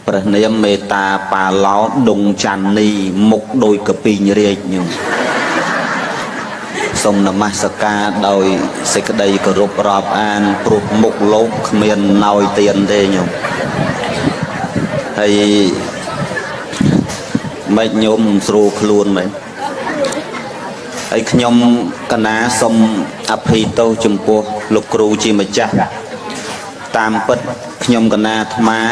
ព្រះនាមមេតាប៉ាឡោដុងច័ន្ទនីមុខដូចកពីងរាជញោមសូមនមស្ការដោយសេចក្តីគោរពរាប់អានព្រោះមុខលោកគ្មានណោយទៀនទេញោមហើយមិនញោមស្រួលខ្លួនមែនហើយខ្ញុំកណាសូមអភ័យទោសចំពោះលោកគ្រូជាម្ចាស់តាមពិតខ្ញុំកណាអាត្មា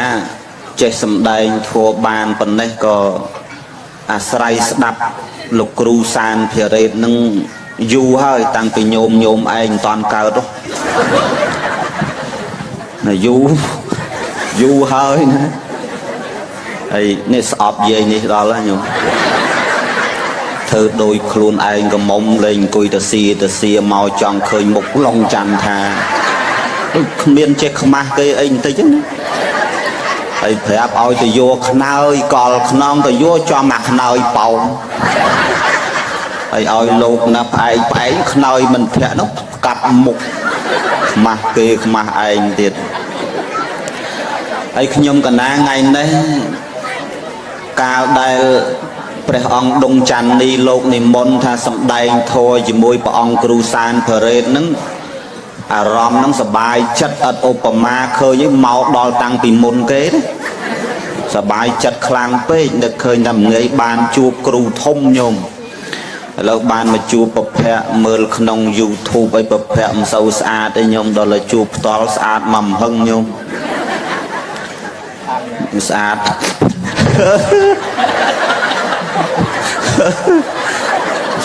ចេះសំដែងធัวបានប៉ុណ្ណេះក៏អាស្រ័យស្ដាប់លោកគ្រូសានភិរ៉េតនឹងយូរហើយតាំងពីញោមញោមឯងមិនតាន់កើតណាយូរយូរហើយណាហើយនេះស្អប់យាយនេះដល់ហើយញោមធ្វើដោយខ្លួនឯងកំមុំលេងអង្គុយទៅស៊ីទៅសៀមកចង់ឃើញមុខឡុងច័ន្ទថាដូចគ្មានចេះខ្មាស់គេអីបន្តិចណាហើយប្រាប់ឲ្យទៅយកខ្នើយកលខ្នងទៅយកចំអាខ្នើយប៉ោងហើយឲ្យលោកណាផ្អែកផ្អែកខ្នើយមិនធាក់នោះកាប់មុខខ្មាស់គេខ្មាស់ឯងទៀតហើយខ្ញុំកណាថ្ងៃនេះកាលដែលព្រះអង្គដុងច័ន្ទនីលោកនិមន្តថាសំដែងធម៌ជាមួយព្រះអង្គគ្រូសានផរ៉េតហ្នឹងអារម្មណ៍ហ្នឹងសបាយចិត្តឥតឧបមាឃើញឯងមកដល់តាំងពីមុនគេណាសបាយចិត្តខ្លាំងពេកនឹកឃើញថាងាយបានជួបគ្រូធំញោមឥឡូវបានមកជួបពភៈមើលក្នុង YouTube អីពភៈមិនសូវស្អាតទេញោមដល់តែជួបផ្ទាល់ស្អាតមកមហឹងញោមស្អាត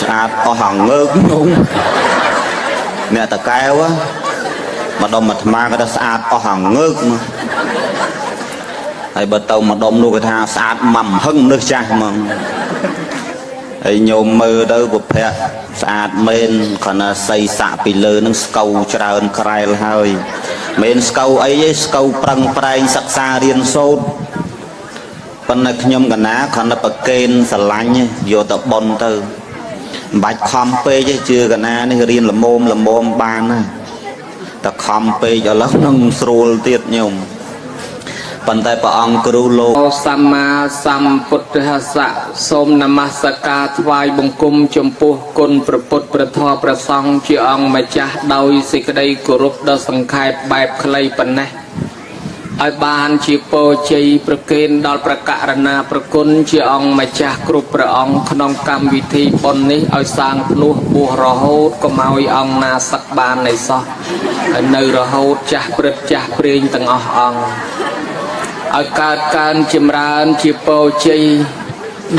ស្អាតអស់ហងងើកញោមអ្នកតកែវម្ដុំអាត្មាក៏ថាស្អាតអស់ហងងើកមកហើយបើទៅម្ដុំនោះគេថាស្អាតមកមហឹងនឹកចាស់ហ្មងហើយញោមមើលទៅពភៈស្អាតមែនគ្រាន់តែសីសាក់ពីលើនឹងស្កូវច្រើនក្រែលហើយមិនស្កូវអីទេស្កូវប្រឹងប្រែងសិក្សារៀនសូត្រប៉ុន្តែខ្ញុំកណាគ្រាន់តែប្រកេនស្រឡាញ់យកទៅប៉ុនទៅមិនបាច់ខំពេកទេជឿកណានេះរៀនល្មមល្មមបានណាតែខំពេកឥឡូវនឹងស្រួលទៀតញោមប៉ុន្តែព្រះអង្គគ្រូលោក សម្មាសម្ពុទ្ធស្សៈសូមនមស្ការថ្វាយបង្គំចំពោះគុណព្រះពុទ្ធព្រះធម៌ព្រះសង្ឃជាអង្គម្ចាស់ដោយសេចក្តីគោរពដ៏សង្ខេបបែបខ្លីប៉ុណ្ណេះឲ្យបានជាពរជ័យប្រគេនដល់ប្រករណាប្រគុណជាអង្គម្ចាស់គ្រប់ព្រះអង្គក្នុងកម្មវិធីបុណ្យនេះឲ្យសាងភ្លោះបួសរហូតកុំឲ្យអង្គណាសឹកបាននៃសោះឲ្យនៅរហូតចាស់ព្រឹត្តចាស់ព្រេងទាំងអស់អង្គឲ្យកើតកើនចម្រើនជាពរជ័យ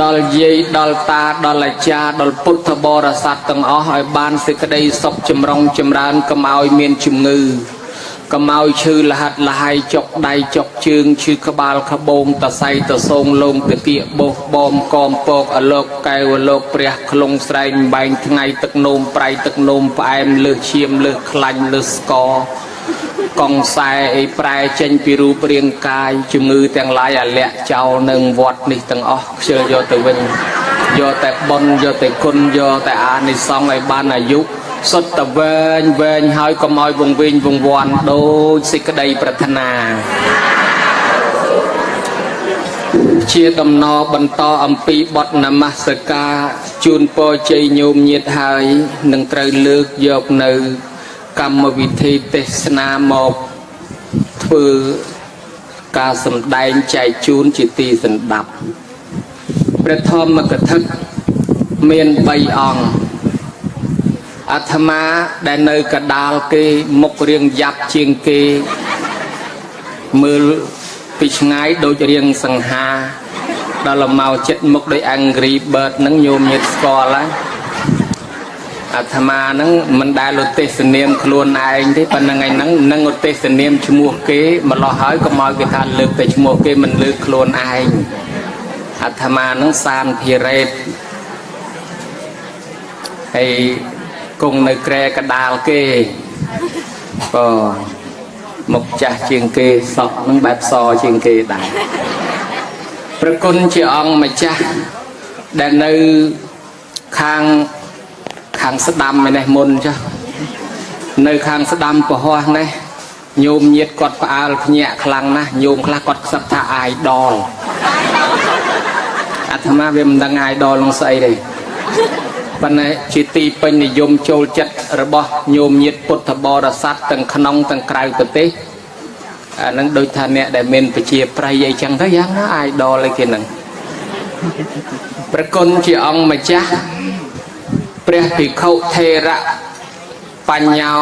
ដល់យាយដល់តាដល់អាចារ្យដល់ពុទ្ធបរិស័ទទាំងអស់ឲ្យបានសេចក្តីសុខចម្រុងចម្រើនកុំឲ្យមានជំងឺកុំឲ្យឈឺលហិតលហៃចុកដៃចុកជើងឈឺក្បាលក្បូងតសៃតសងលងតិកបោះបំកមពកអលោកកែវអលោកព្រះក្លងស្រែងបែងថ្ងៃទឹកនោមប្រៃទឹកនោមផ្អែមលើសឈាមលើសខ្លាញ់លើសស្ករកងខ្សែអីប្រែចេញពីរូបរាងកាយជំងឺទាំងឡាយអាលាក់ចោលនឹងវត្តនេះទាំងអស់ខ្ជិលយកទៅវិញយកតែបុណ្យយកតែគុណយកតែអានិសង្សឲ្យបានអាយុសុទ្ធតែវែងវែងហើយកុំឲ្យវង្វេងវង្វាន់ដូចសេចក្តីប្រាថ្នាជាដំណរបន្តអំពីបទនមស្ការជូនពរជ័យញោមញាតហើយនឹងត្រូវលើកយកនៅកម្មវិធីទេសនាមកធ្វើការសម្ដែងចែកជូនជាទីសន្តាប់ព្រះធម្មកថាមាន3អង្គអាត្មាដែលនៅកដាលគេមុខរៀងយ៉ាប់ជាងគេមើលពីឆ្ងាយដូចរៀងសង្ហាដល់មកចិត្តមុខដូច Angry Bird ហ្នឹងញោមញាតស្គាល់ហើយអាត្មាហ្នឹងមិនដែលឧទ្ទេសនាមខ្លួនឯងទេប៉ុន្តែថ្ងៃហ្នឹងនឹងឧទ្ទេសនាមឈ្មោះគេម្លោះហើយកុំឲ្យគេថាលើកតែឈ្មោះគេមិនលើកខ្លួនឯងអាត្មាហ្នឹងសានភិរ៉េតហើយគង់នៅក្រែកដាលគេក៏មុខចាស់ជាងគេសក់ហ្នឹងបែបសជាងគេដែរប្រគុណជាអង្គម្ចាស់ដែលនៅខាងខាងស្ដាំឯនេះមុនចុះនៅខាងស្ដាំពហោះនេះ ញោមញាតគាត់ផ្អើលភ្ញាក់ខ្លាំងណាស់ញោមខ្លះគាត់ខ្សឹបថាអាយដលអាត្មាវាមិនដឹងអាយដលនឹងស្អីទេប៉ុន្តែជាទីពេញនិយមចូលចិត្តរបស់ញោមញាតពុទ្ធបរិស័ទទាំងក្នុងទាំងក្រៅប្រទេសអានឹងដូចថាអ្នកដែលមានប្រជាប្រិយអីចឹងទៅយ៉ាងណាអាយដលអីគេហ្នឹងប្រគុណជាអង្គម្ចាស់ព្រះភិក្ខុថេរៈបញ្ញោ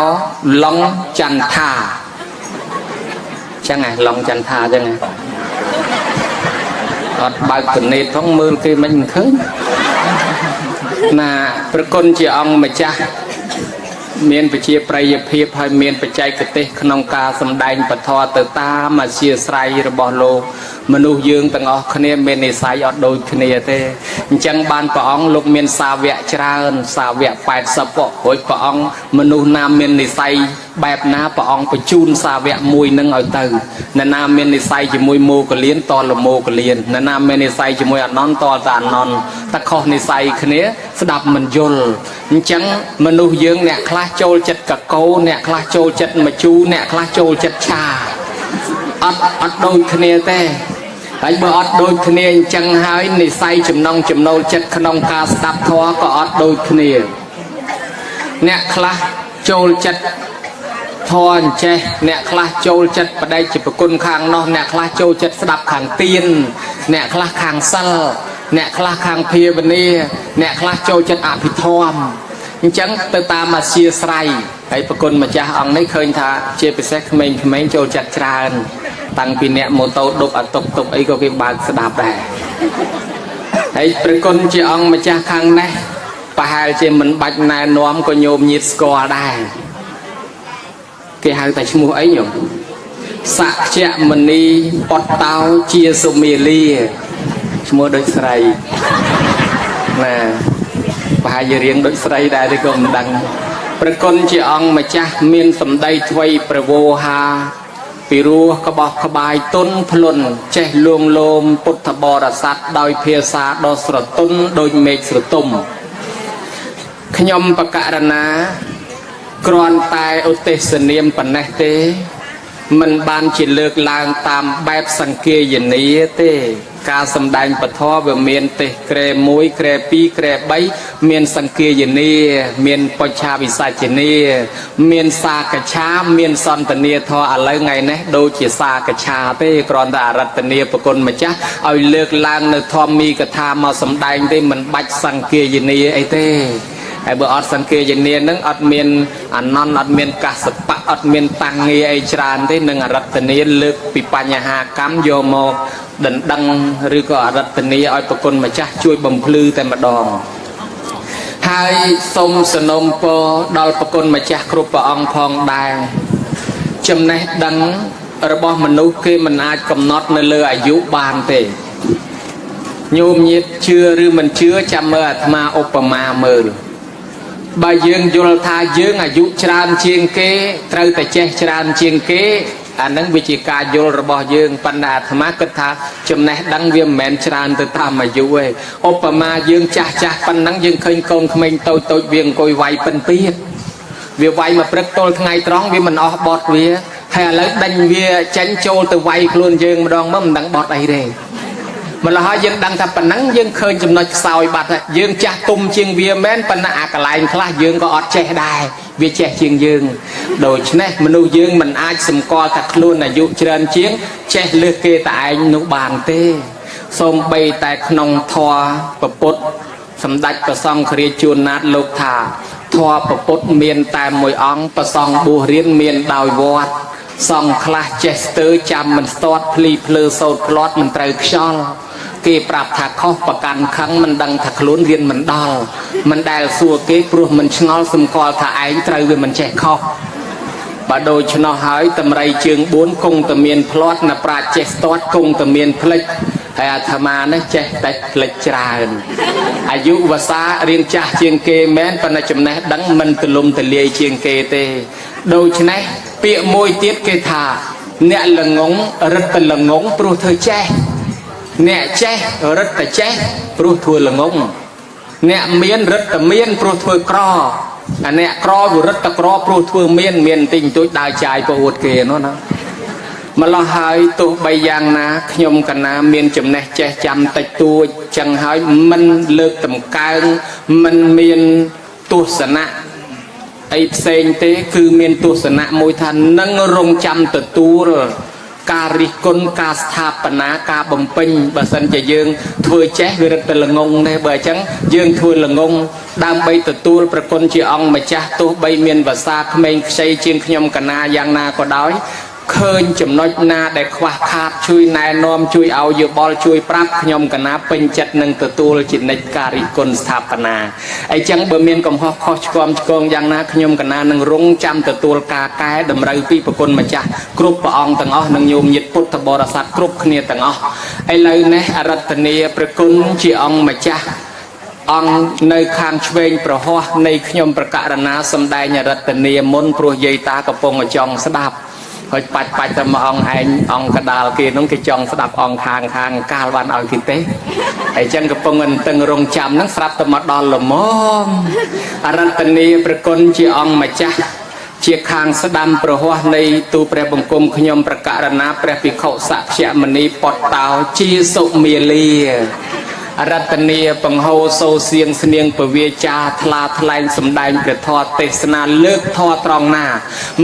ឡុងចន្ទាចឹងហ៎ឡុងចន្ទាចឹងហ៎អត់បើកពណេតផងមើលគេមិនឃើញណាប្រគុណជាអង្គម្ចាស់មានប្រជាប្រិយភាពហើយមានបច្ចេកទេសក្នុងការសម្ដែងពធទៅតាមអធិស្រ័យរបស់លោកមនុស្សយើងទាំងអស់គ្នាមាននិស័យអត់ដូចគ្នាទេអញ្ចឹងបានព្រះអង្គលោកមានសាវកច្រើនសាវក80ពួករួចព្រះអង្គមនុស្សណាមាននិស័យបែបណាព្រះអង្គបញ្ជូនសាវកមួយនឹងឲ្យទៅអ្នកណាមាននិស័យជាមួយមោកលៀនតលមោកលៀនអ្នកណាមាននិស័យជាមួយអនន្តតតអនន្តតែខុសនិស័យគ្នាស្ដាប់មិនយល់អញ្ចឹងមនុស្សយើងអ្នកខ្លះចូលចិត្តកកោអ្នកខ្លះចូលចិត្តម្ជូរអ្នកខ្លះចូលចិត្តឆាអត់ដូចគ្នាទេហើយបើអត់ដូចគ្នាអញ្ចឹងហើយនិស័យចំណងចំណូលចិត្តក្នុងការស្ដាប់ធម៌ក៏អត់ដូចគ្នាអ្នកខ្លះចូលចិត្តធម៌អញ្ចេះអ្នកខ្លះចូលចិត្តបដិជាប្រគុណខាងនោះអ្នកខ្លះចូលចិត្តស្ដាប់ខាងទៀនអ្នកខ្លះខាងសិលអ្នកខ្លះខាងភាវនាអ្នកខ្លះចូលចិត្តអភិធម្មអញ្ចឹងទៅតាមអាជាស្រ័យហើយប្រគុណម្ចាស់អង្គនេះឃើញថាជាពិសេសក្មេងៗចូលចិត្តច្រើនតាំងពីអ្នកម៉ូតូដប់អាតុកតុកអីក៏គេបើកស្ដាប់ដែរហើយប្រគុណជាអង្គម្ចាស់ខាងនេះប្រហែលជាមិនបាច់ណែនាំក៏ញោមញាតស្គាល់ដែរគេហៅតែឈ្មោះអីញោមសក្យមនីបតតោជាសុមាលាឈ្មោះដូចស្រីណាប្រហែលជារៀងដូចស្រីដែរទេក៏មិនដឹងប្រគុណជាអង្គម្ចាស់មានសម្ដីថ្វីប្រវោហាពីរោះក្បោះក្បាយទុនភ្លុនចេះលួងលោមពុទ្ធបរិស័ទដោយភាសាដ៏ស្រទន់ដូចមេឃស្រទុំខ្ញុំបករណាគ្រាន់តែឧទ្ទេសនាមប៉ុណ្ណេះទេមិនបានជាលើកឡើងតាមបែបសង្គាយនាទេការសម្ដែងពធវាមានទេសក្រែ1ក្រែ2ក្រែ3មានសង្គាយនាមានបច្ឆាវិសាចនាមានសាកឆាមានសន្តានាធម៌ឥឡូវថ្ងៃនេះដូចជាសាកឆាទេគ្រាន់តែអរតនាប្រគុណម្ចាស់ឲ្យលើកឡើងនៅធម្មីកថាមកសម្ដែងទេមិនបាច់សង្គាយនាអីទេហើយបើអត់សង្គាយនានឹងអត់មានអនន្តអត់មានកសបៈអត់មានតាំងងារអីច្រើនទេនឹងអរតនាលើកពីបញ្ហាកម្មយកមកដណ្ដឹងឬក៏អរតនាឲ្យប្រគុណម្ចាស់ជួយបំភ្លឺតែម្ដងហើយសូមសនំពរដល់ប្រគុណម្ចាស់គ្រប់ព្រះអង្គផងដែរចំណេះដឹងរបស់មនុស្សគេមិនអាចកំណត់នៅលើអាយុបានទេញោមញាតជឿឬមិនជឿចាំមើលអាត្មាឧបមាមើលបើយើងយល់ថាយើងអាយុច្រើនជាងគេត្រូវតែចេះច្រើនជាងគេអានឹងវាជាការយល់របស់យើងប៉ុន្តែអាត្មាគិតថាចំណេះដឹងវាមិនមែនច្រើនទៅតាមអាយុទេឧបមាយើងចាស់ចាស់ប៉ុណ្ណឹងយើងឃើញកូនក្មេងតូចតូចវាអង្គុយវាយពិនពៀតវាវាយមកព្រឹកទល់ថ្ងៃត្រង់វាមិនអស់បត់វាហើយឥឡូវដេញវាចេញចូលទៅវាយខ្លួនយើងម្ដងមកមិនដឹងបត់អីទេម្ល៉េះហើយយើងដឹងថាប៉ុណ្ណឹងយើងឃើញចំណុចខ្សោយបាត់ហើយយើងចាស់ទុំជាងវាមែនប៉ុន្តែអាកន្លែងខ្លះយើងក៏អត់ចេះដែរវាចេះជាងយើងដូច្នេះមនុស្សយើងមិនអាចសម្គាល់ថាខ្លួនអាយុច្រើនជាងចេះលើសគេតែឯងនោះបានទេសូម្បីតែក្នុងធម៌ពពុទ្ធសម្ដេចព្រះសង្ឃរាជជួនណាតលោកថាធម៌ពពុទ្ធមានតែមួយអង្គព្រះសង្ឃបួសរៀនមានដោយវត្តសង្ឃខ្លះចេះស្ទើចាំមិនស្ទាត់ភ្លីភ្លើសោតផ្្លាត់មិនត្រូវខ្យល់គេប្រាប់ថាខុសប្រកាន់ខឹងមិនដឹងថាខ្លួនរៀនមិនដល់មិនដែលសួរគេព្រោះមិនឆ្ងល់សម្គាល់ថាឯងត្រូវវាមិនចេះខុសបើដូច្នោះហើយតម្រៃជើង4គង់តែមានផ្្លាត់ណាប្រាជ្ញចេះស្ទាត់គង់តែមានផ្លិចហើយអាត្មានេះចេះតែផ្លិចច្រើនអាយុវសារៀងចាស់ជាងគេមែនប៉ុន្តែចំណេះដឹងមិនទលំទលាយជាងគេទេដូច្នេះពាក្យមួយទៀតគេថាអ្នកល្ងងរឹតតែល្ងងព្រោះធ្វើចេះអ្នកចេះរឹតតែចេះព្រោះធ្វើល្ងងអ្នកមានរឹតតែមានព្រោះធ្វើក្រ អាអ្នកក្រវិរិទ្ធតក្រព្រោះធ្វើមានមានបន្តិចបន្តួចដើរចាយប្រអួតគេនោះណាម្លោះហើយទោះបីយ៉ាងណាខ្ញុំកណាមានចំណេះចេះចាំតិចតួចចឹងហើយមិនលើកតម្កើងមិនមានទស្សនៈអីផ្សេងទេគឺមានទស្សនៈមួយថានឹងរងចាំទទួលការរិះគន់ការស្ថាបនាការបំពេញបើសិនជាយើងធ្វើចេះវារឹតតែល្ងងដែរបើអញ្ចឹងយើងធ្វើល្ងងដើម្បីទទួលប្រគុណជាអង្គម្ចាស់ទោះបីមានភាសាក្មេងខ្ចីជាងខ្ញុំកណាយ៉ាងណាក៏ដោយឃើញចំណុចណាដែលខ្វះខាតជួយណែនាំជួយឲ្យយោបល់ជួយប្រាប់ខ្ញុំកណាពេញចិត្តនឹងទទួលជានិច្ចការរិះគន់ស្ថាបនាអីចឹងបើមានកំហុសខុសឆ្គំឆ្គងយ៉ាងណាខ្ញុំកណានឹងរងចាំទទួលការកែតម្រូវពីប្រគុណម្ចាស់គ្រប់ព្រះអង្គទាំងអស់និងញោមញាតិពុទ្ធបរិស័ទគ្រប់គ្នាទាំងអស់ឥឡូវនេះអរតនីប្រគុណជាអង្គម្ចាស់អង្គនៅខាងឆ្វេងប្រហោះនៃខ្ញុំប្រកាសណាសំដែងអរតនីមុនព្រោះយាយតាកំពុងចង់ស្ដាប់ហើយបាច់បាច់តែមកអង្គឯងអង្គកដាលគេនោះគេចង់ស្ដាប់អង្គខាងខាងកាលបានឲ្យគេទេហើយចឹងកំពុងអន្តឹងរងចាំហ្នឹងស្រាប់តែមកដល់ល្មមអរតនីប្រគុណជាអង្គម្ចាស់ជាខាងស្ដាំប្រហោះនៃទូព្រះបង្គំខ្ញុំប្រកាសណាព្រះភិក្ខុសក្យមនីពតតោជាសុមាលារតនីបង្ហោសូសៀងស្នៀងពវាចាថ្លាថ្លែងសំដែងព្រះធម៌ទេសនាលើកធម៌ត្រង់ណា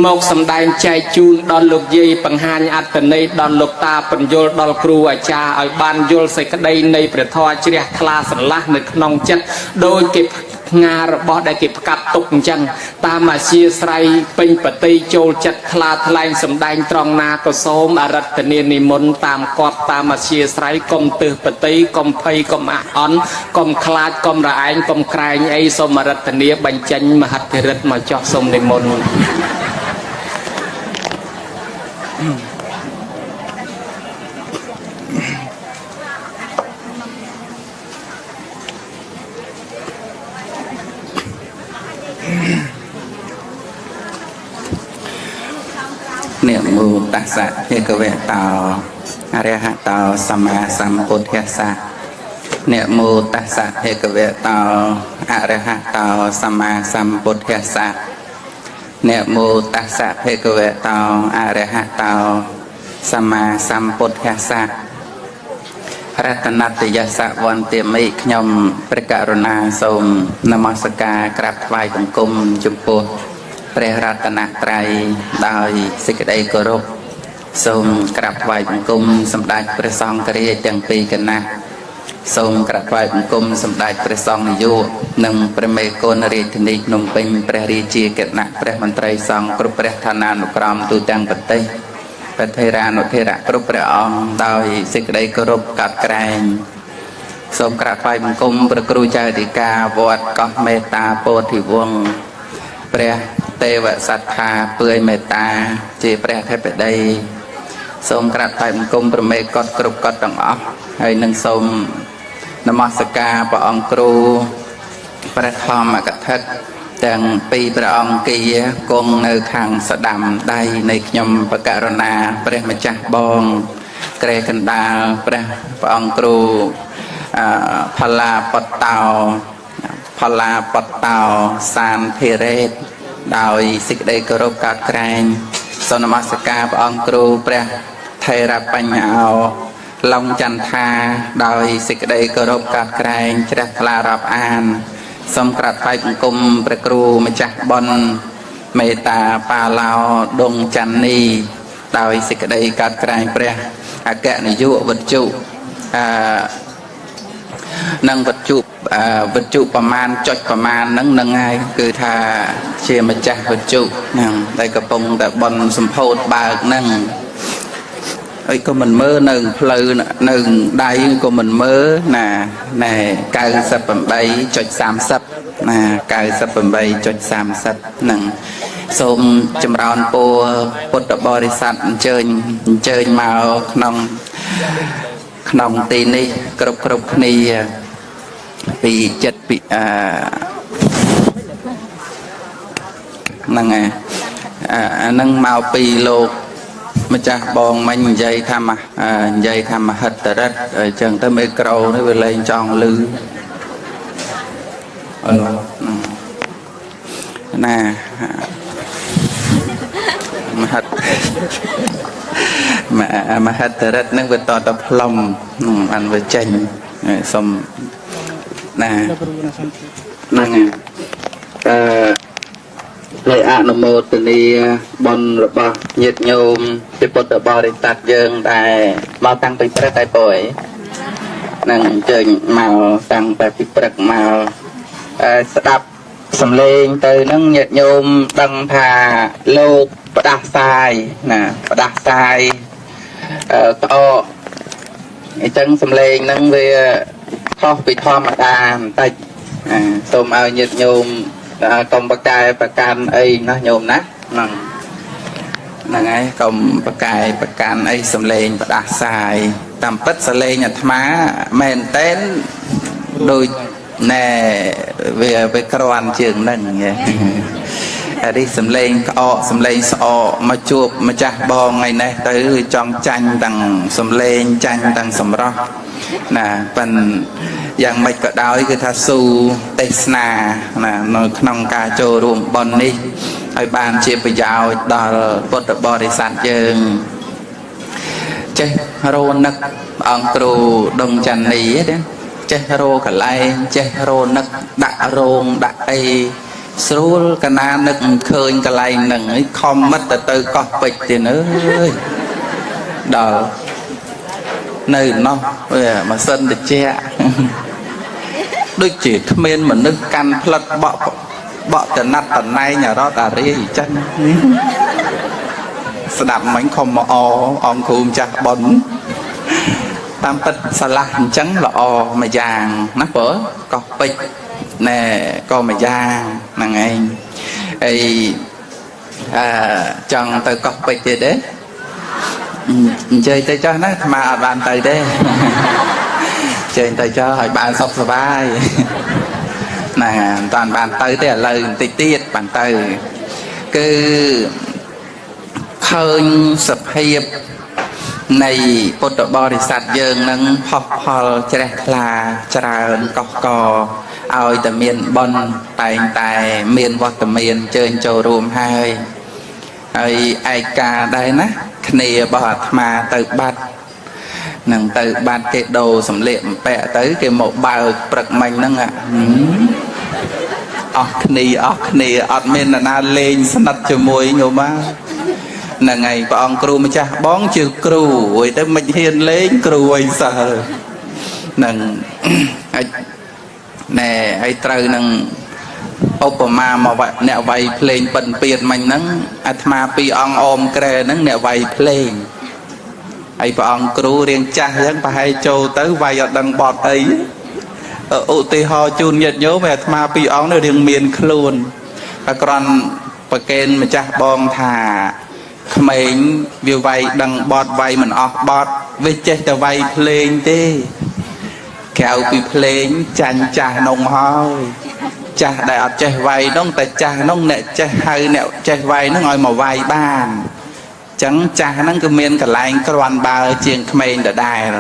មកសំដែងចែកជូនដល់លោកយាយបង្ហាញអត្តន័យដល់លោកតាបញ្យលដល់គ្រូអាចារ្យឲ្យបានយល់សេចក្តីនៃព្រះធម៌ជ្រះថ្លាស្រឡះនៅក្នុងចិត្តដោយគេផ្ងារបស់ដែលគេផ្កាប់ទុកអញ្ចឹងតាមអាជាស្រ័យពេញបតីចូលចិត្តថ្លាថ្លែងសំដែងត្រង់ណាក៏សូមអរតនីនិមន្តតាមគប់តាមអាជាស្រ័យកុំទើសបតីកុំភ័យកុំអះអន់កុំខ្លាចកុំរឯងកុំក្រែងអីសូមអរតនីបញ្ចេញមហិទ្ធិរិទ្ធមកចោះសូមនិមន្ត នមោតស្សៈភគវៈតោអរហតោសម្មាសម្ពុទ្ធស្សៈនមោតស្សៈភគវៈតោអរហតោសម្មាសម្ពុទ្ធស្សៈនមោតស្សៈភគវៈតោអរហតោសម្មាសម្ពុទ្ធស្សៈរតនតយសវន្តិមិខ្ញុំព្រះករុណាសូមនមស្ការក្រាបថ្វាយបង្គំចំពោះព្រះរតនត្រ័យដោយសេចក្តីគោរពសូមក្រាបថ្វាយបង្គំសម្ដេចព្រះសង្ឃរាជទាំងពីរគណៈសូមក្រាបថ្វាយបង្គំសម្ដេចព្រះសង្ឃនាយកនិងព្រះមេគុណរាជធានីភ្នំពេញព្រះរាជាគណៈព្រះមន្ត្រីសង្ឃគ្រប់ព្រះឋានានុក្រមទូទាំងប្រទេសព្រះថេរានុថេរៈគ្រប់ព្រះអង្គដោយសេចក្តីគោរពកោតក្រែងសូមក្រាបថ្វាយបង្គំព្រះគ្រូចៅអធិការវត្តកោះមេត្តាពោធិវង្សព្រះទេវសត្ថាពឿយមេត្តាជាព្រះអធិបតីសូមក្រាបថ្វាយបង្គំព្រះមេកុដគ្រប់កុដទាំងអស់ហើយនឹងសូមនមស្ការព្រះអង្គគ្រូព្រះធម្មកថាទាំងពីរព្រះអង្គគាគង់នៅខាងស្ដាំដៃនៃខ្ញុំបករុណាព្រះម្ចាស់បងក្រែកណ្ដាលព្រះអង្គគ្រូផលាបតោផលាបតោសានភិរេតដោយសេចក្តីគោរពកោតក្រែងសូមនមស្ការព្រះអង្គគ្រូព្រះថេរបញ្ញោឡុងចន្ទថាដោយសេចក្តីគោរពកោតក្រែងជ្រះថ្លារាប់អានសូមក្រាបថ្វាយបង្គំព្រះគ្រូម្ចាស់បុណ្យមេត្តាបាឡោដងចន្ទនីដោយសេចក្តីកោតក្រែងព្រះអគ្គនាយកវត្ថុនឹងវត្ថុវត្ថុប្រមាណចុចប្រមាណហ្នឹងហើយគឺថាជាម្ចាស់វត្ថុហ្នឹងដែលកំពុងតែបុណ្យសម្ពោធបើកហ្នឹងអីក៏មិនមើលនៅផ្លូវនៅដៃក៏មិនមើលណាណែ 98.30 ណា 98.30 ហ្នឹងសូមចម្រើនពរពុទ្ធបរិស័ទអញ្ជើញមកក្នុងទីនេះគ្រប់គ្នាពីចិត្តពីហ្នឹងហើយអាហ្នឹងមកពីលោកម្ចាស់បងមិញនិយាយថាមហិទ្ធរិទ្ធអញ្ចឹងទៅមេក្រូនេះវាលែងចង់លឺ ណាមហិតមហិទ្ធរិទ្ធនឹងវាតតផ្លុំបានវាចេញសុំណាហ្នឹងអឺលើអនុមោទនាបុណ្យរបស់ញាតិញោមជាពុទ្ធបរិស័ទយើងដែលមកតាំងពីព្រឹកហើយពូនឹងអញ្ជើញមកតាំងតែពីព្រឹកមកស្ដាប់សំឡេងទៅនឹងញាតិញោមដឹងថាលោកផ្ដាសាយណាផ្ដាសាយក្អកអញ្ចឹងសំឡេងនឹងវាខុសពីធម្មតាបន្តិចសូមឲ្យញាតិញោមកុំប្រកែប្រកាន់អីណាញោមណាហ្នឹងហ្នឹងហើយកុំប្រកែប្រកាន់អីសំឡេងផ្ដាសាយតាមពិតសលេងអាត្មាមែនតែនដូចណែវាក្រាន់ជាងហ្នឹងអានេះសំឡេងក្អកសំឡេងស្អកមកជួបម្ចាស់បងថ្ងៃនេះទៅចង់ចាញ់ទាំងសំឡេងចាញ់ទាំងសម្រស់ណាប៉ិនយ៉ាងម៉េចក៏ដោយគឺថាស៊ូទេសនាណានៅក្នុងការចូលរួមបុណ្យនេះឲ្យបានជាប្រយោជន៍ដល់ពុទ្ធបរិស័ទយើងចេះរោនឹកអង្គគ្រូដងចន្ទនីទេចេះរោកលែងចេះរោនឹកដាក់រោងដាក់អីស្រួលកណានឹកមិនឃើញកន្លែងហ្នឹងឯងខំមិត្តទៅកោះពេជ្រទៀតអើយដល់នៅនោះវាម៉ាស៊ីនត្រជាក់ដូចជាគ្មានមនុស្សកាន់ផ្លិតបក់បក់តណាត់តណែងអរត់អារាយចឹងស្ដាប់មិញខំមកអអង្គគ្រូម្ចាស់ប៉ុនតាមពិតសាឡាស់អញ្ចឹងល្អមួយយ៉ាងណាបើកោះពេជ្រណែក៏មួយយ៉ាងហ្នឹងឯងអីអឺចង់ទៅកោះពេជ្រទៀតទេអញ្ជើញទៅចុះណាអាត្មាអត់បានទៅទេអញ្ជើញទៅចុះឲ្យបានសុខសប្បាយណាមិនតាន់បានទៅទេឥឡូវបន្តិចទៀតបានទៅគឺឃើញសភាពនៃពុទ្ធបរិស័ទយើងនឹងផុសផលជ្រះថ្លាច្រើនកុះកឲ្យតែមានបុណ្យតែងតែមានវត្តមានអញ្ជើញចូលរួមហើយហើយឯកាដែរណាគ្នារបស់អាត្មាទៅបាត់នឹងទៅបាត់គេដូរសម្លៀកបំពាក់ទៅគេមកបើកព្រឹកមិញហ្នឹងអស់គ្នាអស់គ្នាអត់មាននរណាលេងស្និទ្ធជាមួយញោមហ្នឹងហើយព្រះអង្គគ្រូម្ចាស់បងជាគ្រូអុយទៅមិនហ៊ានលេងគ្រូអីសើហ្នឹងហើយណែហើយត្រូវនឹងឧបមាមកអ្នកវាយភ្លេងពិនពៀតមិញហ្នឹងអាត្មាពីរអង្គអមក្រែហ្នឹងអ្នកវាយភ្លេងហើយព្រះអង្គគ្រូរៀងចាស់អញ្ចឹងប្រហែលចូលទៅវាយអត់ដឹងបត់អីឧទាហរណ៍ជូនញាតិញោមអាត្មាពីរអង្គនេះរៀងមានខ្លួនតែគ្រាន់ប្រកេនម្ចាស់បងថាក្មេងវាវាយដឹងបត់វាយមិនអស់បត់វាចេះតែវាយភ្លេងទេក្រៅពីភ្លេងចាញ់ចាស់នងហើយចាស់ដែលអត់ចេះវាយនោះតែចាស់នោះអ្នកចេះហៅអ្នកចេះវាយនោះឲ្យមកវាយបានអញ្ចឹងចាស់ហ្នឹងគឺមានកន្លែងគ្រាន់បើជាងក្មេងដដែល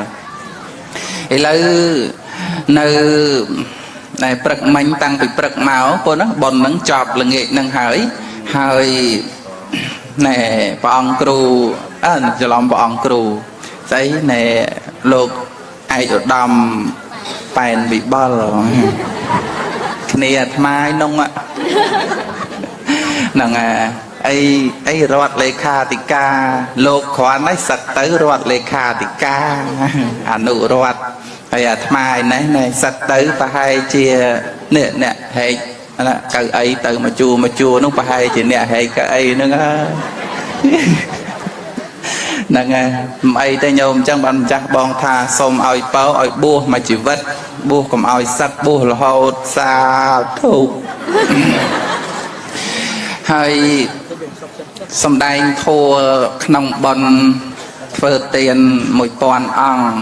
ឥឡូវនៅតែព្រឹកមិញតាំងពីព្រឹកមកពុនណាប៉ុនហ្នឹងចប់ល្ងាចហ្នឹងហើយហើយណែព្រះអង្គគ្រូអើច្រឡំព្រះអង្គគ្រូស្អីណែលោកឯកឧត្តមប៉ែនវិបុលគ្នាអាត្មាឯនោះហ្នឹងអីអីរដ្ឋលេខាធិការលោកគ្រាន់តែសឹកទៅរដ្ឋលេខាធិការអនុរដ្ឋហើយអាត្មាឯនេះណែសឹកទៅប្រហែលជានេះអ្នកហែកណាកៅអីទៅមកជួមកជួនោះប្រហែលជាអ្នកហែកកៅអីហ្នឹងហ្នឹងហើយមិនអីទេញោមអញ្ចឹងបានម្ចាស់បងថាសូមឲ្យបើឲ្យបួសមួយជីវិតបួសកុំឲ្យសឹកបួសរហូតសាធុហើយសំដែងធัวក្នុងបុណ្យធ្វើទាន1000អង្គ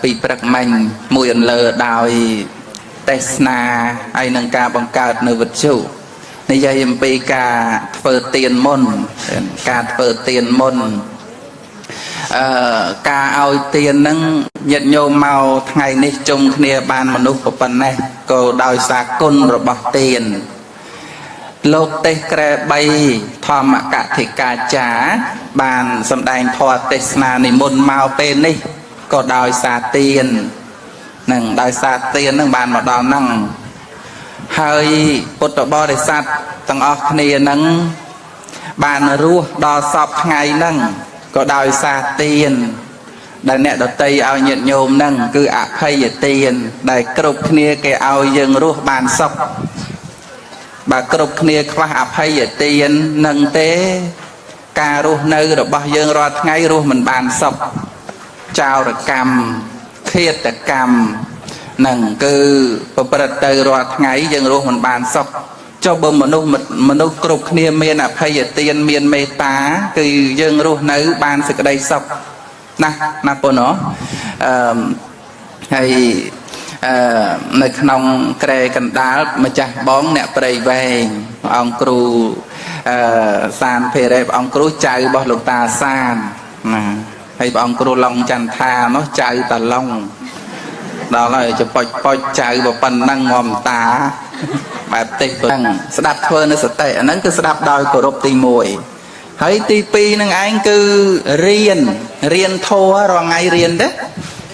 ពីព្រឹកមិញមួយអន្លើដោយទេសនាហើយនឹងការបង្កើតនៅវិទ្យុនិយាយអំពីការធ្វើទានមុនការធ្វើទានមុនការឲ្យទានហ្នឹងញាតិញោមមកថ្ងៃនេះជុំគ្នាបានមនុស្សប៉ុណ្ណេះក៏ដោយសារគុណរបស់ទាន លោកទេសក្រែ3ធម្មកធិកាចារបានសម្ដែងធម៌ទេសនានិមន្តមកពេលនេះក៏ដោយសារទាននឹងដោយសារទាននឹងបានមកដល់ហ្នឹងហើយពុទ្ធបរិស័ទទាំងអស់គ្នានឹងបានរស់ដល់សពថ្ងៃហ្នឹងក៏ដោយសារទានដែលអ្នកដតីឲ្យញាតិញោមហ្នឹងគឺអភ័យទានដែលគ្រប់គ្នាគេឲ្យយើងរស់បានសុខបើគ្រប់គ្នាខ្វះអភ័យទាននឹងទេការរស់នៅរបស់យើងរាល់ថ្ងៃរស់មិនបានសុខចោរកម្មឃាតកម្មនឹងគឺប្រព្រឹត្តទៅរាល់ថ្ងៃយើងរស់មិនបានសុខចុះបើមនុស្សមនុស្សគ្រប់គ្នាមានអភ័យទានមានមេត្តាគឺយើងរស់នៅបានសេចក្តីសុខណាស់ណាពុនអឺហើយអឺនៅក្នុងក្រែកណ្ដាលម្ចាស់បងអ្នកព្រៃវែងព្រះអង្គគ្រូអឺសានភេរ៉េព្រះអង្គគ្រូចៅរបស់លោកតាសានណាហើយព្រះអង្គគ្រូឡុងចន្ទថានោះចៅតាឡុងដល់ហើយចប៉ុចប៉ុចចៅបើប៉ុណ្ណឹងងំតាបែបទេសហ្នឹងស្ដាប់ធ្វើនៅសតិអាហ្នឹងគឺស្ដាប់ដោយគោរពទី1ហើយទី2ហ្នឹងឯងគឺរៀនរៀនធម៌រាល់ថ្ងៃរៀនទេ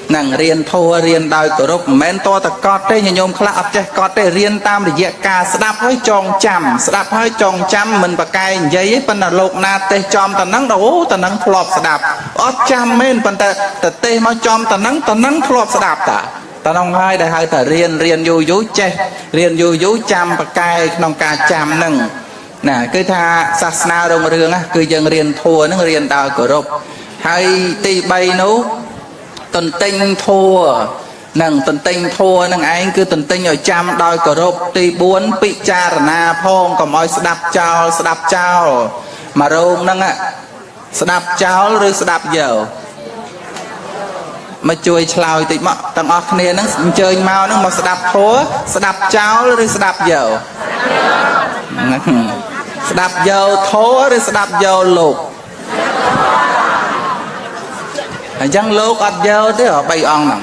ហ្នឹងរៀនធម៌រៀនដោយគោរពមិនមែនតតកត់ទេញញោមខ្លះអត់ចេះកត់ទេរៀនតាមរយៈការស្ដាប់ហើយចងចាំស្ដាប់ហើយចងចាំមិនប្រកែកនិយាយទេប៉ុន្តែលោកណាទេសចំតហ្នឹងអូតហ្នឹងធ្លាប់ស្ដាប់អត់ចាំមែនប៉ុន្តែតទេសមកចំតហ្នឹងតហ្នឹងធ្លាប់ស្ដាប់តាតនោះហើយដែលហៅថារៀនរៀនយូរយូរចេះរៀនយូរយូរចាំប្រកែកក្នុងការចាំហ្នឹងណាគឺថាសាសនារុងរឿងណាគឺយើងរៀនធัวហ្នឹងរៀនដោយគោរពហើយទី3នោះទន្ទិញធัวនឹងទន្ទិញធัวនឹងឯងគឺទន្ទិញឲ្យចាំដោយគោរពទី4ពិចារណាផងកុំឲ្យស្ដាប់ចោលស្ដាប់ចោលមករោងហ្នឹងស្ដាប់ចោលឬស្ដាប់យកមកជួយឆ្លើយតិចមកទាំងអស់គ្នាហ្នឹងអញ្ជើញមកហ្នឹងមកស្ដាប់ធัวស្ដាប់ចោលឬស្ដាប់យកស្ដាប់យកធัวឬស្ដាប់យកលោកអញ្ចឹងលោកអត់យកទេ3អង្គហ្នឹង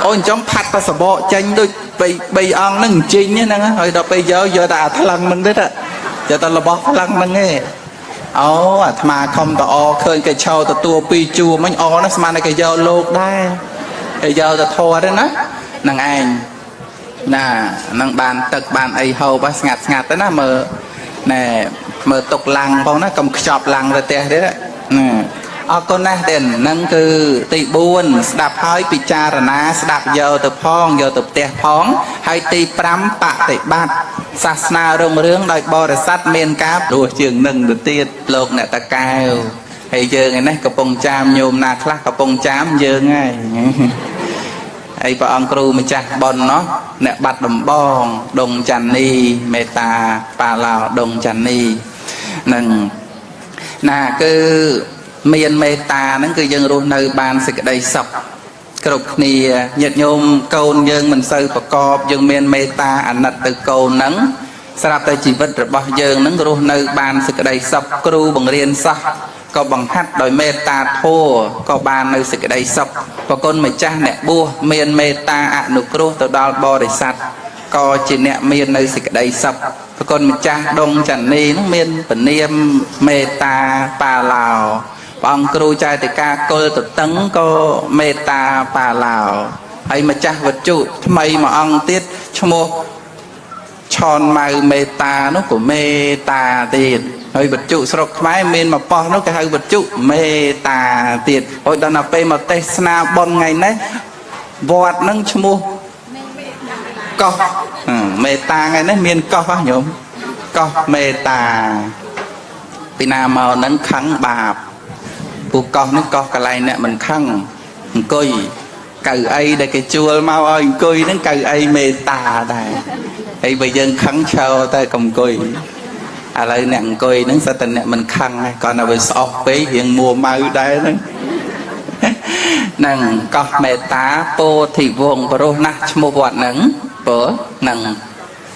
អូអញ្ចឹងផាត់តែសបកចេញដូច3អង្គហ្នឹងអញ្ជិញហ្នឹងហើយដល់ពេលយកយកតែអាថ្លឹងហ្នឹងទេយកតែរបស់ថ្លឹងហ្នឹងឯងអូអាត្មាខំតអឃើញគេឈោទទួលពីរជួរមិញអហ្នឹងស្មានតែគេយកលោកដែរគេយកទៅធေါ်ទេណាហ្នឹងឯងណាហ្នឹងបានទឹកបានអីហូបស្ងាត់ស្ងាត់ទៅណាមើលណែមើលទុកឡាំងផងណាកុំខ្ចប់ឡាំងទៅផ្ទះទេណាអរគុណណាស់ទេហ្នឹងគឺទី4ស្ដាប់ហើយពិចារណាស្ដាប់យកទៅផងយកទៅផ្ទះផងហើយទី5បតិបត្តិសាសនារុងរឿងដោយបរិស័ទមានការរស់ជាងនឹងទៅទៀតលោកអ្នកតាកែវហើយយើងឯនេះកំពុងចាមញោមណាខ្លះកំពុងចាមយើងហើយហើយព្រះអង្គគ្រូម្ចាស់ប៉ុនណោះអ្នកបាត់ដំបងដងចន្ទនីមេតាបាឡោដងចន្ទនីនឹងណាគឺមានមេត្តាហ្នឹងគឺយើងរស់នៅបានសេចក្តីសុខគ្រប់គ្នាញាតិញោមកូនយើងមិនសូវប្រកបយើងមានមេត្តាអាណិតទៅកូនហ្នឹងស្រាប់តែជីវិតរបស់យើងហ្នឹងរស់នៅបានសេចក្តីសុខគ្រូបង្រៀនសោះក៏បង្ហាត់ដោយមេត្តាធម៌ក៏បាននៅសេចក្តីសុខប្រគុណម្ចាស់អ្នកបួសមានមេត្តាអនុគ្រោះទៅដល់បរិស័ទក៏ជាអ្នកមាននៅសេចក្តីសុខប្រគុណម្ចាស់ដងចន្ទនីហ្នឹងមានពនាមមេត្តាបាឡោព្រះអង្គគ្រូចែតិកាកុលតតឹងក៏មេត្តាបាឡោហើយម្ចាស់វត្ថុថ្មីមួយអង្គទៀតឈ្មោះឆនម៉ៅមេត្តានោះក៏មេត្តាទៀតហើយវត្ថុស្រុកខ្មែរមានមកប៉ោះនោះគេហៅវត្ថុមេត្តាទៀតហើយដល់ដល់ពេលមកទេសនាបុណ្យថ្ងៃនេះវត្តហ្នឹងឈ្មោះកោះមេត្តាថ្ងៃនេះមានកោះហ៎ញោមកោះមេត្តាពីណាមកហ្នឹងខឹងបាបពូកោះនេះកោះកន្លែងអ្នកមិនខឹងអង្គុយកៅអីដែលគេជួលមកឲ្យអង្គុយហ្នឹងកៅអីមេត្តាដែរហើយបើយើងខឹងឈរតែកុំអង្គុយឥឡូវអ្នកអង្គុយហ្នឹងសិតតែអ្នកមិនខឹងហើយគាត់នៅវាស្អុះពេករៀងមួម៉ៅដែរហ្នឹងហ្នឹងកោះមេត្តាពោធិវង្សប្រុសណាស់ឈ្មោះវត្តហ្នឹងព្រោះហ្នឹង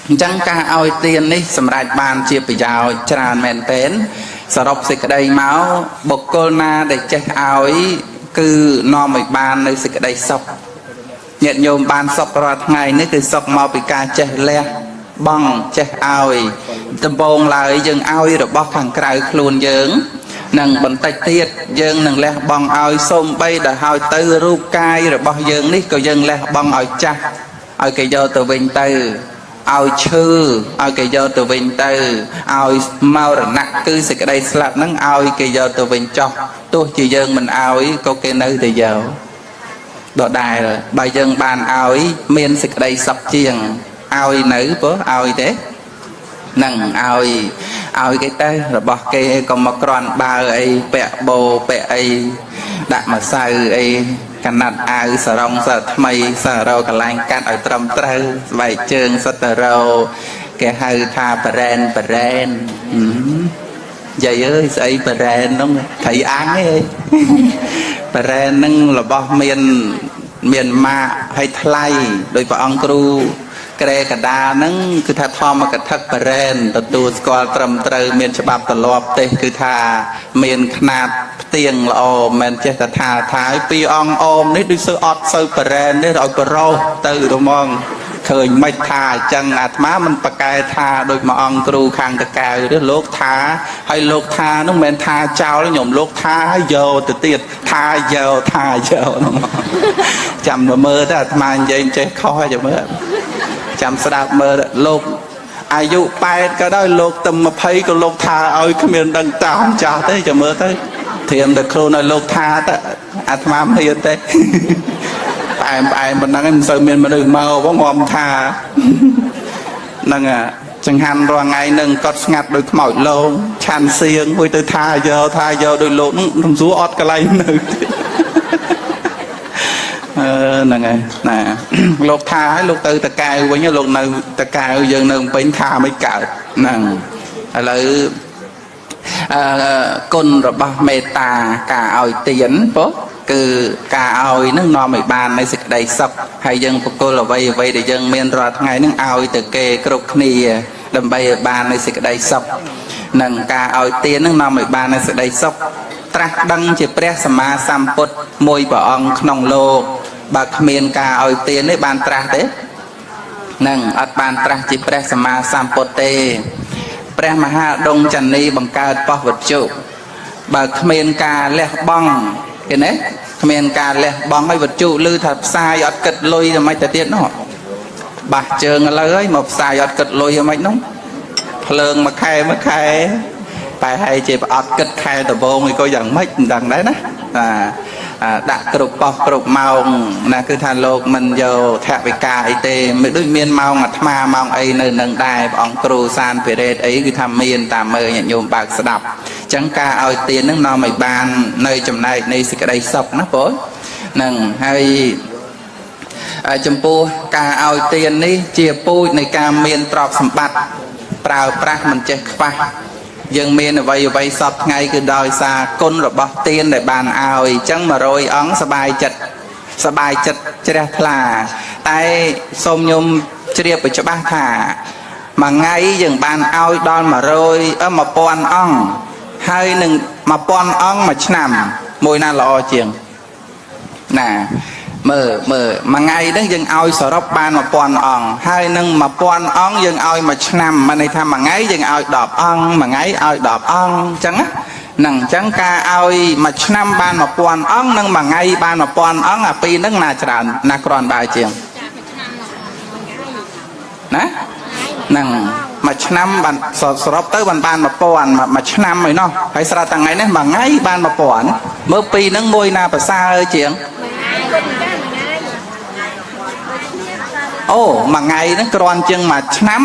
អញ្ចឹងការឲ្យទាននេះសម្រាប់បានជាប្រយោជន៍ច្រើនមែនទែនសរុបសេចក្តីមកបុគ្គលណាដែលចេះឲ្យគឺនាំឲ្យបាននៅសេចក្តីសុខញាតិញោមបានសុខរាល់ថ្ងៃនេះគឺសុខមកពីការចេះលះ បង់ចេះឲ្យដំបងឡើយយើងឲ្យរបស់ខាងក្រៅខ្លួនយើងនឹងបន្តិចទៀតយើងនឹងលះបង់ឲ្យសូម្បីដល់ហើយទៅរូបកាយរបស់យើងនេះក៏យើងលះបង់ឲ្យចាស់ឲ្យគេយកទៅវិញទៅឲ្យឈឺឲ្យគេយកទៅវិញទៅឲ្យមរណៈគឺសេចក្តីស្លាប់ហ្នឹងឲ្យគេយកទៅវិញចោះទោះជាយើងមិនឲ្យក៏គេនៅតែយកដដែលបើយើងបានឲ្យមានសេចក្តីសុខជាងឲ្យនៅព្រោះឲ្យទេនឹងឲ្យឲ្យគេទៅរបស់គេក៏មកក្រាន់បើអីពាក់បោពាក់អីដាក់ម្សៅអីកណាត់អាវសរងសថ្មីសារកន្លែងកាត់ឲ្យត្រឹមត្រូវស្បែកជើងសតរោគេហៅថាប្រែនប្រែនយាយអើយស្អីប្រែនហ្នឹងត្រីអាំងឯងប្រែនហ្នឹងរបស់មានមានម៉ាកហើយថ្លៃដោយព្រះអង្គគ្រូក្រែកដាហ្នឹងគឺថាធម្មកថាប្រែនទទួលស្គាល់ត្រឹមត្រូវមានច្បាប់ទម្លាប់ទេសគឺថាមានខ្នាតផ្ទៀងល្អមិនចេះតែថាថាឲ្យពីអង្គអមនេះដូចសើអត់សូវប្រែននេះឲ្យប្រុសទៅទៅហ្មងឃើញមិនថាអញ្ចឹងអាត្មាមិនប្រកែថាដូចមួយអង្គគ្រូខាងតកៅទេលោកថាហើយលោកថានោះមិនមែនថាចោលខ្ញុំលោកថាឲ្យយកទៅទៀតថាយកថាយកហ្នឹងចាំមើលទៅអាត្មានិយាយចេះខុសហើយចាំមើលចាំស្ដាប់មើលលោកអាយុ8ក៏ដោយលោកទៅ20ក៏លោកថាឲ្យគ្មានដឹងតាមចាស់ទេចាំមើលទៅត្រៀមតែខ្លួនឲ្យលោកថាទៅអាត្មាមិនហ៊ានទេផ្អែមផ្អែមប៉ុណ្ណឹងឯងមិនសូវមានមនុស្សមកផងងំថាហ្នឹងចង្ហាន់រាល់ថ្ងៃនឹងកត់ស្ងាត់ដោយខ្មោចលងឆាន់សៀងមួយទៅថាយកថាយកដោយលោកនឹងសំសួរអត់កន្លែងនៅទៀតអឺហ្នឹងហើយណាលោកថាឲ្យលោកទៅតកែវវិញលោកនៅតកែវយើងនៅពេញថាមិនកើតហ្នឹងឥឡូវអឺគុណរបស់មេត្តាការឲ្យទានពោគឺការឲ្យនឹងនាំឲ្យបាននៅសេចក្តីសុខហើយយើងបកគលអ្វីអ្វីដែលយើងមានរាល់ថ្ងៃនឹងឲ្យទៅគេគ្រប់គ្នាដើម្បីឲ្យបាននៅសេចក្តីសុខនិងការឲ្យទាននឹងនាំឲ្យបាននៅសេចក្តីសុខត្រាស់ដឹងជាព្រះសម្មាសម្ពុទ្ធមួយព្រះអង្គក្នុងលោកបើគ្មានការឲ្យទាននេះបានត្រាស់ទេនឹងអត់បានត្រាស់ជាព្រះសម្មាសម្ពុទ្ធទេព្រះមហាដងចន្នីបង្កើតបោះវត្ថុបើគ្មានការលះបង់គេណាគ្មានការលះបង់ឲ្យវត្ថុឮថាផ្សាយអត់គិតលុយទៅមិនទៅទៀតនោះបាសជើងឥឡូវហើយមកផ្សាយអត់គិតលុយហ្មងនោះភ្លើងមួយខែមួយខែបែរហើយជាអត់គិតខែដំបងឯក៏យ៉ាងម៉េចមិនដឹងដែរណាបាទដាក់គ្រប់ប៉ុស្តិ៍គ្រប់ម៉ោងណាគឺថាលោកមិនយកថវិកាអីទេមិនដូចមានម៉ោងអាត្មាម៉ោងអីនៅនឹងដែរព្រះអង្គគ្រូសានពិរេតអីគឺថាមានតាមមើលញាតិញោមបើកស្ដាប់អញ្ចឹងការឲ្យទាននឹងនាំឲ្យបាននៅចំណែកនៃសេចក្តីសុខណាបងនឹងហើយចំពោះការឲ្យទាននេះជាពូជនៃការមានទ្រព្យសម្បត្តិប្រើប្រាស់មិនចេះខ្វះយើងមានអ្វីអ្វីសពថ្ងៃគឺដោយសារគុណរបស់ទានដែលបានឲ្យអញ្ចឹង100អង្គសบายចិត្តសบายចិត្តជ្រះថ្លាតែសូមញោមជ្រាបឲ្យច្បាស់ថាមួយថ្ងៃយើងបានឲ្យដល់100 1000អង្គហើយនឹង1000អង្គមួយឆ្នាំមួយណាល្អជាងណាមើលមើលមួយថ្ងៃហ្នឹងយើងឲ្យសរុបបាន1000អង្គហើយនឹង1000អង្គយើងឲ្យមួយឆ្នាំមានន័យថាមួយថ្ងៃយើងឲ្យ10អង្គមួយថ្ងៃឲ្យ10អង្គអញ្ចឹងណាហ្នឹងអញ្ចឹងការឲ្យមួយឆ្នាំបាន1000អង្គនិងមួយថ្ងៃបាន1000អង្គអាពីរហ្នឹងណាច្រើនណាគ្រាន់បើជាងណាហ្នឹងមួយឆ្នាំបានសរុបទៅបានបាន1000មួយឆ្នាំឯណោះហើយស្រាប់តែថ្ងៃនេះមួយថ្ងៃបាន1000មើលពីរហ្នឹងមួយណាប្រសើរជាងអូមួយថ្ងៃហ្នឹងគ្រាន់ជាងមួយឆ្នាំ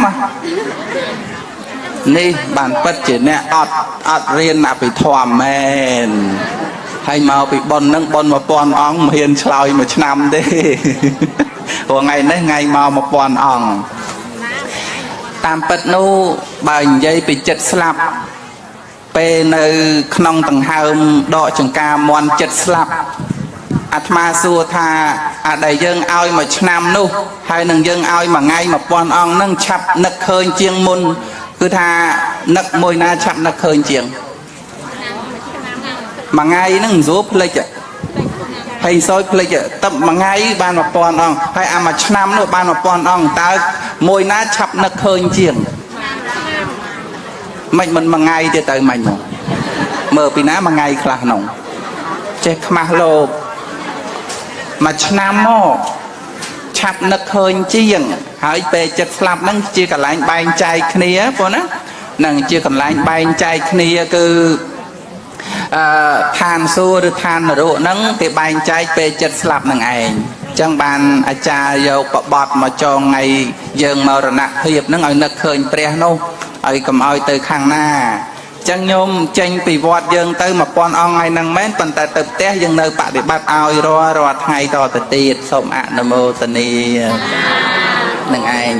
នេះបានពិតជាអ្នកអត់អត់រៀនអភិធម្មមែនហើយមកពីប៉ុនហ្នឹងប៉ុន1000អង្គមិនហ៊ានឆ្លើយមួយឆ្នាំទេព្រោះថ្ងៃនេះថ្ងៃមក1000អង្គតាមពិតនោះបើនិយាយពីចិត្តស្លាប់ពេលនៅក្នុងដង្ហើមដកចង្ការមន់ចិត្តស្លាប់អាត្មាសួរថាអាដែលយើងឲ្យមួយឆ្នាំនោះហើយនឹងយើងឲ្យមួយថ្ងៃ1000អង្គហ្នឹងឆាប់នឹកឃើញជាងមុនគឺថានឹកមួយណាឆាប់នឹកឃើញជាងមួយថ្ងៃហ្នឹងមិនស្រួលភ្លេច ហើយសោយភ្លេចទឹកមួយថ្ងៃបាន1000អង្គហើយអាមួយឆ្នាំនោះបាន1000អង្គតើមួយណាឆាប់នឹកឃើញជាងមិនមិនមួយថ្ងៃទេទៅមិនមកមើលពីណាមួយថ្ងៃខ្លះនោះចេះខ្មាស់លោកមួយឆ្នាំមកឆាប់នឹកឃើញជាងហើយពេលចិត្តស្លាប់ហ្នឹងជាកន្លែងបែងចែកគ្នាបងណានឹងជាកន្លែងបែងចែកគ្នាគឺអឺឋានសួគ៌ឬឋាននរកហ្នឹងគេបែងចែកពេលចិត្តស្លាប់នឹងឯងអញ្ចឹងបានអាចារ្យយកបបត់មកចងថ្ងៃយើងមរណភាពហ្នឹងឲ្យនឹកឃើញព្រះនោះឲ្យកុំឲ្យទៅខាងណាអញ្ចឹងញោមចេញពីវត្តយើងទៅ1000អង្គថ្ងៃហ្នឹងមែនប៉ុន្តែទៅផ្ទះយើងនៅបដិបត្តិឲ្យរាល់រាល់ថ្ងៃតទៅទៀតសូមអនុមោទនានឹងឯង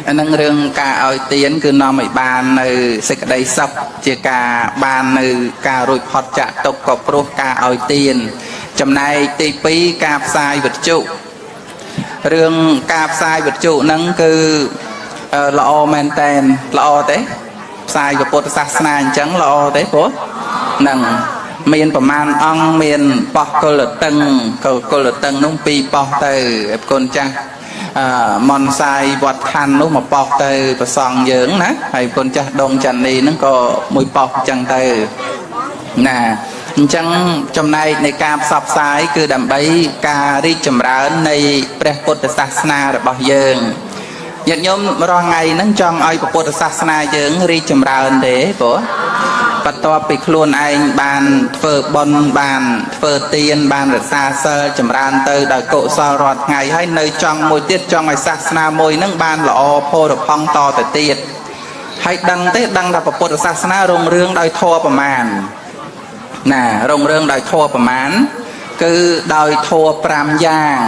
អានឹងរឿងការឲ្យទានគឺនាំឲ្យបាននៅសេចក្តីសុខជាការបាននៅការរួចផុតចាកទុក្ខក៏ព្រោះការឲ្យទានចំណែកទី2ការផ្សាយវិទ្យុរឿងការផ្សាយវិទ្យុហ្នឹងគឺល្អមែនតែនល្អទេផ្សាយពុទ្ធសាសនាអញ្ចឹងល្អទេព្រោះហ្នឹងមានប្រមាណអង្គមានប៉ោះកុលតឹងកុលតឹងនោះពីរប៉ោះទៅឯគុណចាស់អឺមនសាយវត្តខណ្ឌនោះមកប៉ោះទៅប្រសង់យើងណាហើយគុណចាស់ដងចាន់នីហ្នឹងក៏មួយប៉ោះអញ្ចឹងទៅណាអញ្ចឹងចំណែកនៃការផ្សព្វផ្សាយគឺដើម្បីការរីកចម្រើននៃព្រះពុទ្ធសាសនារបស់យើងញាតិញោមរាល់ថ្ងៃហ្នឹងចង់ឲ្យពុទ្ធសាសនាយើងរីកចម្រើនទេព្រោះបន្ទាប់ពីខ្លួនឯងបានធ្វើបុណ្យបានធ្វើទានបានរក្សាសិលចម្រើនទៅដោយកុសលរាល់ថ្ងៃហើយនៅចង់មួយទៀតចង់ឲ្យសាសនាមួយហ្នឹងបានល្អផូរផង់តទៅទៀតហើយដឹងទេដឹងថាពុទ្ធសាសនារុងរឿងដោយធម៌ប្រមាណណារុងរឿងដោយធម៌ប្រមាណគឺដោយធម៌5យ៉ាង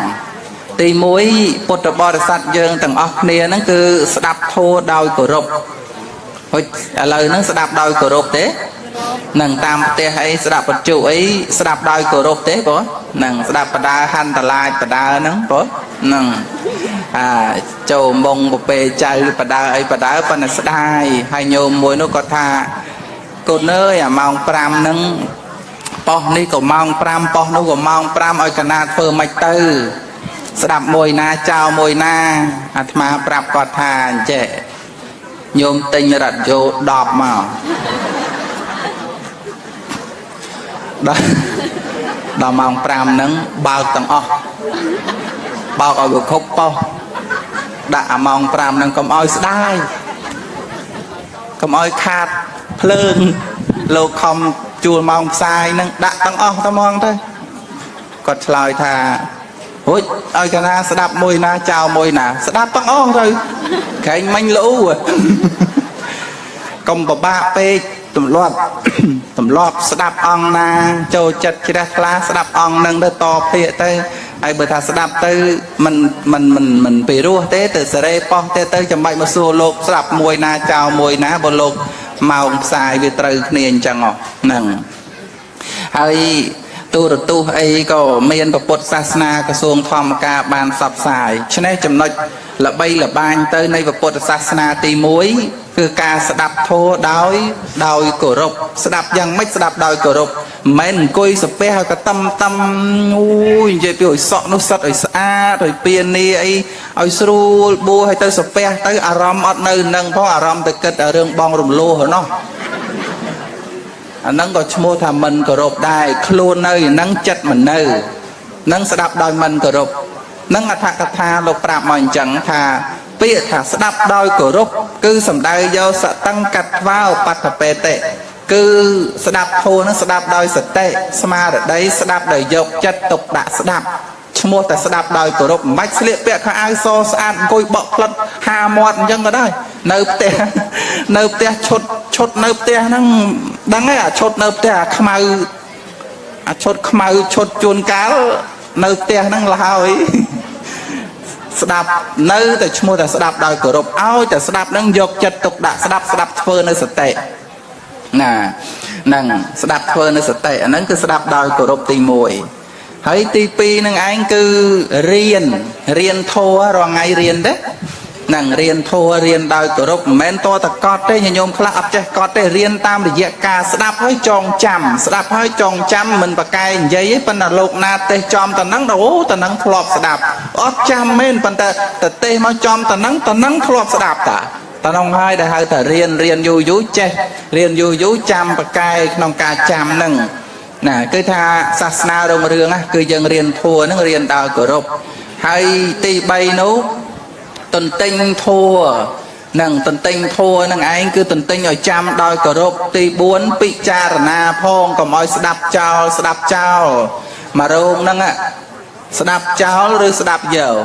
ទី1ពុទ្ធបរិស័ទយើងទាំងអស់គ្នាហ្នឹងគឺស្ដាប់ធម៌ដោយគោរពហុចឥឡូវហ្នឹងស្ដាប់ដោយគោរពទេនឹងតាមផ្ទះអីស្ដាប់បច្ចុអីស្ដាប់ដោយគោរពទេបងនឹងស្ដាប់បដាហន្តឡាចបដាហ្នឹងបងនឹងអាចូលមងប្រពេចៅបដាអីបដាប៉ុន្តែស្ដាយហើយញោមមួយនោះគាត់ថាកូនអើយអាម៉ោង5ហ្នឹងប៉ុស្នេះក៏ម៉ោង5ប៉ុស្នោះក៏ម៉ោង5ឲ្យកណាធ្វើមិនទៅស្ដាប់មួយណាចោលមួយណាអាត្មាប្រាប់គាត់ថាអញ្ចេះញោមទិញរ៉ាឌីយ៉ូ10មកដល់ដល់ម៉ោង5ហ្នឹងបើកទាំងអស់បើកឲ្យវាគ្រប់ប៉ុស្ដាក់អាម៉ោង5ហ្នឹងកុំឲ្យស្ដាយកុំឲ្យខាតភ្លើងលោកខំជួលម៉ោងផ្សាយហ្នឹងដាក់ទាំងអស់តែហ្មងទៅគាត់ឆ្លើយថារួចឲ្យកណាស្ដាប់មួយណាចោលមួយណាស្ដាប់ទាំងអស់ទៅក្រែងមិញលូកុំពិបាកពេកទម្លាប់ទម្លាប់ស្ដាប់អង្គណាចូលចិត្តជ្រះថ្លាស្ដាប់អង្គនឹងទៅតភាកទៅហើយបើថាស្ដាប់ទៅមិនមិនមិនមិនពីរោះទេទៅសេរីប៉ោះទេទៅចាំបាច់មកសួរលោកស្ដាប់មួយណាចោលមួយណាបើលោកម៉ោងផ្សាយវាត្រូវគ្នាអញ្ចឹងហ្នឹងហើយទូរទស្សន៍អីក៏មានពុទ្ធសាសនាក្រសួងធម្មការបានផ្សព្វផ្សាយឆ្នេះចំណុចល្បីល្បាញទៅនៃពុទ្ធសាសនាទី1គឺការស្ដាប់ធម៌ដោយគោរពស្ដាប់យ៉ាងម៉េចស្ដាប់ដោយគោរពមិនមែនអង្គុយសាពះហើយក៏តឹមតឹមអូយនិយាយពីឲ្យសក់នោះសិតឲ្យស្អាតឲ្យពៀនីអីឲ្យស្រួលបួឲ្យទៅសាពះទៅអារម្មណ៍អត់នៅនឹងផងអារម្មណ៍ទៅគិតរឿងបងរំលោះណោះអាហ្នឹងក៏ឈ្មោះថាមិនគោរពដែរខ្លួននៅហ្នឹងចិត្តមិននៅនឹងស្ដាប់ដោយមិនគោរពនឹងអដ្ឋកថាលោកប្រាប់មកអញ្ចឹងថាពាក្យថាស្ដាប់ដោយគោរពគឺសំដៅយកសតង្កត្វាឧបត្តបេតិគឺស្ដាប់ធម៌នឹងស្ដាប់ដោយសតិស្មារតីស្ដាប់ដោយយកចិត្តទុកដាក់ស្ដាប់ឈ្មោះតែស្ដាប់ដោយគោរពមិនបាច់ស្លៀកពាក់ខោអាវសស្អាតអង្គុយបក់ផ្លិតហាមាត់អញ្ចឹងក៏ដែរនៅផ្ទះនៅផ្ទះឈុតឈុតនៅផ្ទះហ្នឹងដឹងហើយអាឈុតនៅផ្ទះអាខ្មៅអាឈុតខ្មៅឈុតជួនកាលនៅផ្ទះហ្នឹងលហើយស្ដាប់នៅតែឈ្មោះតែស្ដាប់ដោយគោរពឲ្យតែស្ដាប់ហ្នឹងយកចិត្តទុកដាក់ស្ដាប់ស្ដាប់ធ្វើនៅសតិណាហ្នឹងស្ដាប់ធ្វើនៅសតិអាហ្នឹងគឺស្ដាប់ដោយគោរពទី1ហើយទី2នឹងឯងគឺរៀនរៀនធម៌រាល់ថ្ងៃរៀនទេ នឹងរៀនធម៌រៀនដោយគោរពមិនមែនតតកត់ទេញោមខ្លះអត់ចេះកត់ទេរៀនតាមរយៈការស្ដាប់ហើយចងចាំស្ដាប់ហើយចងចាំមិនប្រកែនិយាយទេប៉ុន្តែលោកណាទេសចំតនឹងអូតនឹងធ្លាប់ស្ដាប់អត់ចាំមែនប៉ុន្តែតទេសមកចំតនឹងតនឹងធ្លាប់ស្ដាប់តាតនងហើយដែលហៅថារៀនរៀនយូរយូរចេះរៀនយូរយូរចាំប្រកែក្នុងការចាំនឹងណាគឺថាសាសនារុងរឿងណាគឺយើងរៀនធัวនឹងរៀនដោយគោរពហើយទី3នោះ ទន្ទិញធัวនឹងទន្ទិញធัวនឹងឯងគឺទន្ទិញឲ្យចាំដោយគោរពទី4ពិចារណាផងកុំឲ្យស្ដាប់ចោលស្ដាប់ចោលមករោងហ្នឹងស្ដាប់ចោលឬស្ដាប់យក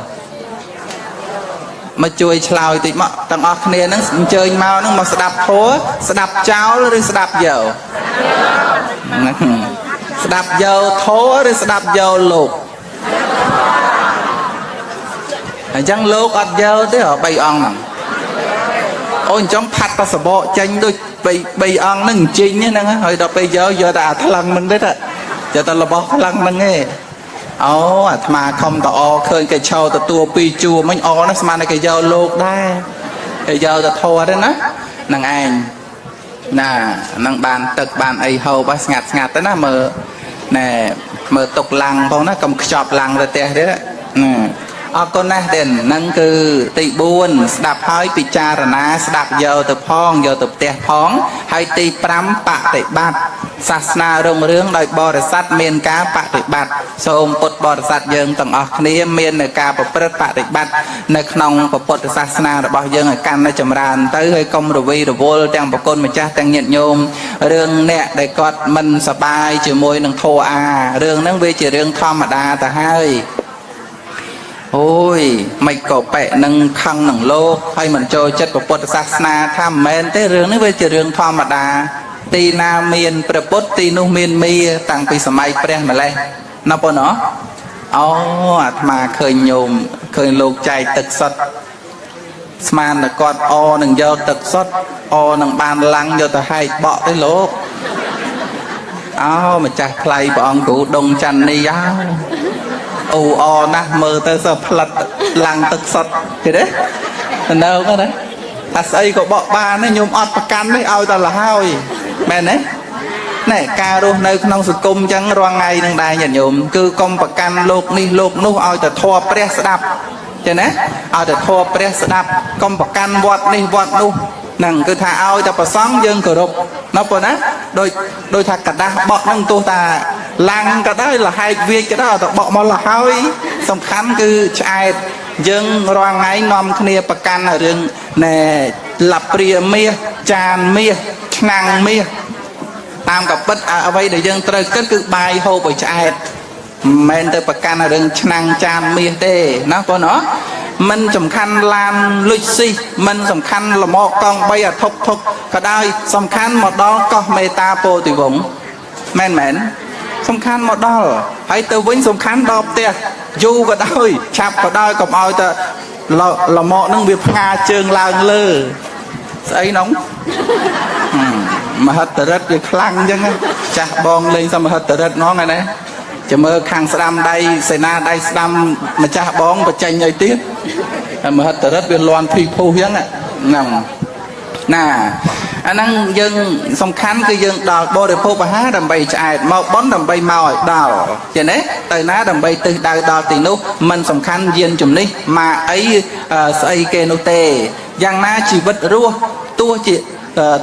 មកជួយឆ្លើយតិចមកទាំងអស់គ្នាហ្នឹងអញ្ជើញមកហ្នឹងមកស្ដាប់ធัวស្ដាប់ចោលឬស្ដាប់យកស្ដាប់យកធัวឬស្ដាប់យកលោកអញ្ចឹងលោកអត់យកទេ3អង្គហ្នឹងអូអញ្ចឹងផាត់តសបកចេញដូច3អង្គហ្នឹងអញ្ជិញហ្នឹងហើយដល់ពេលយកយកតែអាថ្លឹងហ្នឹងទេយកតែរបស់ថ្លឹងហ្នឹងឯងអូអាត្មាខំតអឃើញគេឈោទទួលពីរជួរមិញអហ្នឹងស្មានតែគេយកលោកដែរគេយកទៅធေါ်ទេណាហ្នឹងឯងណាហ្នឹងបានទឹកបានអីហូបស្ងាត់ស្ងាត់ទៅណាមើលណែមើលទុកឡាំងផងណាកុំខ្ចប់ឡាំងទៅផ្ទះទៀតណាអរគុណណាស់ទេហ្នឹងគឺទី4ស្ដាប់ហើយពិចារណាស្ដាប់យកទៅផងយកទៅផ្ទះផងហើយទី5បតិបត្តិសាសនារុងរឿងដោយបរិស័ទមានការបតិបត្តិសូមពុទ្ធបរិស័ទយើងទាំងអស់គ្នាមាននៅការប្រព្រឹត្តបតិបត្តិនៅក្នុងពុទ្ធសាសនារបស់យើងឲ្យកាន់តែចម្រើនទៅហើយកុំរវីរវល់ទាំងប្រគុណម្ចាស់ទាំងញាតិញោមរឿងអ្នកដែលគាត់មិនសប្បាយជាមួយនឹងធម៌អារឿងហ្នឹងវាជារឿងធម្មតាទៅហើយអូយមិនក៏ប៉ែនឹងខឹងនឹងលោកហើយមិនចូលចិត្តពុទ្ធសាសនាថាមិនមែនទេរឿងនេះវាជារឿងធម្មតាទីណាមានព្រះពុទ្ធទីនោះមានមាតាំងពីសម័យព្រះម្លេះណាប៉ុណ្ណោះអូអាត្មាឃើញញោមឃើញលោកចែកទឹកសុទ្ធស្មានតែគាត់អនឹងយកទឹកសុទ្ធអនឹងបានឡាំងយកទៅហែកបក់ទេលោកអោម្ចាស់ថ្លៃព្រះអង្គគ្រូដងច័ន្ទនីអោអូអណាស់មើលទៅសើផ្លិតឡាំងទឹកសុទ្ធគេទេនៅហ្នឹងណាថាស្អីក៏បក់បានដែរញោមអត់ប្រកាន់ទេឲ្យតែលហើយមែនទេណែការរស់នៅក្នុងសង្គមអញ្ចឹងរាល់ថ្ងៃនឹងដែរញាតិញោមគឺកុំប្រកាន់លោកនេះលោកនោះឲ្យតែធម៌ព្រះស្ដាប់ចឹងណាឲ្យតែធម៌ព្រះស្ដាប់កុំប្រកាន់វត្តនេះវត្តនោះហ្នឹងគឺថាឲ្យតែប្រសង់យើងគោរពណាប៉ុណ្ណាដូចថាกระដាស់បក់ហ្នឹងទោះតាឡាំងក៏ដោយលហែកវាចក៏ដោយតែបក់មកលហើយសំខាន់គឺឆ្អែតយើងរាល់ថ្ងៃនាំគ្នាប្រកាន់រឿងណែលាព្រាមាសចានមាសឆ្នាំងមាសតាមកពិតអ្វីដែលយើងត្រូវគិតគឺបាយហូបឲ្យឆ្អែតមិនមែនទៅប្រកាន់រឿងឆ្នាំងចានមាសទេណាបងណាមិនសំខាន់ឡានលុចស៊ីមិនសំខាន់លមកកង់3អាធុកធុកក៏ដោយសំខាន់មកដល់កោះមេតាពោធិវង្សមែនមែនសំខាន់មកដល់ហើយទៅវិញសំខាន់ដល់ផ្ទះយូរក៏ដោយឆាប់ក៏ដោយកុំឲ្យតែលមកនឹងវាផ្ងាជើងឡើងលើស្អីនងមហិទ្ធរិទ្ធវាខ្លាំងអញ្ចឹងចាស់បងលេងសមហិទ្ធរិទ្ធហ្មងហ្នឹងណាចាំមើលខាងស្ដាំដៃសេនាដៃស្ដាំម្ចាស់បងបញ្ចេញឲ្យទៀតមហិទ្ធរិទ្ធវាលន់ភីភុះអញ្ចឹងហ្នឹងណាអាហ្នឹងយើងសំខាន់គឺយើងដល់បរិភោគអាហារដើម្បីឆ្អែតមកប៉ុនដើម្បីមកឲ្យដល់ចេះទេទៅណាដើម្បីទិសដៅដល់ទីនោះមិនសំខាន់យានជំនិះមកអីស្អីគេនោះទេយ៉ាងណាជីវិតរស់ទោះជា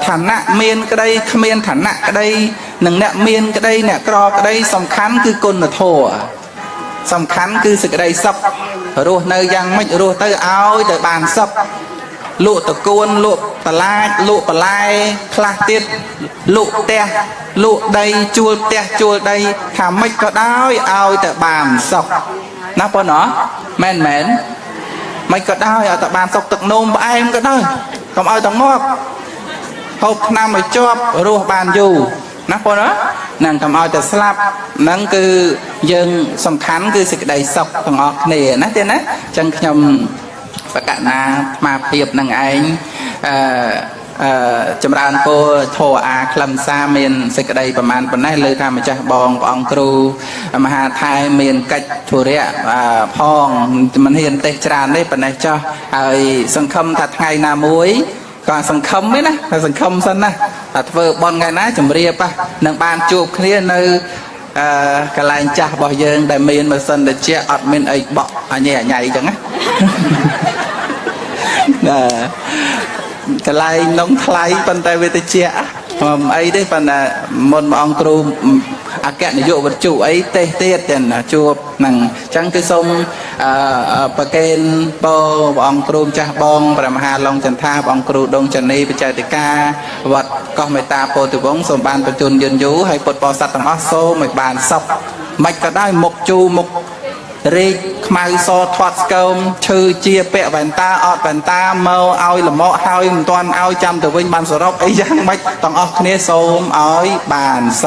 ឋានៈមានក្តីគ្មានឋានៈក្តីនិងអ្នកមានក្តីអ្នកក្រក្តីសំខាន់គឺគុណធម៌សំខាន់គឺសេចក្តីសុខរស់នៅយ៉ាងម៉េចរស់ទៅឲ្យទៅបានសុខលក់តកួនលក់បន្លាចលក់បន្លែខ្លះទៀតលក់ផ្ទះលក់ដីជួលផ្ទះជួលដីថាម៉េចក៏ដោយឲ្យតែបានសុខណាប៉ុណ្ណោះមែនមែនមិនក៏ដោយឲ្យតែបានសុខទឹកនោមផ្អែមក៏ដោយកុំឲ្យតែងាប់ហូបថ្នាំឲ្យជាប់រស់បានយូរណាប៉ុណ្ណាហ្នឹងកុំឲ្យតែស្លាប់ហ្នឹងគឺយើងសំខាន់គឺសេចក្តីសុខទាំងអស់គ្នាណាទេណាអញ្ចឹងខ្ញុំបកណាអាត្មាភាពនឹងឯងអឺ អឺចម្រើនពរធរអាខ្លឹមសារមានសេចក្តីប្រមាណប៉ុណ្ណេះលើថាម្ចាស់បងព្រះអង្គគ្រូមហាថែមានកិច្ចធុរៈអឺផងមិនហ៊ានទេសច្រើនទេប៉ុណ្ណេះចោះហើយសង្ឃឹមថាថ្ងៃណាមួយក៏សង្ឃឹមឯណាថាសង្ឃឹមសិនណាថាធ្វើបន់ថ្ងៃណាជំរាបនឹងបានជួបគ្នានៅអឺកន្លែងចាស់របស់យើងដែលមានម៉ាស៊ីនត្រជាក់អត់មានអីបក់អញអញអញ្ចឹងណា ណាកន្លែងនងថ្លៃប៉ុន្តែវាតិចមិនអីទេប៉ុន្តែមុនព្រះអង្គគ្រូអគ្គនាយកវត្ថុអីទេសទៀតចឹងណាជួបហ្នឹងអញ្ចឹងគឺសូមអឺប្រកេនពរព្រះអង្គគ្រូម្ចាស់បងព្រះមហាឡុងចន្ទថាព្រះអង្គគ្រូដងចនីបច្ចេតិកាវត្តកោះមេត្តាពោធិវង្សសូមបានបញ្ជូនយន្តយូរហើយពុទ្ធបរិស័ទទាំងអស់សូមឲ្យបានសុខមិនក៏ដោយមុខជូរមុខ រីកខ្មៅសធាត់ស្គមឈឺជាពាក់វ៉ែនតាអត់វ៉ែនតាមកឲ្យលមកហើយមិនទាន់ឲ្យចាំទៅវិញបានសរុបអីយ៉ាងម៉េចទាំងអស់គ្នាសូមឲ្យបានស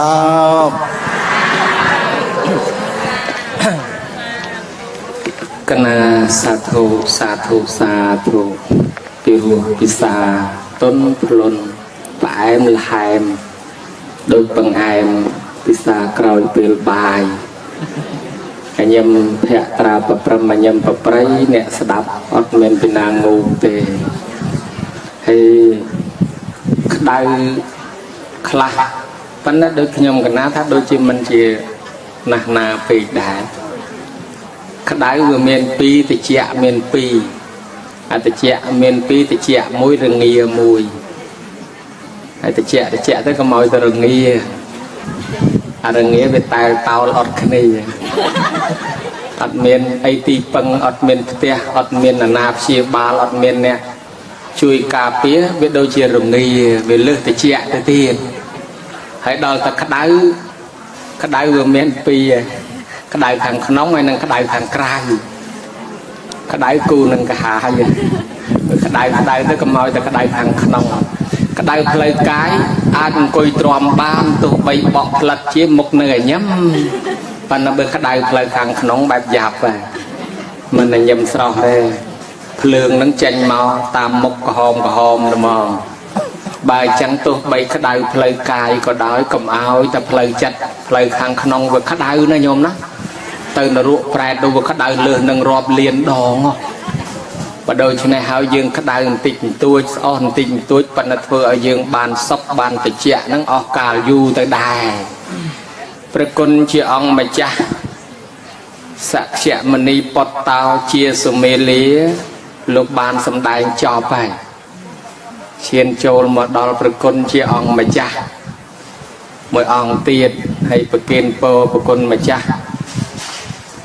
ព កណាសាធុសាធុសាធុពីរោះពិសាតុនភ្លុនផ្អែមល្ហែមដូចបង្អែមពិសាក្រោយពេលបាយអញឹមភក្ត្រាប្រព្រឹមអញឹមប្រប្រៃអ្នកស្ដាប់អត់មានពីណាងងទេហើយក្តៅខ្លះប៉ុន្តែដូចខ្ញុំកណាថាដូចជាមិនជាណាស់ណាពេកដែរ ក្តៅវាមាន2តិចមាន2អតិចមាន2តិចមួយរងាមួយហើយតិចតិចទៅក៏មកទៅរងាអារងាវាតែលតោលអត់គ្នាអត់មានអីទីពឹងអត់មានផ្ទះអត់មានអាណាព្យាបាលអត់មានអ្នកជួយការពារវាដូចជារងាវាលើសតិចទៅទៀតហើយដល់តែក្តៅក្តៅវាមាន2ឯងក្តៅខាងក្នុងហើយនិងក្តៅខាងក្រៅក្តៅគូនឹងកាហាយក្តៅក្តៅទៅកុំឲ្យតែក្តៅខាងក្នុងក្តៅផ្លូវកាយអាចអង្គុយទ្រាំបានទោះបីបក់ផ្លិតជាមុខនៅឲ្យញឹមប៉ុន្តែបើក្តៅផ្លូវខាងក្នុងបែបយ៉ាប់ហ่ะមិនញឹមស្រស់ទេភ្លើងនឹងចេញមកតាមមុខក្រហមក្រហមហ្មងបើអញ្ចឹងទោះបីក្តៅផ្លូវកាយក៏ដោយកុំឲ្យតែផ្លូវចិត្តផ្លូវខាងក្នុងវាក្តៅណាញោមណាទៅនរកប្រែតទៅវាក្តៅលើសនឹងរាប់លានដងហ៎បើដូច្នេះហើយយើងក្តៅបន្តិចបន្តួចស្អុះបន្តិចបន្តួចប៉ុន្តែធ្វើឲ្យយើងបានសុខបានតិចហ្នឹងអស់កាលយូរទៅដែរព្រះគុណជាអង្គម្ចាស់សក្យមនីពតតោជាសុមេលាលោកបានសម្ដែងចប់ហើយឈានចូលមកដល់ព្រះគុណជាអង្គម្ចាស់មួយអង្គទៀតហើយប្រគេនពរព្រះគុណម្ចាស់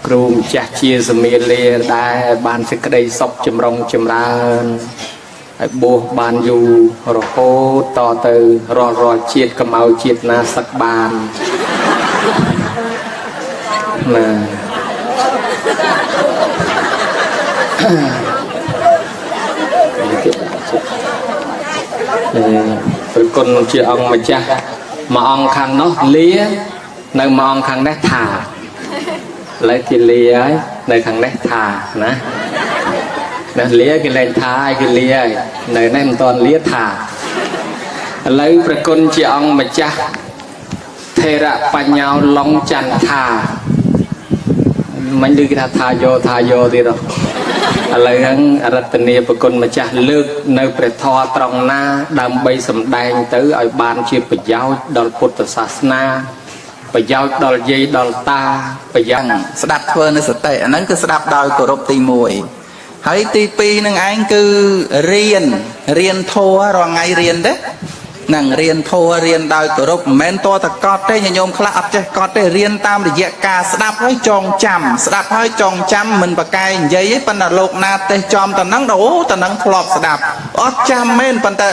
គ្រូម្ចាស់ជាសមាលាដែរបានសេចក្តីសុខចម្រុងចម្រើនហើយបួសបានយូររហូតតទៅរាល់រាល់ជាតិកុំឲ្យជាតិណាសឹកបានណាព្រះគុណជាអង្គម្ចាស់មួយអង្គខាងនោះលានៅមួយអង្គខាងនេះថាឥឡូវគេលាហើយនៅខាងនេះថាណាណាលាគេលែងថាហើយគេលាហើយនៅនេះមិនទាន់លាថាឥឡូវព្រះគុណជាអង្គម្ចាស់ថេរបញ្ញោឡុងចន្ទថាមិនឮគេថាថាយោថាយោទៀតហ៎ឥឡូវហ្នឹងអរតនីប្រគុណម្ចាស់លើកនៅព្រះធម៌ត្រង់ណាដើម្បីសម្ដែងទៅឲ្យបានជាប្រយោជន៍ដល់ពុទ្ធសាសនាប្រយោជន៍ដល់យាយដល់តាប្រយោជន៍ ស្ដាប់ធ្វើនៅសតិអាហ្នឹងគឺស្ដាប់ដោយគោរពទី1ហើយទី2នឹងឯងគឺរៀនរៀនធម៌រាល់ថ្ងៃរៀនទេហ្នឹងរៀនធម៌រៀនដោយគោរពមិនមែនតតែកត់ទេញាតិញោមខ្លះអត់ចេះកត់ទេរៀនតាមរយៈការស្ដាប់ហើយចងចាំស្ដាប់ហើយចងចាំមិនប្រកែកនិយាយទេប៉ុន្តែលោកណាទេសចំតហ្នឹងអូតហ្នឹងធ្លាប់ស្ដាប់អត់ចាំមែនប៉ុន្តែត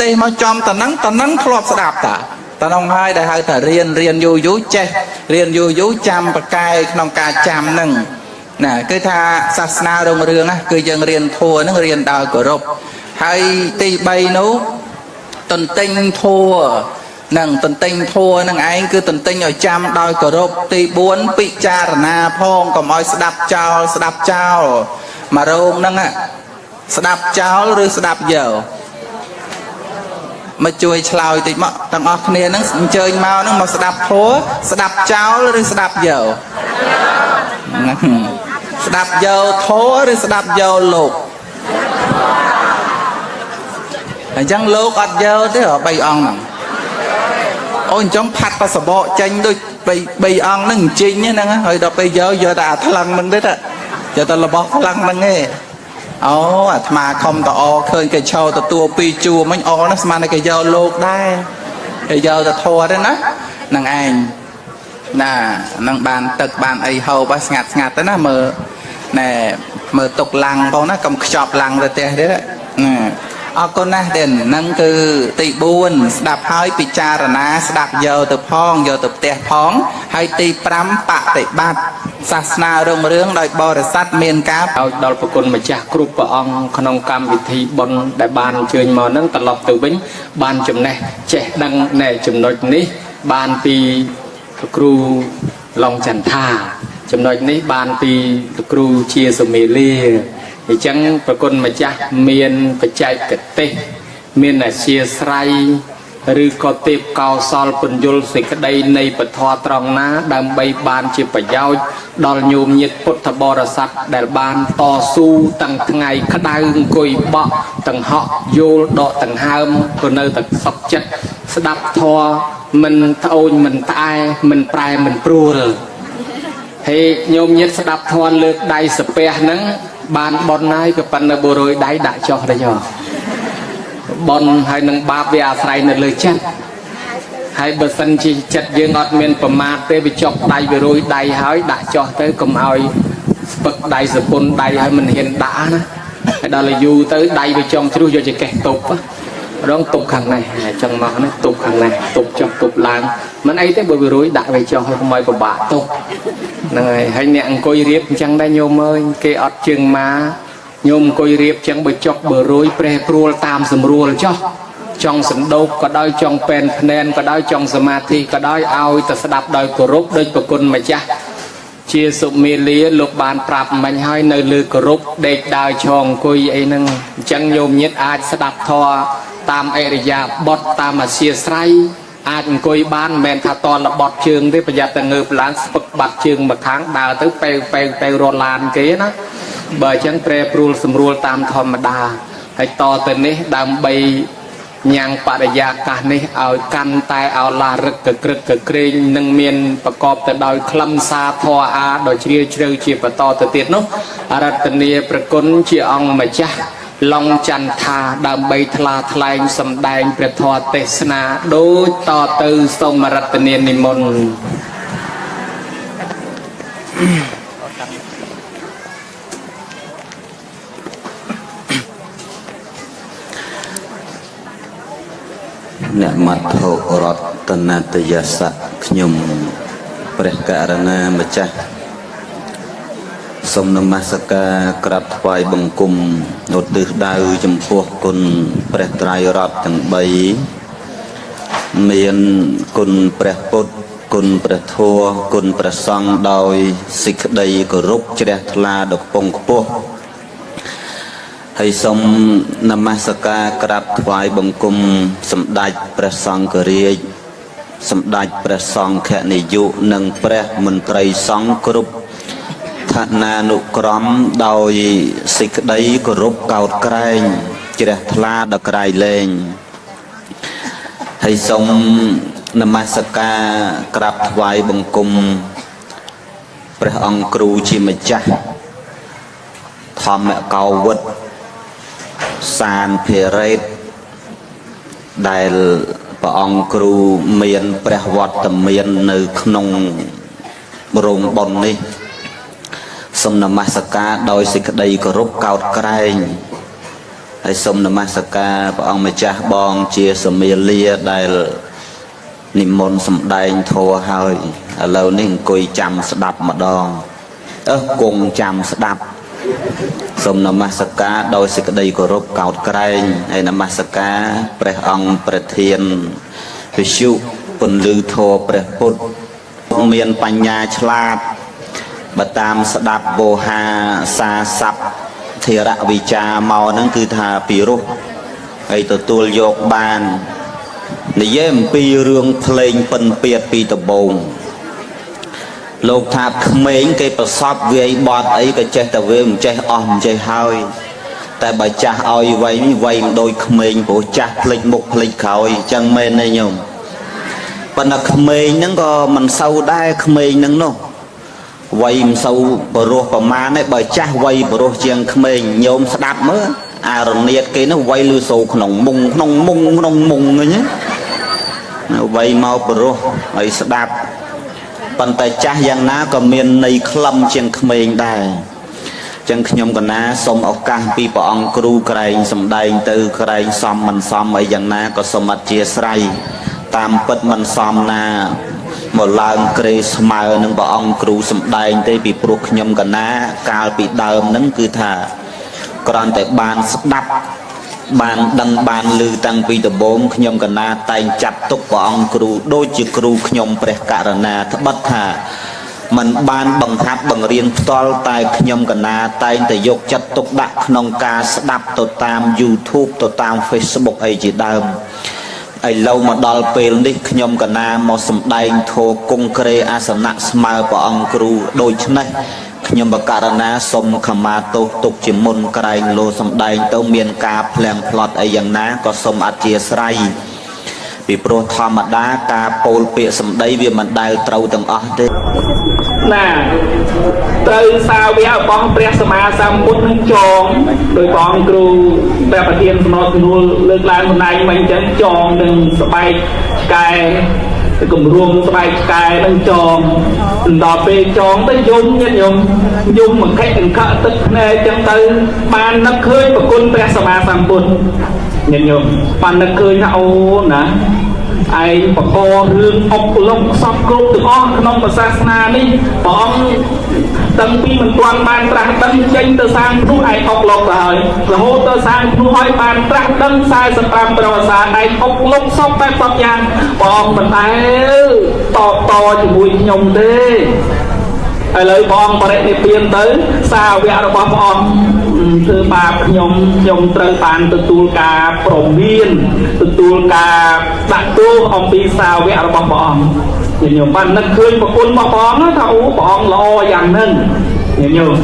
ទេសមកចំតហ្នឹងតហ្នឹងធ្លាប់ស្ដាប់តាតនងហើយដែលហៅថារៀនរៀនយូរយូរចេះរៀនយូរយូរចាំប្រកែកក្នុងការចាំហ្នឹងណាគឺថាសាសនារុងរឿងណាគឺយើងរៀនធัวហ្នឹងរៀនដោយគោរពហើយទី3នោះទន្ទិញធัวនឹងទន្ទិញធัวនឹងឯងគឺទន្ទិញឲ្យចាំដោយគោរពទី4ពិចារណាផងកុំឲ្យស្ដាប់ចោលស្ដាប់ចោលមករោងហ្នឹងស្ដាប់ចោលឬស្ដាប់យក មកជួយឆ្លើយតិចមកទាំងអស់គ្នាហ្នឹងអញ្ជើញមកហ្នឹងមកស្ដាប់ធម៌ស្ដាប់ចោលឬស្ដាប់យកស្ដាប់យកធម៌ឬស្ដាប់យកលោកអញ្ចឹងលោកអត់យកទេ3អង្គហ្នឹងអូអញ្ចឹងផាត់បសបកចេញដូច3អង្គហ្នឹងអញ្ជិញហ្នឹងហើយដល់ពេលយកយកតែអាថ្លឹងហ្នឹងទេយកតែរបស់ថ្លឹងហ្នឹងឯងអូអាត្មាខំតអឃើញគេឈោទទួលពីរជួរមិញអហ្នឹងស្មានតែគេយកលោកដែរគេយកទៅធัวទេណាហ្នឹងឯងណាហ្នឹងបានទឹកបានអីហូបស្ងាត់ស្ងាត់ទៅណាមើលណែមើលទុកឡាំងផងណាកុំខ្ចប់ឡាំងទៅផ្ទះទេណាអរគុណណាស់ទេហ្នឹងគឺទី4ស្ដាប់ហើយពិចារណាស្ដាប់យកទៅផងយកទៅផ្ទះផងហើយទី5បតិបត្តិសាសនារុងរឿងដោយបរិស័ទមានការ ឲ្យដល់ប្រគុណម្ចាស់គ្រប់ព្រះអង្គក្នុងកម្មវិធីបុណ្យដែលបានអញ្ជើញមកហ្នឹងត្រឡប់ទៅវិញបានចំណេះចេះដឹងនៅចំណុចនេះបានពីលោកគ្រូឡុងចន្ទថាចំណុចនេះបានពីលោកគ្រូជាសមេលាអញ្ចឹងប្រគុណម្ចាស់មានបច្ចេកទេសមានអធិស្រ័យឬក៏ទេពកោសលពន្យល់សេចក្តីនៃពធត្រង់ណាដើម្បីបានជាប្រយោជន៍ដល់ញោមញាតិពុទ្ធបរិស័ទដែលបានតស៊ូទាំងថ្ងៃក្តៅអង្គុយបក់ទាំងហក់យល់ដកទាំងហើមក៏នៅតែសុខចិត្តស្ដាប់ធម៌មិនត្អូញមិនត្អែមិនប្រែមិនព្រួលហើយញោមញាតិស្ដាប់ធម៌លើកដៃសាពះហ្នឹងបានប៉ុនហើយក៏ប៉ុន្តែបុរយដៃដាក់ចុះដែរយោប៉ុនហើយនឹងបាបវាអាស្រ័យនៅលើចិត្តហើយបើសិនជាចិត្តយើងអត់មានប្រមាទទេវាចុកដៃវារួយដៃហើយដាក់ចុះទៅកុំឲ្យស្ពឹកដៃសពុនដៃហើយមិនហ៊ានដាក់ណាហើយដល់យូរទៅដៃវាចង់ជ្រុះយកចង្កេះទប់រងទប់ខាងនេះអញ្ចឹងមកនេះទប់ខាងនេះទប់ចុះទប់ឡើងមិនអីទេបើវារួយដាក់វាចុះហើយកុំឲ្យពិបាកទប់ហ្នឹងហើយហើយអ្នកអង្គុយរៀបអញ្ចឹងដែរញោមអើយគេអត់ជើងម៉ាញោមអង្គុយរៀបអញ្ចឹងបើចុកបើរួយប្រេះព្រួលតាមស្រួលចុះចង់សណ្ដោកក៏ដោយចង់ពេនភ្នែនក៏ដោយចង់សមាធិក៏ដោយឲ្យតែស្ដាប់ដោយគោរពដោយប្រគុណម្ចាស់ជាសុមេលាលោកបានប្រាប់មិញហើយនៅលើគោរពដេកដើរឈរអង្គុយអីហ្នឹងអញ្ចឹងញោមញាតអាចស្ដាប់ធម៌តាមអរិយាបថតាមអធិស្រ័យអាចអង្គុយបានមិនមែនថាតលបត់ជើងទេប្រយ័ត្នតែងើបឡើងស្ពឹកបាត់ជើងមកខាងដើរទៅពេវពេវពេវរត់ឡានគេណាបើអញ្ចឹងប្រែប្រួលសម្រួលតាមធម្មតាហើយតទៅនេះដើម្បីញ៉ាំងបរិយាកាសនេះឲ្យកាន់តែអោឡារឹកកក្រឹកកក្រែងនឹងមានប្រកបទៅដោយខ្លឹមសារធម៌អាដ៏ជ្រាលជ្រៅជាបន្តទៅទៀតនោះអរតនីប្រគុណជាអង្គម្ចាស់ឡុងចន្ទថាដើម្បីថ្លាថ្លែងសម្ដែងព្រះធម៌ទេសនាដូចតទៅសូមអរតនីនិមន្ត អ្នកមត្ថុរតនតយសៈខ្ញុំព្រះករណាម្ចាស់សូមនមស្ការក្រាបថ្វាយបង្គំឧទ្ទិសដៅចំពោះគុណព្រះត្រៃរតន៍ទាំង3មានគុណព្រះពុទ្ធគុណព្រះធម៌គុណព្រះសង្ឃដោយសេចក្តីគោរពជ្រះថ្លាដ៏ខ្ពង់ខ្ពស់ហើយសូមនមស្ការក្រាបថ្វាយបង្គំសម្ដេចព្រះសង្ឃរាជសម្ដេចព្រះសង្ឃនាយកនិងព្រះមន្ត្រីសង្ឃគ្រប់ឋានានុក្រមដោយសេចក្តីគោរពកោតក្រែងជ្រះថ្លាដល់ក្រៃលែងហើយសូមនមស្ការក្រាបថ្វាយបង្គំព្រះអង្គគ្រូជាម្ចាស់ធម្មកោវិទ្យសានភិរេតដែលព្រះអង្គគ្រូមានព្រះវត្តមាននៅក្នុងរោងបុណ្យនេះសូមនមស្ការដោយសេចក្តីគោរពកោតក្រែងហើយសូមនមស្ការព្រះអង្គម្ចាស់បងជាសមាលាដែលនិមន្តសម្ដែងធម៌ហើយឥឡូវនេះអង្គុយចាំស្ដាប់ម្ដងគង់ចាំស្ដាប់សូមនមស្ការដោយសេចក្តីគោរពកោតក្រែងហើយនមស្ការព្រះអង្គប្រធានវិទ្យុពន្លឺធម៌ព្រះពុទ្ធមានបញ្ញាឆ្លាតបើតាមស្ដាប់វោហាសាស័ព្ទធិរវិចារមកហ្នឹងគឺថាពីរោះហើយទទួលយកបាន និយាយអំពីរឿងភ្លេងពិនពៀតពីដំបូងលោកថាក្មេងគេប្រសពវាយបត់អីក៏ចេះតែវាមិនចេះអស់មិនចេះហើយតែបើចាស់ឲ្យវ័យនេះវ័យមិនដូចក្មេងព្រោះចាស់ភ្លេចមុខភ្លេចក្រោយអញ្ចឹងមែនទេញោមប៉ុន្តែក្មេងហ្នឹងក៏មិនសូវដែរក្មេងហ្នឹងនោះវ័យមិនសូវបរោះប្រមាណទេបើចាស់វ័យបរោះជាងក្មេងញោមស្ដាប់មើលអារនៀតគេនោះវ័យលឺសូរក្នុងមុងក្នុងមុងក្នុងមុងហ្នឹងណាវ័យមកបរោះឲ្យស្ដាប់ប៉ុន្តែចាស់យ៉ាងណាក៏មានន័យខ្លឹមជាងក្មេងដែរចឹងខ្ញុំកណាសូមឱកាសពីព្រះអង្គគ្រូក្រែងសំដែងទៅក្រែងសមមិនសមអីយ៉ាងណាក៏សូមអធិស្ឋានតាមពិតមិនសមណាមកឡើងក្រេស្មើនឹងព្រះអង្គគ្រូសំដែងទេពីព្រោះខ្ញុំកណាកាលពីដើមហ្នឹងគឺថាគ្រាន់តែបានស្ដាប់បានដឹងបានឮតាំងពីដំបូងខ្ញុំកណាតែងចាត់ទុកព្រះអង្គគ្រូដូចជាគ្រូខ្ញុំព្រះករណាត្បិតថាมันបានបង្ហាត់បង្រៀនផ្ទាល់តែខ្ញុំកណាតែងតែយកចិត្តទុកដាក់ក្នុងការស្ដាប់ទៅតាម YouTube ទៅតាម Facebook អីជាដើមឥឡូវមកដល់ពេលនេះខ្ញុំកណាមកសំដែងធម៌គង់ក្រេអាសនៈស្មើព្រះអង្គគ្រូដូច្នេះខ្ញុំបករណាសូមខមាទោសទុកជាមុនក្រែងលោសំដែងទៅមានការភ្លាំងផ្្លត់អីយ៉ាងណាក៏សូមអធិស្ឋានពីព្រោះធម្មតាការពោលពាក្យសម្ដីវាមិនដែលត្រូវទាំងអស់ទេ ណាត្រូវសាវករបស់ព្រះសម្មាសម្ពុទ្ធនឹងចងដោយបងគ្រូព្រះប្រធានសំណស្នួលលើកឡើងសម្ដែងមិញអញ្ចឹងចងនឹងស្បែកឆ្កែគម្រោងស្បែកឆ្កែនឹងចងដល់ពេលចងទៅយំញាតិញោមយំមកខិអង្កទឹកភ្នែកអញ្ចឹងទៅបាននឹកឃើញប្រគុណព្រះសម្មាសម្ពុទ្ធញាតិញោមបាននឹកឃើញថាអូណាឯងបករឿងអុកលុកសពគ្រប់ទាំងអស់ក្នុងសាសនានេះព្រះអង្គតាំងពីមិនទាន់បានត្រាស់ដឹងចេញទៅសាងភ្នោះឯងអុកលុកទៅហើយរហូតទៅសាងភ្នោះហើយបានត្រាស់ដឹង45ប្រវត្តិសាស្ត្រឯងអុកលុកសពបែបសពយ៉ាងព្រះអង្គមិនដែលតបតជាមួយខ្ញុំទេឥឡូវព្រះអង្គបរិនិព្វានទៅសាវករបស់ព្រះអង្គធ្វើបាបខ្ញុំខ្ញុំត្រូវបានទទួលការប្រមានទទួលការដាក់ទោសអំពីសាវករបស់ព្រះអង្គញោមបាននឹកឃើញប្រគុណរបស់ព្រះអង្គថាអូព្រះអង្គល្អយ៉ាងហ្នឹងញោម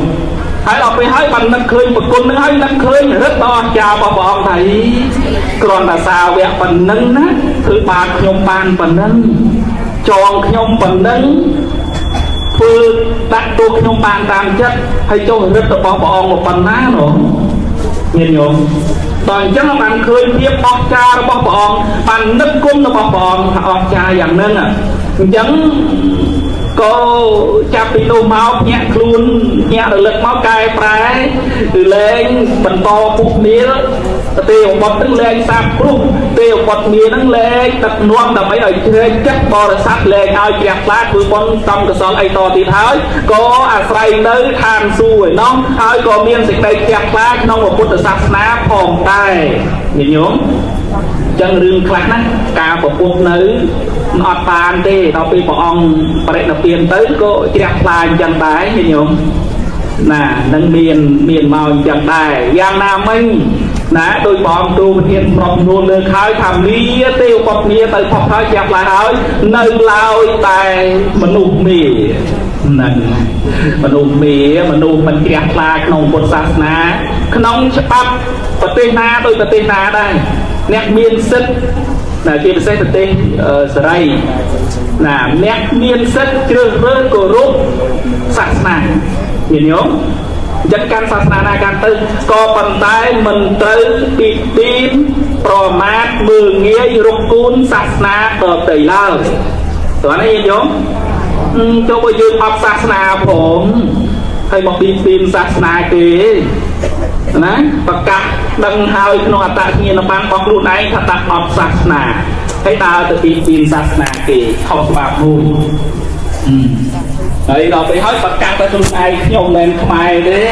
ហើយដល់ពេលហើយបាននឹកឃើញប្រគុណនឹងហើយនឹកឃើញរឹតដល់អស្ចារ្យរបស់ព្រះអង្គថាគ្រាន់តែសាវកប៉ុណ្ណឹងណាគឺបានខ្ញុំបានប៉ុណ្ណឹងចងខ្ញុំប៉ុណ្ណឹងធ្វើដាក់ទោសខ្ញុំបានតាមចិត្តហើយចុះរិទ្ធរបស់ព្រះអង្គមកប៉ុណ្ណានោះញាតិញោមដល់អញ្ចឹងបានឃើញភាពអស្ចារ្យរបស់ព្រះអង្គបាននឹកគុណរបស់ព្រះអង្គថាអស្ចារ្យយ៉ាងហ្នឹងអញ្ចឹងក៏ចាប់ពីនោះមកភ្ញាក់ខ្លួនភ្ញាក់រលឹកមកកែប្រែគឺលែងបន្តពុះមៀលទេវបុត្រនឹងលែងសាបគ្រោះទេវបុត្រមៀនឹងលែងដឹកនាំដើម្បីឲ្យជ្រែកចិត្តបរិស័ទលែងឲ្យជ្រះថ្លាធ្វើបុណ្យតំកុសលអីតទៀតហើយក៏អាស្រ័យនៅឋានសួគ៌ឯណោះហើយក៏មានសេចក្តីជ្រះថ្លាក្នុងពុទ្ធសាសនាផងដែរញាតិញោមចឹងរឿងខ្លះណាការប្រពុតនៅអត់បានទេដល់ពេលព្រះអង្គបរិនិព្វានទៅក៏ជ្រះថ្លាអញ្ចឹងដែរញាតិញោមណានឹងមានមកអញ្ចឹងដែរយ៉ាងណាមិញណាដោយព្រះអង្គគ្រូប្រធានស្របនួលលើកហើយថាមាទេវបុត្រមាទៅផុសហើយជ្រះថ្លាហើយនៅឡើយតែមនុស្សមាហ្នឹងមនុស្សមាមនុស្សមិនជ្រះថ្លាក្នុងពុទ្ធសាសនាក្នុងច្បាប់ប្រទេសណាដោយប្រទេសណាដែរអ្នកមានសិទ្ធិណាជាពិសេសប្រទេសសេរីណាអ្នកមានសិទ្ធិជ្រើសរើសគោរពសាសនាញាតិញោមអញ្ចឹងកាន់សាសនាណាកាន់ទៅក៏ប៉ុន្តែមិនត្រូវពីពីនប្រមាថមើលងាយរកគូនសាសនាដទៃឡើយតើនេះញាតិញោមចូលបើយើងអត់សាសនាផងហើយមកពីពីនសាសនាគេណាប្រកាសដឹងហើយក្នុងអត្តញ្ញាណប័ណ្ណរបស់ខ្លួនឯងថាដាក់អត់សាសនាហើយដើរទៅពីពីនសាសនាគេខុសច្បាប់មួយហើយដល់ពេលហើយប្រកាសទៅខ្លួនឯងខ្ញុំមិនមែនខ្មែរទេ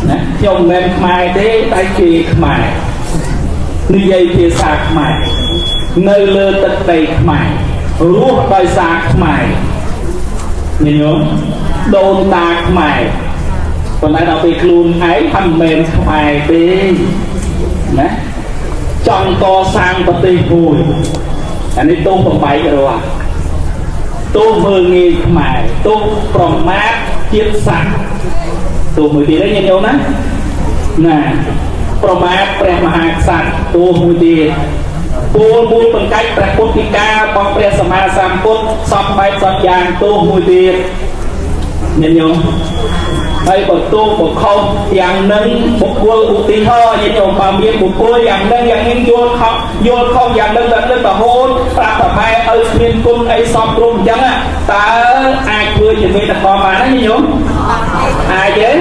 ណាខ្ញុំមិនមែនខ្មែរទេតែគេខ្មែរនិយាយភាសាខ្មែរនៅលើទឹកដីខ្មែររស់ដោយសារខ្មែរញាតិញោមដូនតាខ្មែរប៉ុន្តែដល់ពេលខ្លួនឯងថាមិនមែនខ្មែរទេណា ចង់កសាងប្រទេសមួយអានេះទោសបំបែករស់ទោសមើលងាយខ្មែរទោសប្រមាថជាតិសាសន៍ទោសមួយទៀតទេញាតិញោមណាណាប្រមាថព្រះមហាក្សត្រទោសមួយទៀតពោលមូលបង្កាច់ព្រះពុទ្ធិការបស់ព្រះសម្មាសម្ពុទ្ធសពបែបសពយ៉ាងទោសមួយទៀតញាតិញោមហើយបើទោសបើខុសយ៉ាងនឹងបុគ្គលឧទាហរណ៍ញាតិញោមបើមានបុគ្គលយ៉ាងនឹងយ៉ាងនេះយល់ខុសយល់ខុសយ៉ាងនឹងដល់នឹងរហូតប្រាប់តែម៉ែឪគ្មានគុណអីសពគ្រប់អញ្ចឹងតើអាចធ្វើជាមេដឹកនាំបានទេញាតិញោមអាចទេ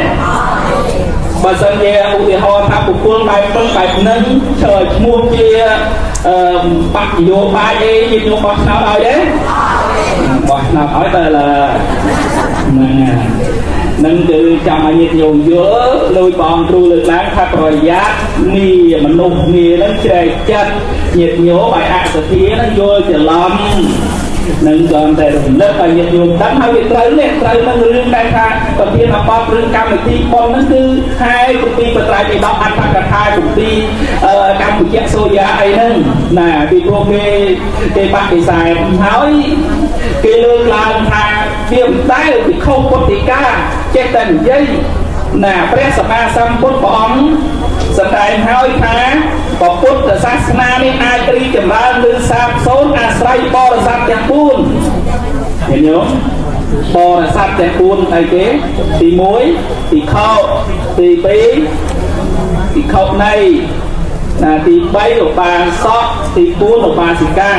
បើសិនជាឧទាហរណ៍ថាបុគ្គលបែបពឹងបែបនឹងឈើឈ្មោះជាអឺបកនយោបាយអីញាតិញោមបោះឆ្នោតឲ្យទេបោះឆ្នោតឲ្យតែឡាហ្នឹងនឹងគឺចាំឲ្យញាតិញោមយល់ដោយព្រះអង្គគ្រូលើកឡើងថាប្រយ័ត្ននីមនុស្សនីនឹងជ្រែកចិត្តញាតិញោមឲ្យអសធានឹងយល់ច្រឡំនឹងក៏តែរំលឹកឲ្យញាតិញោមដឹងហើយវាត្រូវនេះត្រូវនឹងរឿងដែលថាប្រធានអបរឿងកម្មវិធីប៉ុនហ្នឹងគឺហែគម្ពីរបត្រៃបិដកអត្ថកថាគម្ពីរកម្ពុជាសូយ៉ាអីហ្នឹងណាពីព្រោះគេគេបដិសេធហើយគេលើកឡើងថាវាមិនដែលពីខុសពុទ្ធិកាចេះតែនិយាយណាព្រះសម្មាសម្ពុទ្ធព្រះអង្គសម្ដែងហើយថាពុទ្ធសាសនានេះអាចរីកចម្រើនឬសាបសូន្យអាស្រ័យបរិស័ទទាំង4ឃើញទេបរិស័ទទាំង4អីគេទី1ភិក្ខុទី2ភិក្ខុនីណាទី3ឧបាសកទី4ឧបាសិកា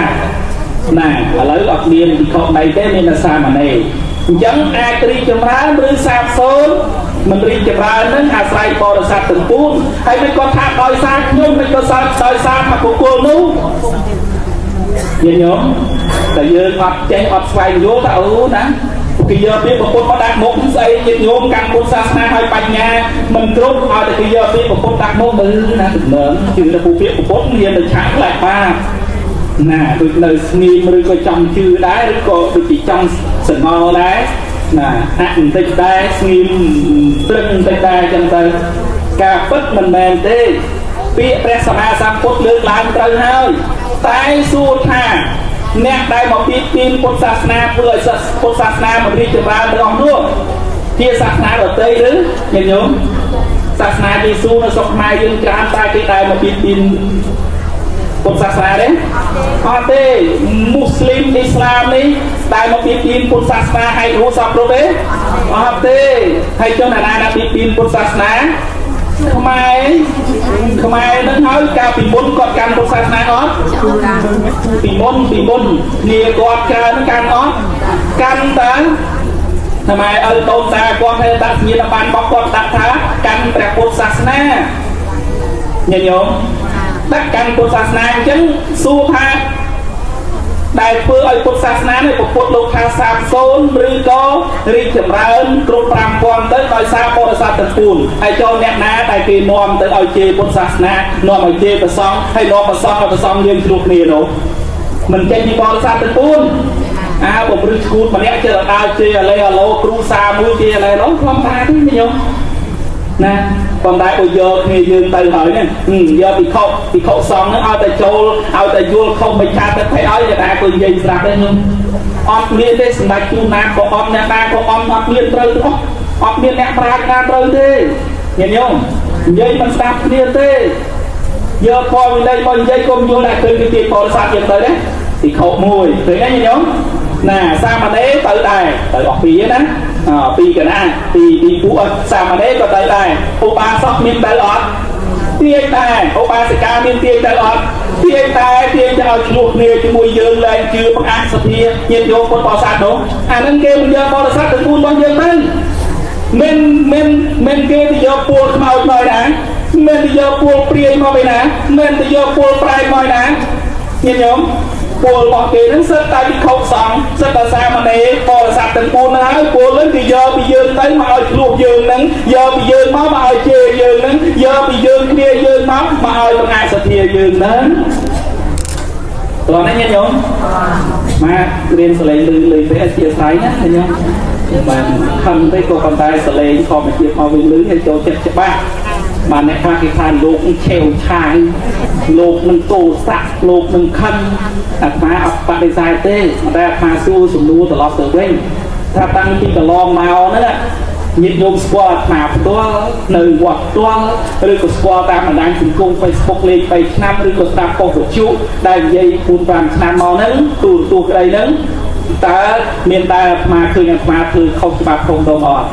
ណាឥឡូវអត់មានភិក្ខុនីទេមានតែសាមណេរអញ្ចឹងអាចរីកចម្រើនឬសាបសូន្យមិនរីកចម្រើននឹងអាស្រ័យបរិស័ទទាំង4ហើយមិនគាត់ថាដោយសារខ្ញុំមិនក៏ដោយសារថាបុគ្គលនោះញាតិញោមតែយើងអត់ចេះអត់ស្វែងយល់ថាអូណាគេយកពាក្យពុទ្ធមកដាក់មុខស្អីញាតិញោមកាន់ពុទ្ធសាសនាហើយបញ្ញាមិនគ្រប់ឲ្យតែគេយកពាក្យពុទ្ធដាក់មុខមើលណាទំនងជឿទៅពូពាក្យពុទ្ធមានទៅឆាក់ខ្លាចបាបណាដូចនៅស្ងៀមឬក៏ចង់ជឿដែរឬក៏ដូចជាចង់សងល់ដែរណាហាក់បន្តិចដែរស្ងៀមត្រឹងបន្តិចដែរចឹងទៅការពិតមិនមែនទេពាក្យព្រះសម្មាសម្ពុទ្ធលើកឡើងត្រូវហើយតែសួរថាអ្នកដែលមកពីពីពុទ្ធសាសនាធ្វើឲ្យពុទ្ធសាសនាមិនរីកចម្រើនទាំងអស់នោះជាសាសនាដទៃឬញាតិញោមសាសនាយេស៊ូនៅស្រុកខ្មែរយើងច្រើនតែគេដែលមកពីពីពុទ្ធសាសនាទេអត់ទេមូស្លីមអ៊ីស្លាមនេះដែលមកពីពីពុទ្ធសាសនាឲ្យរស់សពគ្រប់ទេអត់ទេហើយចុះអ្នកណាណាពីពីពុទ្ធសាសនាខ្មែរខ្មែរនឹងហើយកាលពីមុនគាត់កាន់ពុទ្ធសាសនាអត់ពីមុនគ្នាគាត់ច្រើនកាន់អត់កាន់តាខ្មែរឪតូនតាគាត់ហើយតាសញ្ញាបានបោះគាត់ដាក់ថាកាន់ព្រះពុទ្ធសាសនាញាតិញោមដាក់កាន់ពុទ្ធសាសនាអញ្ចឹងសួរថាដែលធ្វើឲ្យពុទ្ធសាសនានេះពុទ្ធលោកថាសាបសូន្យឬក៏រីកចម្រើនគ្រប់5000ទៅដោយសារបរិស័ទទាំង4ហើយចូលអ្នកណាដែលគេនាំទៅឲ្យជេរពុទ្ធសាសនានាំឲ្យជេរព្រះសង្ឃហើយនាំព្រះសង្ឃឲ្យព្រះសង្ឃយើងជ្រុះគ្នានោះមិនចេញពីបរិស័ទទាំង4អើបំរឹសឈួតម្នាក់ចេះដើរជេរអាឡេអាឡូគ្រូសាមួយជេរអាឡេអាឡូធម្មតាទេញោមណាប៉ុន្តែបើយកគ្នាយើងទៅហើយហ្នឹងយកពិខុពិខុសង្ឃហ្នឹងឲ្យតែចូលឲ្យតែយល់ខុសមិនឆាតទៅភ័យឲ្យតែណាក៏និយាយស្រាប់ទេខ្ញុំអត់មានទេសម្ដេចជួនណាក៏អត់អ្នកណាក៏អត់អត់មានត្រូវទាំងអស់អត់មានអ្នកប្រាជ្ញណាត្រូវទេញាតិញោមនិយាយមិនស្ដាប់គ្នាទេយកធម៌វិន័យមកនិយាយកុំយល់តែឃើញគេទៀតបរិស័ទយើងទៅទេពិខុមួយឃើញទេញាតិញោមណាសាមណេរទៅដែរទៅអស់ពីរណាពីរកណាពីពួកសាមណេរក៏ទៅដែរឧបាសកមានទៅអត់ទាញដែរឧបាសិកាមានទាញទៅអត់ទាញតែទាញទៅឲ្យឈ្លោះគ្នាជាមួយយើងលែងជឿបង្អាក់សទ្ធាញាតិញោមពុទ្ធបរិស័ទនោះអានឹងគេមិនយកបរិស័ទទាំង4របស់យើងទៅមិនគេទៅយកពួលខ្មោចមកណាមិនទៅយកពួលព្រាយមកឯណាមិនទៅយកពួលប្រែកមកណាញាតិញោមពលរបស់គេហ្នឹងសិតតែពិខុសង្ឃសិតតែសាមណេរបរិស័ទទាំង4ហ្នឹងហើយពលហ្នឹងគេយកពីយើងទៅមកឲ្យឆ្លោះយើងហ្នឹងយកពីយើងមកមកឲ្យជេរយើងហ្នឹងយកពីយើងគ្នាយើងមកមកឲ្យបង្អាក់សទ្ធាយើងហ្នឹងតោះនេះញាតិញោមមករៀនសលេងលឺលឺពេកអធិស្ឋានណាញាតិញោម បានខំទេក៏ប៉ុន្តែសលេងធម្មជាតិមកវិញលឺហើយចូលចិត្តច្បាស់ បាទអ្នកខ្លះគេថាលោកនឹងឆេវឆាយលោកនឹងតោសៈលោកនឹងខឹងអាត្មាអត់បដិសេធទេតែអាត្មាសួរសំណួរត្រឡប់ទៅវិញថាតាំងពីកន្លងមកហ្នឹងញាតិញោមស្គាល់អាត្មាផ្ទាល់នៅវត្តផ្ទាល់ឬក៏ស្គាល់តាមបណ្ដាញសង្គម Facebook លេខ3ឆ្នាំឬក៏ស្ដាប់ប៉ុស្តិ៍វិទ្យុដែលនិយាយ4 5ឆ្នាំមកហ្នឹងទូរទស្សន៍ក្តីហ្នឹងតើមានតែអាត្មាឃើញអាត្មាធ្វើខុសច្បាប់ធំដុំអត់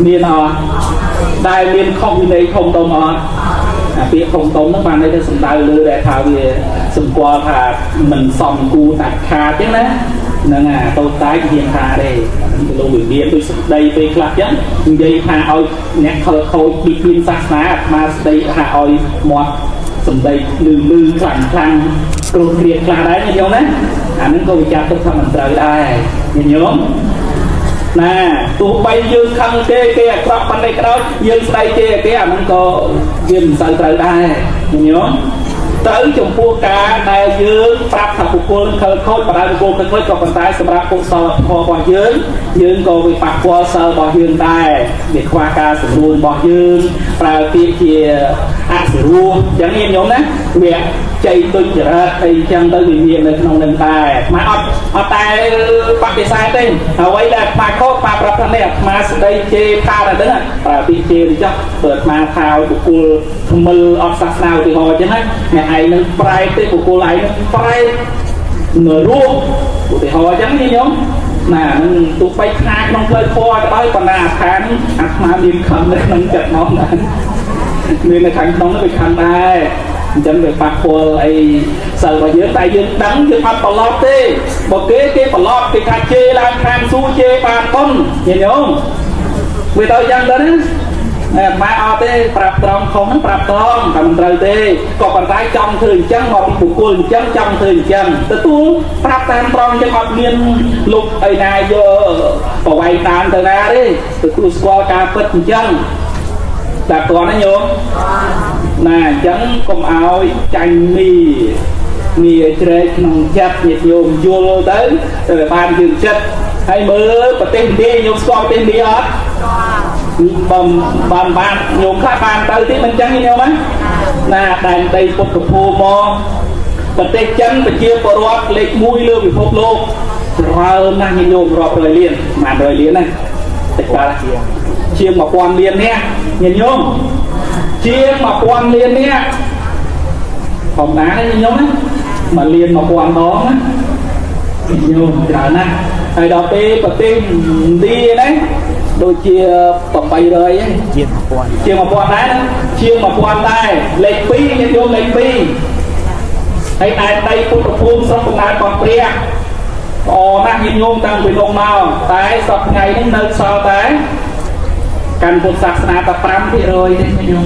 មានអត់ដែលមានខុសវិន័យធំដុំអត់អាពាក្យធំដុំហ្នឹងបានន័យថាសំដៅលើដែលថាវាសម្គាល់ថាមិនសមគួរដាច់ខាតចឹងណាហ្នឹងអាតូចតាចហ៊ានថាទេលោកវិមានដូចសម្ដីពេលខ្លះចឹងនិយាយថាឲ្យអ្នកខលខូចពីគ្មានសាសនាអាត្មាស្ដីថាឲ្យមាត់សម្ដីលឺលឺខ្លាំងខ្លាំងគ្រោះគ្រាខ្លះដែរញាតិញោមណាអាហ្នឹងក៏វាចាត់ទុកថាមិនត្រូវដែរញាតិញោមណាទោះបីយើងខឹងគេគេអាក្រក់ប៉ុណ្ណេះក៏ដោយយើងស្ដីគេគេអាហ្នឹងក៏វាមិនសូវត្រូវដែរញាតិញោមត្រូវចំពោះការដែលយើងប្រាប់ថាបុគ្គលខលខូចបដិបុគ្គលខលខូចក៏ប៉ុន្តែសម្រាប់កុសលធម៌របស់យើងយើងក៏វាប៉ះពាល់សិលរបស់យើងដែរវាខ្វះការសម្រួលរបស់យើងប្រើពាក្យជាអសុរោះអញ្ចឹងញាតិញោមណាវាជ័យទុច្ចរិតអីចឹងទៅវាមាននៅក្នុងនឹងដែរអាត្មាអត់តែបដិសេធទេអ្វីដែលអាត្មាខុសអាត្មាប្រាប់ថានេះអាត្មាស្ដីជេរថាដល់ហ្នឹងប្រើពាក្យជេរទៅចុះបើអាត្មាថាឲ្យបុគ្គលថ្មិលអត់សាសនាឧទាហរណ៍ចឹងណាអ្នកឯងនឹងប្រែទេបុគ្គលឯងនឹងប្រែនរោគឧទាហរណ៍ចឹងញាតិញោមណានឹងទោះបីខ្នាក្នុងផ្លូវធម៌ក៏ដោយប៉ុន្តែអាឋានអាត្មាមានខឹងនៅក្នុងចិត្តមកណាមាននៅខាងក្នុងនោះវាខឹងដែរអញ្ចឹងវាប៉ះពាល់អីសិលរបស់យើងតែយើងដឹងយើងអត់ប្រឡប់ទេបើគេគេប្រឡប់គេថាជេរឡើងខាងស៊ូជេរបានប៉ុនញាតិញោមវាទៅយ៉ាងទៅណាអាត្មាអត់ទេប្រាប់ត្រង់ខុសហ្នឹងប្រាប់ត្រង់តែមិនត្រូវទេក៏ប៉ុន្តែចង់ធ្វើអញ្ចឹងមកពីបុគ្គលអញ្ចឹងចង់ធ្វើអញ្ចឹងទទួលប្រាប់តាមត្រង់អញ្ចឹងអត់មានលុបអីណាយកប្រវាយតាមទៅណាទេទទួលស្គាល់ការពិតអញ្ចឹងតែតោះណាញោមណាអញ្ចឹងកុំឲ្យចាញ់មីងាជ្រែកក្នុងចិត្តញាតិញោមយល់ទៅតែបានយើងចិត្តហើយមើលប្រទេសឥណ្ឌាញោមស្គាល់ប្រទេសឥណ្ឌាអត់បំបានបានញោមខ្លះបានទៅទៀតមិនចឹងទេញោមណាណាដែនដីពុទ្ធភូមិមកប្រទេសចិនប្រជាពលរដ្ឋលេខ1លើពិភពលោកច្រើនណាស់ញាតិញោមរាប់រយលានប្រហែល100លានណាតិចកើតជាង1000លាននាក់ញាតិញោមជាង1000លាននាក់ធម្មតាទេញាតិញោមណា1លាន1000ដងណាញាតិញោមច្រើនណាស់ហើយដល់ពេលប្រទេសឥណ្ឌាណាដូចជា800ហ្នឹង ជាង1000 ជាង1000ដែរណាជាង1000ដែរលេខ2ញាតិញោមលេខ2ហើយដែនដីពុទ្ធភូមិស្រុកកំណើតរបស់ព្រះល្អណាស់ញាតិញោមតាំងពីនោះមកតែសប្តាហ៍ថ្ងៃហ្នឹងនៅសល់តែកាន់ពុទ្ធសាសនាតែ5%ទេញាតិញោម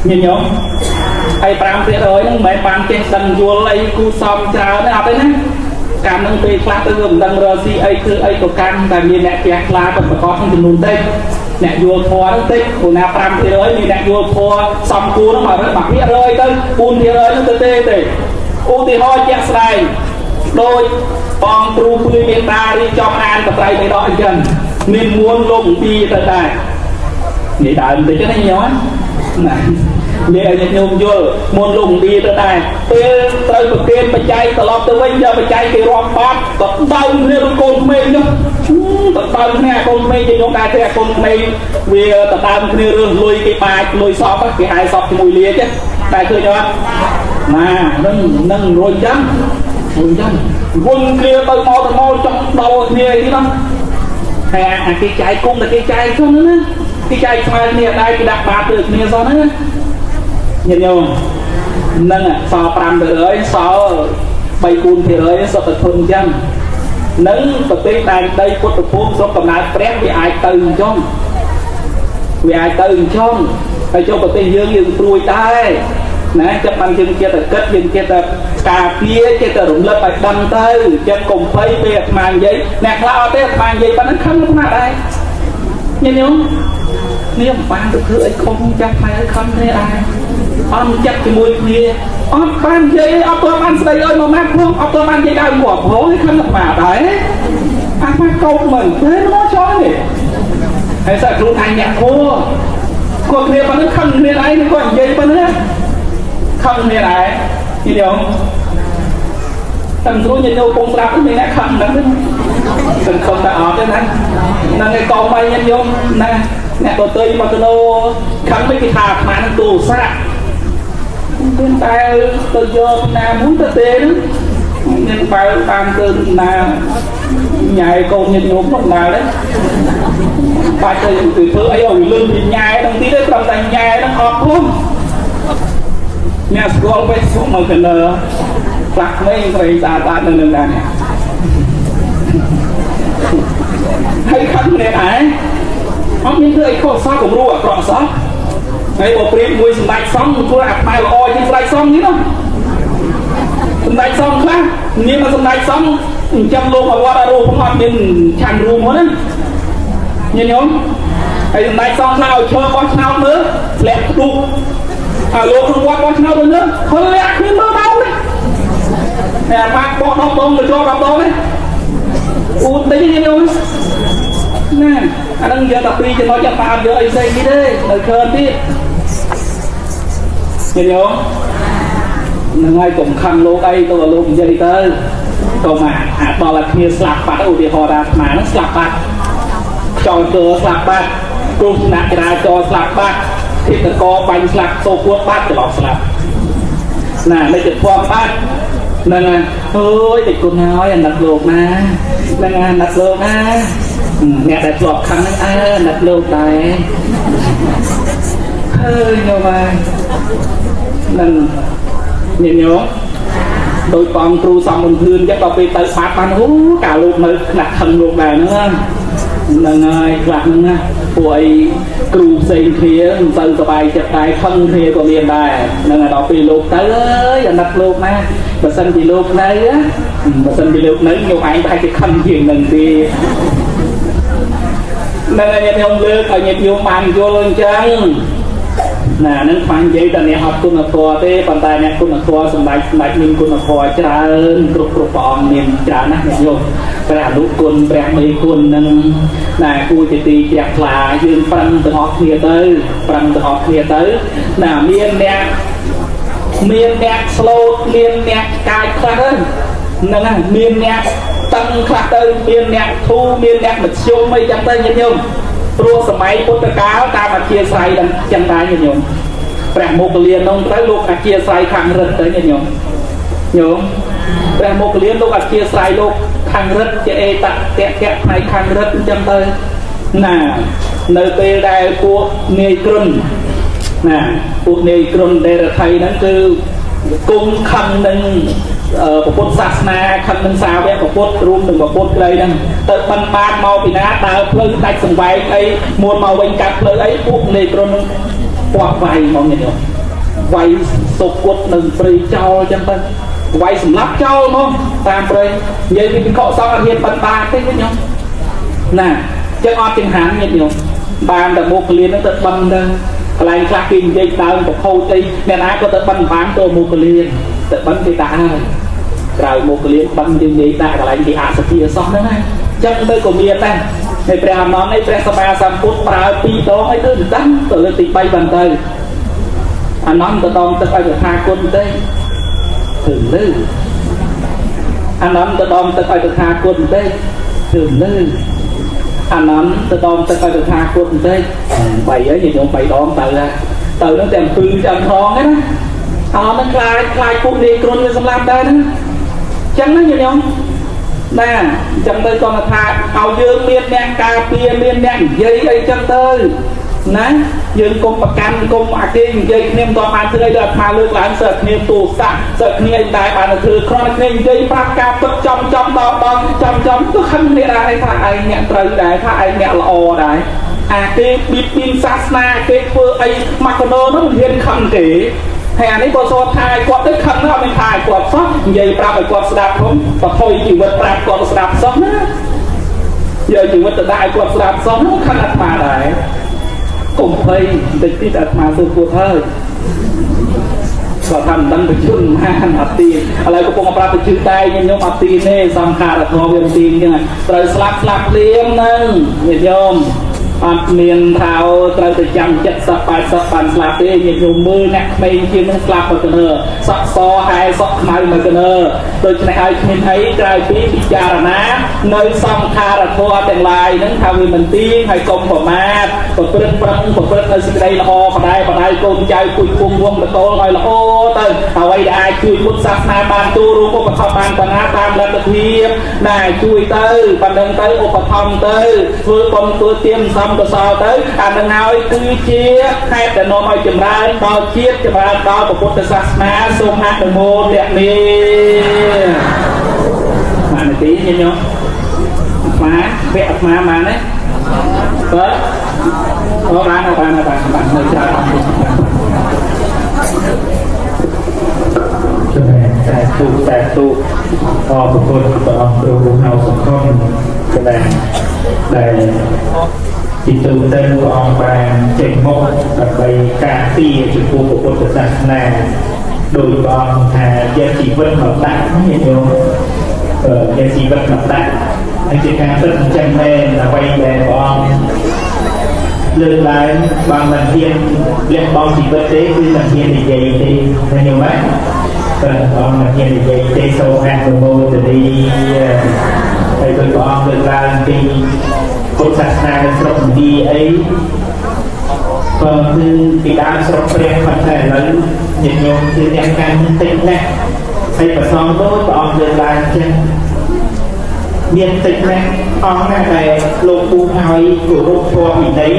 ញាតិញោមហើយ5%ហ្នឹងមិនមែនបានចេះដឹងយល់អីគូសំច្រើនទេអត់ទេណាកម្មនឹងពេលខ្លះទៅវាមិនដឹងរកស៊ីអីធ្វើអីក៏កាន់តែមានអ្នកផ្ទះខ្លាក៏ប្រកបក្នុងចំនួនតិចអ្នកយល់ធម៌ហ្នឹងតិចព្រោះណា5%មានអ្នកយល់ធម៌សំគួរហ្នឹងមក1%ទៅ4%ហ្នឹងទៅទេទេឧទាហរណ៍ជាក់ស្ដែងដោយបងគ្រូព្រាយមេតារៀបចំអានបត្រៃបិដកអញ្ចឹងមានមួនលោកពីទៅដែរនិយាយដើមតិចណាញោមណានិយាយឲ្យញោមយល់មុនលោកឌីទៅដែរពេលត្រូវប្រគេនបច្ច័យត្រឡប់ទៅវិញយកបច្ច័យគេរាប់បាតក៏ដើមគ្នាដូចកូនក្មេងនោះទៅដើមគ្នាកូនក្មេងគេញោមដែរទេកូនក្មេងវាទៅដើមគ្នារឿងលុយគេបាចលុយសពគេហៅសពជាមួយលាជតែឃើញអត់ណានឹងនឹងរួចចឹងរួចចឹងវល់គ្នាទៅមកទៅមកចង់ដល់គ្នាអីទៀតណាហើយអាគេចែកគុំតែគេចែកសោះហ្នឹងណាគេចែកស្មើគ្នាដែរគេដាក់បាតលើគ្នាសោះហ្នឹងណាញាតិញោមនឹងសល់5%សល់3 4%សុទ្ធតែធន់អញ្ចឹងនឹងប្រទេសដែនដីពុទ្ធភូមិស្រុកកំណើតព្រះវាអាចទៅអញ្ចឹងវាអាចទៅអញ្ចឹងហើយចូលប្រទេសយើងយើងព្រួយដែរណាចិត្តបានយើងចិត្តតែគិតយើងចិត្តតែការពារចិត្តតែរំលឹកឲ្យដឹងទៅចិត្តកុំភ័យពេលអាត្មានិយាយអ្នកខ្លះអត់ទេអាត្មានិយាយប៉ុណ្ណឹងខឹងអាត្មាដែរញាតិញោមនេះមិនបានទៅធ្វើអីខុសចាស់ខ្មែរឲ្យខំគ្នាដែរអត់ចិត្តជាមួយគ្នាអត់បាននិយាយអត់ទាន់បានស្ដីឲ្យមកម៉ាត់ផងអត់ទាន់បាននិយាយដើមគាត់ផងខំអាត្មាដែរអាត្មាកោតមិនទេមកចោលនេះហើយសាក់ខ្លួនឯងអ្នកធัว គាត់គ្នាប៉ុណ្្នឹងខឹងគ្នាឯងគាត់និយាយប៉ុណ្្នឹងខឹងគ្នាដែរញាតិញោមតែស្រួលញាតិញោមពងស្រាប់មានអ្នកខឹងហ្នឹងសង្ឃឹមតែអត់ទេណាហ្នឹងឯងកងបាយញាតិញោមណាអ្នកដទៃមកទៅលោខឹងមិនគេថាអាត្មានឹងទូរស័ព្ទមានតែទៅយកណាមួយទៅទេហ្នឹងមានបើតាមទៅណាញ៉ែកូនញាតិញោមក្នុងណាដែរបាច់ទៅទៅធ្វើអីឲ្យលឿនពីញ៉ែហ្នឹងទៀតទេត្រឹមតែញ៉ែហ្នឹងអត់ផងអ្នកស្គាល់ Facebook មកកលើខ្លះក្មេងស្រីស្អាតស្អាតនៅនឹងដែរនេះហើយខឹងម្នាក់ឯងអត់មានធ្វើអីខុសសោះគំរូអាក្រក់សោះហើយបើប្រៀបមួយសម្ដេចសង្ឃធ្វើអាផ្នែកល្អជាងសម្ដេចសង្ឃនេះណាសម្ដេចសង្ឃខ្លះមានមកសម្ដេចសង្ឃអញ្ចឹងលោកអវត្តអរូបផងអត់មានឆាន់រួមហ្នឹងណាញាតិញោមហើយសម្ដេចសង្ឃខ្លះឲ្យឈើបោះឆ្នោតមើលធ្លាក់ផ្ទុះឲ្យលោកក្នុងវត្តបោះឆ្នោតមើលខលលាក់គ្មានមើលមកទេតែអាបាក់បោះ10ដងទៅជាប់10ដងទេអ៊ូតិចញាតិញោមណាអាហ្នឹងយកតែពីរចំណុចអត់បានយកអីផ្សេងទៀតទេនៅច្រើនទៀតញាតិញោមហ្នឹងហើយកុំខឹងលោកអីទៅលោកនិយាយទៅកុំអាដល់ឲ្យគ្នាស្លាប់បាត់ឧទាហរណ៍ថាអាត្មាហ្នឹងស្លាប់បាត់ចោលកើស្លាប់បាត់គ្រោះថ្នាក់ចរាចរណ៍ស្លាប់បាត់ធិតកបាញ់ស្លាប់សូគួតបាត់ច្រឡំស្លាប់ណាមិនទៅធំបាត់ហ្នឹងហើយអើយតិចគុណហើយអាណិតលោកណាហ្នឹងអាណិតលោកណាអ្នកដែលធ្លាប់ខឹងហ្នឹងអើអាណិតលោកដែរហើយញោមហើយនឹងញាតិញោមដោយបងគ្រូសំមុនធឿនចឹងដល់ពេលទៅបាត់បានអូកាលលោកនៅថ្នាក់ខឹងលោកដែរហ្នឹងហ្នឹងហើយខ្លះហ្នឹងណាពួកអីគ្រូផ្សេងគ្នាមិនសូវសប្បាយចិត្តដែរខឹងគ្នាក៏មានដែរហ្នឹងហើយដល់ពេលលោកទៅអើយអាណិតលោកណាបើសិនពីលោកនៅបើសិនពីលោកនៅខ្ញុំឯងប្រហែលជាខឹងជាងនឹងទេហ្នឹងហើយញាតិញោមលើកឲ្យញាតិញោមបានយល់អញ្ចឹងណាហ្នឹងខ្វាញ់និយាយតែអ្នកអត់គុណធម៌ទេប៉ុន្តែអ្នកគុណធម៌សម្ដេចសម្ដេចមានគុណធម៌ច្រើនគ្រប់គ្រប់ព្រះអង្គមានច្រើនណាស់អ្នកញោមព្រះអនុគុណព្រះមេគុណនឹងណាគួរជាទីជ្រះថ្លាយើងប្រឹងទាំងអស់គ្នាទៅប្រឹងទាំងអស់គ្នាទៅណាមានអ្នកស្លូតមានអ្នកកាយខ្លះទៅហ្នឹងហើយមានអ្នកតឹងខ្លះទៅមានអ្នកធូរមានអ្នកមធ្យមអីចឹងទៅញាតិញោមព្រោះសម័យពុទ្ធកាលតាមអធិស្រ័យដល់ចឹងដែរញាតិញោមព្រះមោគលាននោះទៅលោកអធិស្រ័យខាងរិទ្ធទៅញាតិញោមញោមព្រះមោគលានលោកអធិស្រ័យលោកខាងរិទ្ធជាអេតតៈតៈផ្នែកខាងរិទ្ធអញ្ចឹងទៅណានៅពេលដែលពួកនាយគ្រុនណាពួកនាយគ្រុនដេរថៃហ្នឹងគឺគង់ខឹងនឹងពុទ្ធសាសនាខឹងនឹងសាវកពុទ្ធរួមនឹងពុទ្ធក្តីហ្នឹងទៅបិណ្ឌបាតមកពីណាដើរផ្លូវដាច់សង្វែងអីមួនមកវិញកាត់ផ្លូវអីពួកនាយគ្រុនហ្នឹងពាស់វាយមកនេះវាយសុគតនឹងព្រៃចោលអញ្ចឹងទៅវាយសម្លាប់ចោលមកតាមព្រៃនិយាយពីកុសលអត់ហ៊ានបិណ្ឌបាតទេញាតិញោមណាចឹងអត់ចង្ហាន់ញាតិញោមបានតែមុខលៀនហ្នឹងទៅបិណ្ឌទៅកន្លែងខ្លះគេនិយាយដើមប្រខូចអីអ្នកណាក៏ទៅបិណ្ឌបានទៅមុខលៀនទៅបិណ្ឌគេដាក់ហើយក្រៅមុខលៀនបិណ្ឌគេនិយាយដាក់កន្លែងគេអសភាសោះហ្នឹងណាចឹងទៅក៏មានដែរហើយព្រះអានន្ទឯព្រះសម្មាសម្ពុទ្ធប្រើពីរដងអីទៅដឹងទៅលើកទី3បានទៅអានន្ទទៅដងទឹកឲ្យតថាគតទេធ្វើលឺអានន្ទទៅដងទឹកឲ្យតថាគតទេធ្វើលឺអានន្ទទៅដងទឹកឲ្យតថាគតទេបីហើយញាតិញោម3ដងទៅទៅហ្នឹងទាំងពឺទាំងថងហ្នឹងណាអត់ហ្នឹងខ្លាចពួកនាយគ្រុនវាសម្លាប់ដែរហ្នឹងចឹងណាញាតិញោមណាអញ្ចឹងទៅគាត់ថាឲ្យយើងមានអ្នកការពារមានអ្នកនិយាយអីចឹងទៅណាយើងកុំប្រកាន់កុំអាគេនិយាយគ្នាមិនបានធ្វើអីដល់អាត្មាលើកឡើងសើគ្នាទូសាក់សើគ្នាអីដែរបានធ្វើគ្រាន់តែគ្នានិយាយប្រាប់ការពិតចំចំដល់ដល់ចំចំទៅខឹងគ្នាដែរថាឯងអ្នកត្រូវដែរថាឯងអ្នកល្អដែរអាគេបៀតបៀនសាសនាគេធ្វើអីមកកណោនោះមិនហ៊ានខឹងទេហើយអានេះបើសតថាឲ្យគាត់ទៅខឹងអត់មានថាឲ្យគាត់សោះនិយាយប្រាប់ឲ្យគាត់ស្ដាប់ផងបថុយជីវិតប្រាប់គាត់ស្ដាប់សោះណាយកជីវិតទៅដាក់ឲ្យគាត់ស្ដាប់សោះនោះខឹងអាត្មាដែរកុំភ័យបន្តិចទៀតអាត្មាសួរគាត់ហើយគាត់ថាមិនដឹងបញ្ជូនបានអត់ទីឥឡូវកំពុងប្រាប់បញ្ជូនតែខ្ញុំអត់ទីទេសង្ខារធម៌វាទីអញ្ចឹងត្រូវស្លាប់ស្លាប់ភ្លាមហ្នឹងញាតិញោម អត់មានថាត្រូវទៅចាំ70 80បានស្លាប់ទេញាតិញោមមើលអ្នកក្មេងជាងនឹងស្លាប់មកកណើសក់សហែសក់ខ្មៅមកកណើដូច្នេះហើយគ្មានអីក្រៅពីពិចារណានៅសង្ខារធម៌ទាំងឡាយហ្នឹងថាវាមិនទៀងហើយកុំប្រមាទប្រព្រឹត្តប្រឹងប្រព្រឹត្តនៅសេចក្តីល្អបដែបដៅកូនចៅគួចពុំវងតកូលឲ្យល្អទៅអ្វីដែលអាចជួយពុទ្ធសាសនាបានទូរួមឧបត្ថម្ភបានប៉ុណ្ណាតាមលទ្ធភាពណាជួយទៅប៉ុណ្្នឹងទៅឧបត្ថម្ភទៅធ្វើបុណ្យធ្វើទានសំកុសលទៅអានឹងហើយគឺជាហេតុដែលនាំឲ្យចម្រើនដល់ជាតិចម្រើនដល់ពុទ្ធសាសនាសូមអនុមោទនាបានទេញាតិញោមអាត្មាវគ្គអាត្មាបានទេបើអូបានបានបានបាននៅច្រើនអរគុណ ចំណែកសាធុសាធុអរគុណព្រះអង្គគ្រូហៅសង្គមចំណែកដែលទីទូទៅព្រះអង្គបានចេញមុខដើម្បីការពារចំពោះពុទ្ធសាសនាដោយព្រះអង្គថាយកជីវិតមកដាក់ញាតិញោមយកជីវិតមកដាក់ហើយជាការពិតអញ្ចឹងមែនអ្វីដែលព្រះអង្គលើកឡើងបានមិនហ៊ានលះបង់ជីវិតទេគឺមិនហ៊ាននិយាយទេឃើញទេព្រះអង្គមិនហ៊ាននិយាយទេសូមអនុមោទនាហើយដោយព្រះអង្គលើកឡើងពីពុទ្ធសាសនានៅស្រុកឥណ្ឌាអីក៏គឺពីដើមស្រុកព្រះប៉ុន្តែឥឡូវញាតិញោមគឺអ្នកកាន់តិចណាស់ហើយប្រសងដូចព្រះអង្គលើកឡើងចឹងមានតិចណាស់អង្គណាដែលលោកពូឲ្យគោរពធម៌វិន័យ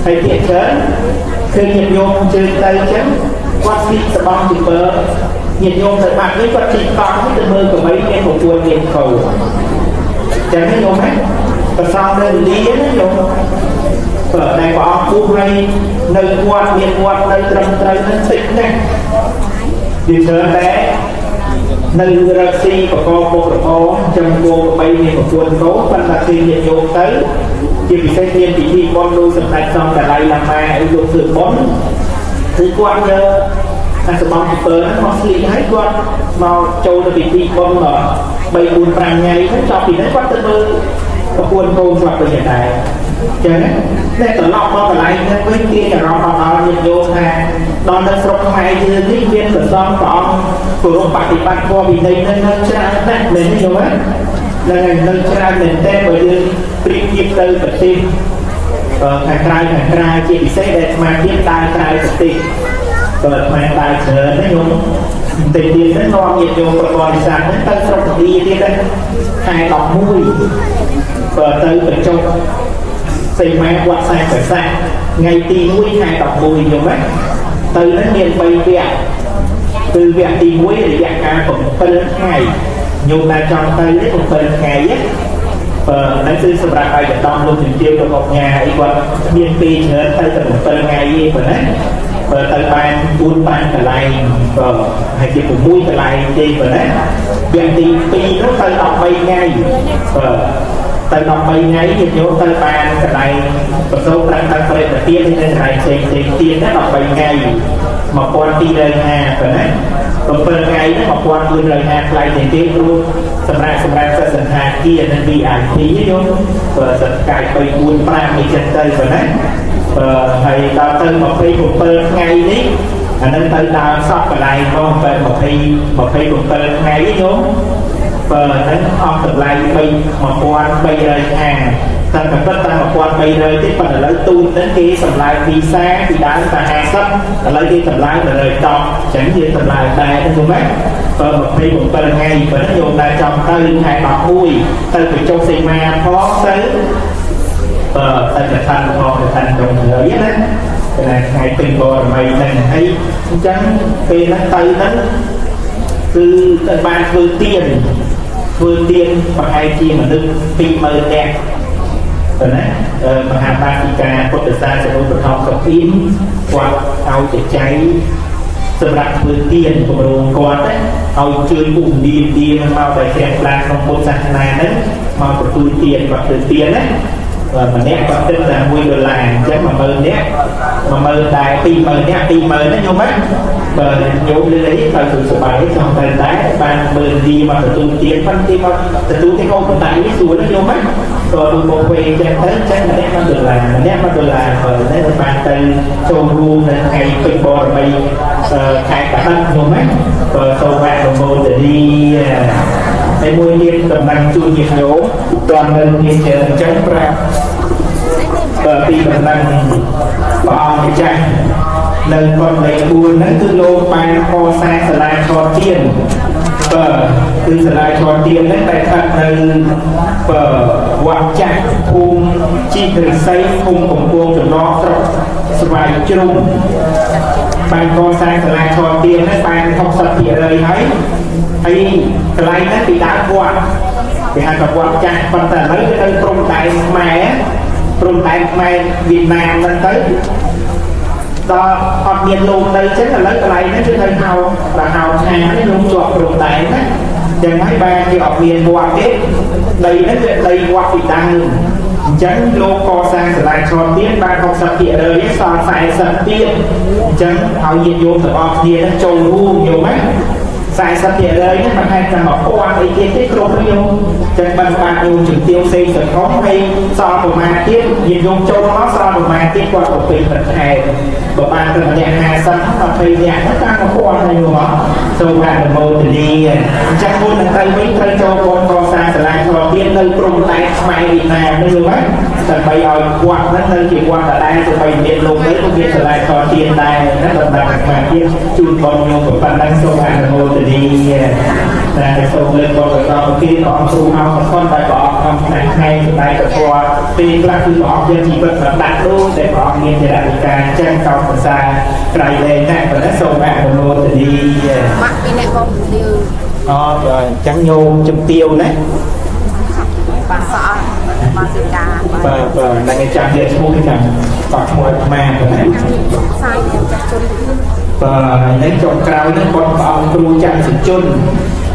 ហើយភាគច្រើនគឺញាតិញោមជឿទៅចឹងគាត់ស្លៀកស្បង់ជីពើញាតិញោមទៅបាត់នេះគាត់ជិះកង់ទៅមើលកមីមានប្រពន្ធមានកូនចឹងណាញោមណាប្រសងនៅឥណ្ឌាណាញោមបើដែលព្រះអង្គគូឲ្យនៅវត្តមានវត្តនៅត្រឹមត្រូវនឹងតិចណាស់វាច្រើនតែនៅរកស៊ីបកមុខរបរចំគោកបីមានប្រពន្ធកូនប៉ុន្តែគេញាតិញោមទៅជាពិសេសមានពិធីបុណ្យដូចសម្ដេចសង្ឃដាឡៃឡាម៉ាអីលោកធ្វើបុណ្យគឺគាត់យកអាសបងពីពើហ្នឹងមកស្លៀកហើយគាត់មកចូលទៅពិធីបុណ្យដល់3 4 5ថ្ងៃហ្នឹងចប់ពីហ្នឹងគាត់ទៅមើលប្រពន្ធកូនគាត់វិញដែរចឹងណាតែត្រឡប់មកកន្លែងហ្នឹងវិញគេអារម្មណ៍ដល់ញាតិញោមថាដល់នៅស្រុកខ្មែរយើងនេះមានប្រសងព្រះអង្គគោរពបប្រតិបត្តិធម៌វិន័យហ្នឹងនៅច្រើនណាស់មែនទេញោមហ្នឹងហើយនៅច្រើនមែនតើបើយើងប្រៀបធៀបទៅប្រទេសខាងក្រៅខាងក្រៅជាពិសេសដែលស្មារតីដើរក្រៅប្រទេសបើអាត្មាដើរច្រើនណាញោមបន្តិចទៀតហ្នឹងនាំញាតិញោមប្រកបរិស័ទហ្នឹងទៅស្រុកឥណ្ឌាទៀតហ្នឹងខែ11បើទៅបញ្ចុះសីមាវត្តសែនប្រាសាទថ្ងៃទី1ខែ11ញោមណាទៅហ្នឹងមាន3វគ្គគឺវគ្គទី1រយៈកាល7ថ្ងៃញោមណាចង់ទៅទេ7ថ្ងៃទេបើហ្នឹងគឺសម្រាប់ឲ្យបន្តលោកជំទាវលោកអុកញ៉ាអីគាត់មានពេលច្រើនទៅតែ7ថ្ងៃទេប៉ុណ្ណាបើទៅបាន4បានកន្លែងបើហើយជា6កន្លែងទេប៉ុណ្ណាវគ្គទី2នោះទៅ13ថ្ងៃបើទៅ13ថ្ងៃញាតិញោមទៅបានកន្លែងប្រសូតប្រាំតាំងប្រេតទៀតនៅកន្លែងផ្សេងផ្សេងទៀតណា13ថ្ងៃ1250ប៉ុណ្ណា7ថ្ងៃហ្នឹង1450ថ្លៃទេទេព្រោះសម្រាប់សិស្សសន្តាគារនិង VIP ញោមបើសិទ្ធកាយ3 4 5អីចឹងទៅប៉ុណ្ណាបើហើយដល់ទៅ27ថ្ងៃនេះអានឹងទៅដើមសក់កន្លែងមកទៅ27ថ្ងៃញោមបើហ្នឹងអស់តម្លៃ1350តែពិតតែ1300ទេប៉ុន្តែឥឡូវទូនហ្នឹងគេសម្លើវីសាពីដើមតែ50ឥឡូវគេសម្លើ110អញ្ចឹងយើងសម្លើដែរហ្នឹងយល់ទេបើ27ថ្ងៃបើហ្នឹងយោមដែរចំទៅខែ11ទៅបញ្ចុះសីមាផងទៅបើតែកថាផងកថាក្នុងហើយណាតែថ្ងៃពេញបរមីហ្នឹងហើយអញ្ចឹងពេលហ្នឹងទៅហ្នឹងគឺទៅបានធ្វើទៀនប្រហែលជាមនុស្ស20000នាក់ប៉ុណ្ណាមហាបាសិកាពុទ្ធសាសនុបឋមសុភីមគាត់ឲ្យចចៃសម្រាប់ធ្វើទៀនគម្រោងគាត់ឲ្យជួយពុំនាមទៀនមកតែជ្រះថ្លាក្នុងពុទ្ធសាសនាហ្នឹងមកទទួលទៀនគាត់ធ្វើទៀនណាម្នាក់គាត់គិតតែ1ដុល្លារអញ្ចឹង10000នាក់10000ដែរ20000នាក់20000ណាញោមណាបើញោមលើអីទៅសុបាយចង់ទៅដែរបាន10000ទីមកទទួលទៀនប៉ុន្តែមកទទួលទេកូនបណ្ដៃស្រួលណាញោមណា ក៏ទូមកពេលអញ្ចឹងទៅចឹងម្នាក់1ដុល្លារម្នាក់1ដុល្លារបើតែបានទៅចូលរួមនៅថ្ងៃពេញបរមីខែកដិតនោះណាក៏សូមអនុមោទនាហើយមួយទៀតតំណែងជួយញាតិញោមតន់នៅមានច្រើនអញ្ចឹងប្រាប់បើពីតំណែងព្រះអង្គម្ចាស់នៅកុដិលេខ4ហ្នឹងគឺលោកបានកសាងសាលាឆទានបើគឺសាលាឆទានហ្នឹងតែស្ថិតនៅបើវត្តចាស់ភូមិជីរិស័យភូមិកំពង់ចំណងស្រុកស្វាយជ្រុំបានកសាងសាលាឆទានហ្នឹងបាន60%ហើយហើយកន្លែងហ្នឹងពីដើមវត្តគេហៅថាវត្តចាស់ប៉ុន្តែឥឡូវនៅព្រំដែនខ្មែរព្រំដែនខ្មែរវៀតណាមហ្នឹងទៅដល់អត់មានលោកនៅចឹងឥឡូវកន្លែងហ្នឹងគឺនៅហៅដល់ហៅឆានេះលោកជាប់ព្រំដែនណាចឹងហើយបានគេអត់មានវត្តទេដីហ្នឹងគឺដីវត្តពីដើមអញ្ចឹងលោកកសាងសាលាឆទានបាន60%សល់40ទៀតអញ្ចឹងឲ្យញាតិញោមទាំងអស់គ្នាហ្នឹងចូលរួមញោមណា40%ហ្នឹងមិនហេតុតែ1000អីទៀតទេគ្រប់ញោមចឹងបានបានញោមជំទាវផ្សេងសង្គមហើយសល់ប្រមាណទៀតញាតិញោមចូលមកសល់ប្រមាណទៀតគាត់ក៏ពេញបន្ថែមបើបានតែម្នាក់50 20នាក់ហ្នឹងតាម1000ហើយញោមសូមអនុមោទនាអញ្ចឹងមុននឹងទៅវិញត្រូវចូលបនកសាងសាលាឆទាននៅព្រំដែនខ្មែរវៀតណាមនេះយល់ទេដើម្បីឲ្យវត្តហ្នឹងនៅជាវត្តដដែលទៅបីមានលោកទៅក៏មានសាលាឆទានដែរណាសម្រាប់អាត្មាទៀតជូនបងញោមប៉ុណ្ណឹងសូមអនុមោទនាតែសូមលើកបបន្តគេព្រះអង្គគ្រូអោសខុនតែព្រះអង្គក្នុងថ្ងៃថ្ងៃសម្ដែងពធពេលខ្លះគឺព្រះអង្គយកជីវិតមកដាក់ដូចតែព្រះអង្គមានចរិតវិការអញ្ចឹងកោតសរសើរក្រៃលែងណាស់ប៉ុន្តែសូមអនុមោទនា ម៉ាក់ពីអ្នកបងជំទាវ អូអញ្ចឹងញោមជំទាវណា បាទសក់បាទសិកា បាទបាទហ្នឹងឯងចាំទៀតឈ្មោះគេចាំតោះឈ្មោះឲ្យអាត្មាប៉ុណ្ណា ផ្សាយអ្នកចាស់ជន បាទហើយចុងក្រោយហ្នឹងគាត់ព្រះអង្គគ្រូច័ន្ទសជន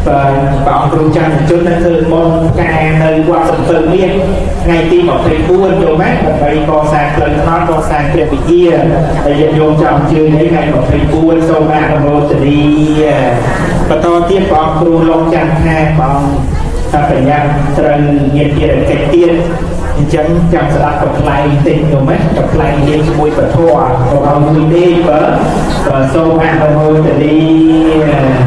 បាទព្រះអង្គគ្រូច័ន្ទសជននឹងធ្វើបុណ្យការនៅវត្តសំពៅមាសថ្ងៃទី24ចូលមកដើម្បីកសាងផ្លូវថ្នល់កសាងព្រះវិហារហើយញាតិញោមចង់អញ្ជើញនេះថ្ងៃ24សូមអនុមោទនាបន្តទៀតព្រះអង្គគ្រូលោកច័ន្ទថាព្រះអង្គថាបញ្ញាត្រូវមានភារកិច្ចទៀតអញ្ចឹងចាំស្ដាប់កំ pl ែងតិចញោមណាកំ pl ែងរៀនជាមួយពធកុំឲ្យមួយទេបើបើសូមអនុមោទនា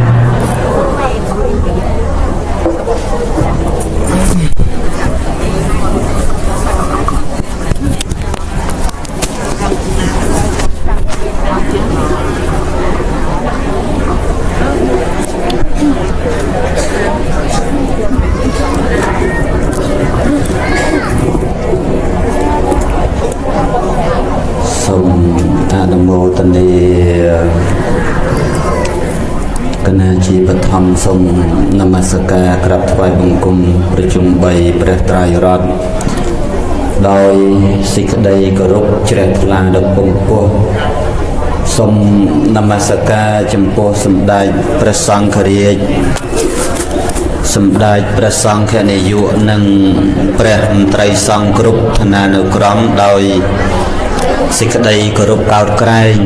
សូមអនុមោទនាកណាជាបឋមសូមនមស្ការក្រាបថ្វាយបង្គំប្រជុំ3ព្រះត្រៃរតន៍ដោយសេចក្តីគោរពជ្រះថ្លាដល់ពងពោះសូមនមស្ការចំពោះសម្ដេចព្រះសង្ឃរាជសម្ដេចព្រះសង្ឃនាយកនិងព្រះមន្ត្រីសង្ឃគ្រប់ឋានានុក្រមដោយសេចក្តីគោរពកោតក្រែង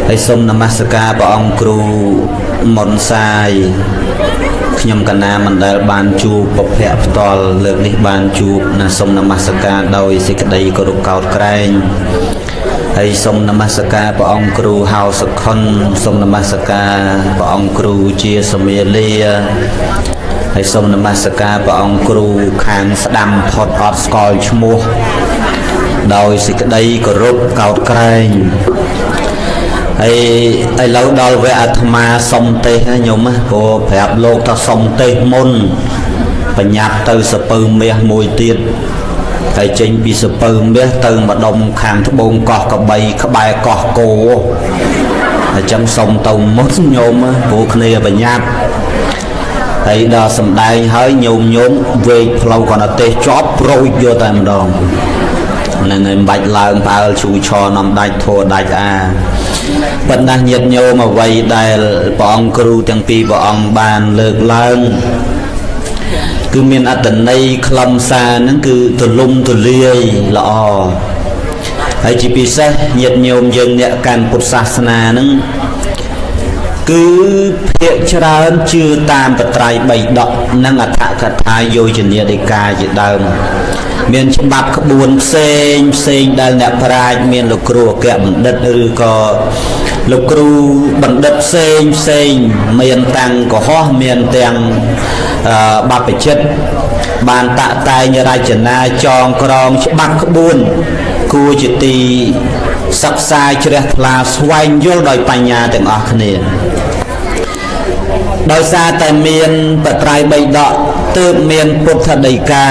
ហើយសូមនមស្ការព្រះអង្គគ្រូមុនសាយខ្ញុំកណាមិនដែលបានជួបពភៈផ្ទាល់លើកនេះបានជួបណាសូមនមស្ការដោយសេចក្តីគោរពកោតក្រែងហើយសូមនមស្ការព្រះអង្គគ្រូហៅសុខុនសូមនមស្ការព្រះអង្គគ្រូជាសមាលាហើយសូមនមស្ការព្រះអង្គគ្រូខាងស្ដាំផុតអត់ស្គាល់ឈ្មោះដោយសេចក្តីគោរពកោតក្រែងហើយឥឡូវដល់វគ្គអាត្មាសុំទេសណាញោមណាព្រោះប្រាប់លោកថាសុំទេសមុនបញ្ញាប់ទៅសពៅមាសមួយទៀតហើយចេញពីសពៅមាសទៅម្ដុំខាងត្បូងកោះកបីក្បែរកោះគោអញ្ចឹងសុំទៅមុនញោមណាព្រោះគ្នាបញ្ញាប់ហើយដល់សំដែងហើយញោមញោមវែកផ្លូវគាត់ទៅទេសជាប់ប្រួយយកតែម្ដងហ្នឹងហើយមិនបាច់ឡើងផ្អើលឈូឆនំដាច់ធัวដាច់អាប៉ុន្តែញាតិញោមអ្វីដែលព្រះអង្គគ្រូទាំងពីរព្រះអង្គបានលើកឡើងគឺមានអត្ថន័យខ្លឹមសារហ្នឹងគឺទលំទលាយល្អហើយជាពិសេសញាតិញោមយើងអ្នកកាន់ពុទ្ធសាសនាហ្នឹង គឺភាកច្រើនជឿតាមបត្រៃបីដកនិងអដ្ឋកថាយោជនាដីកាជាដើមមានច្បាប់ក្បួនផ្សេងផ្សេងដែលអ្នកប្រាជ្ញមានលោកគ្រូអគ្គបណ្ឌិតឬក៏លោកគ្រូបណ្ឌិតផ្សេងផ្សេងមានតាំងកុហកមានទាំងបព្វជិតបានតាក់តែងរចនាចងក្រងច្បាប់ក្បួនគួរជាទីសិក្សាជ្រះថ្លាស្វែងយល់ដោយបញ្ញាទាំងអស់គ្នាដោយសារតែមានបត្រៃបីដកទើបមានពុទ្ធដីកា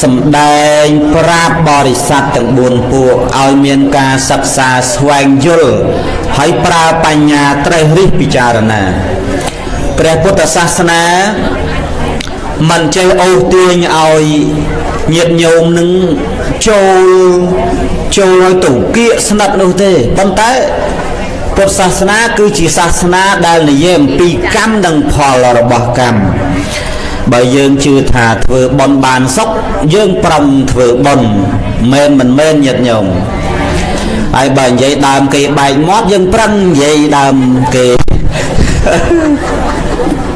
សម្ដែងប្រាប់បរិស័ទទាំង4ពួកឲ្យមានការសិក្សាស្វែងយល់ហើយប្រើបញ្ញាត្រេះរិះពិចារណាព្រះពុទ្ធសាសនាមិនចេះអូសទាញឲ្យញាតិញោមនឹងចូលឲ្យទៅគៀកស្និទ្ធនោះទេប៉ុន្តែពុទ្ធសាសនាគឺជាសាសនាដែលនិយាយអំពីកម្មនិងផលរបស់កម្មបើយើងជឿថាធ្វើបុណ្យបានសុខយើងប្រឹងធ្វើបុណ្យមែនមិនមែនញាតិញោមហើយបើនិយាយដើមគេបែកមាត់យើងប្រឹងនិយាយដើមគេ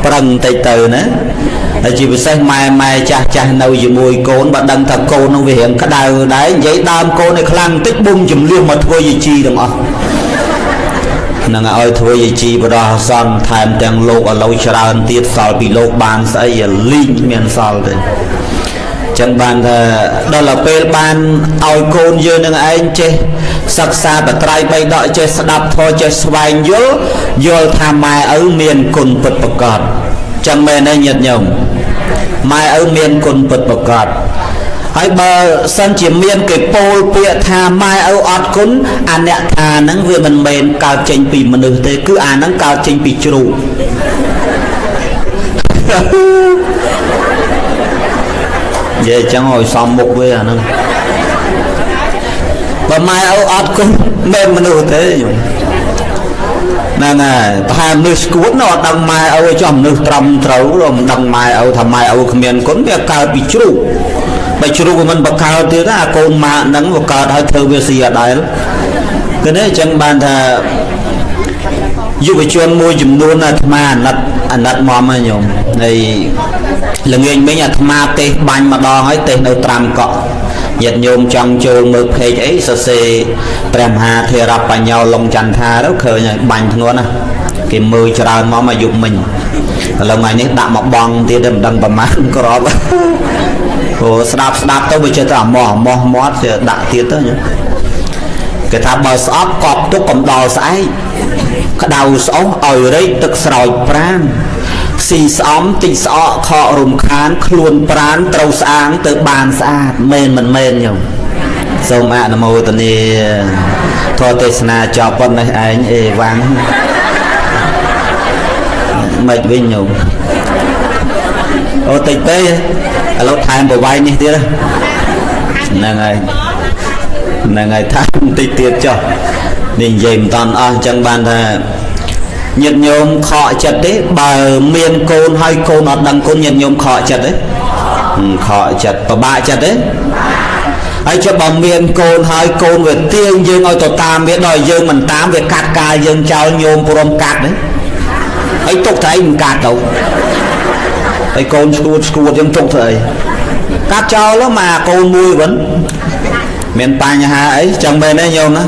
ប្រឹងតិចទៅណាហើយជាពិសេសម៉ែចាស់ចាស់នៅជាមួយកូនបើដឹងថាកូននោះវារៀងក្តៅដែរនិយាយដើមកូនឲ្យខ្លាំងតិចបុំជំលះមកធ្វើយាជីទាំងអស់នឹងឲ្យធ្វើយាជីបរោះសន្នថែមទាំងលោកឥឡូវច្រើនទៀតសល់ពីលោកបានស្អីលីងមានសល់ទេចឹងបានថាដល់ពេលបានឲ្យកូនយើងនឹងឯងចេះសិក្សាបត្រៃបីដកចេះស្ដាប់ធម៌ចេះស្វែងយល់យល់ថាម៉ែឪមានគុណពិតប្រាកដចឹងមែនទេញាតិញោមម៉ែឪមានគុណពិតប្រាកដហើយបើសិនជាមានគេពោលពាក្យថាម៉ែឪអត់គុណអាអ្នកថាហ្នឹងវាមិនមែនកើតចេញពីមនុស្សទេគឺអាហ្នឹងកើតចេញពីជ្រូកនិយាយចឹងឲ្យសមមុខវាអាហ្នឹងបើម៉ែឪអត់គុណមិនមនុស្សទេហ្នឹងហើយប្រហែលមនុស្សស្គួតនៅអត់ដឹងម៉ែឪចុះមនុស្សត្រឹមត្រូវមិនដឹងម៉ែឪថាម៉ែឪគ្មានគុណវាកើតពីជ្រូកបើជ្រូកវាមិនបង្កើតទៀតអាកូនម៉ាក់ហ្នឹងបង្កើតឲ្យធ្វើវាស៊ីអត់ដែរគឺនេះអញ្ចឹងបានថាយុវជនមួយចំនួនអាត្មាអាណិតមកហ្នឹងញោមហើយល្ងាចមិញអាត្មាទេសបាញ់ម្ដងហើយទេសនៅត្រាំកក់ញាតិញោមចង់ចូលមើលเพจអីសរសេរព្រះមហាធេរបញ្ញោឡុងចន្ទថាទៅឃើញហើយបាញ់ធ្ងន់ណាគេមើលច្រើនមកអាយុមិញឥឡូវថ្ងៃនេះដាក់មកបងទៀតមិនដឹងប្រមាណក្របព្រោះស្ដាប់ទៅវាចេះតែអាម៉ោះមាត់វាដាក់ទៀតទៅញោមគេថាបើស្អប់កប់ទុកកំដល់ស្អែកក្តៅស្អុះឲ្យរែកទឹកស្រោចប្រានស៊ីស្អំតិចស្អកខករំខានខ្លួនប្រានត្រូវស្អាងទៅបានស្អាតមែនមិនមែនញោមសូមអនុមោទនាធម៌ទេសនាចប់ប៉ុណ្ណេះឯងអេវ៉ាំងមិនវិញញោមអូតិចពេកឥឡូវថែមប្រវែងនេះទៀតហ្នឹងហើយថែមតិចទៀតចុះនេះនិយាយមិនតាន់អស់អញ្ចឹងបានថាញាតិញោមខកចិត្តទេបើមានកូនហើយកូនអត់ដឹងគុណញាតិញោមខកចិត្តទេខកចិត្តពិបាកចិត្តទេហើយចុះបើមានកូនហើយកូនវាទាញយើងឲ្យទៅតាមវាដល់យើងមិនតាមវាកាត់កាយយើងចោលញោមព្រមកាត់ទេហើយទុកតែឯងមិនកាត់ទៅហើយកូនស្គួតយើងទុកធ្វើអីកាត់ចោលមកកូនមួយវិញមានបញ្ហាអីចឹងមែនទេញោមណា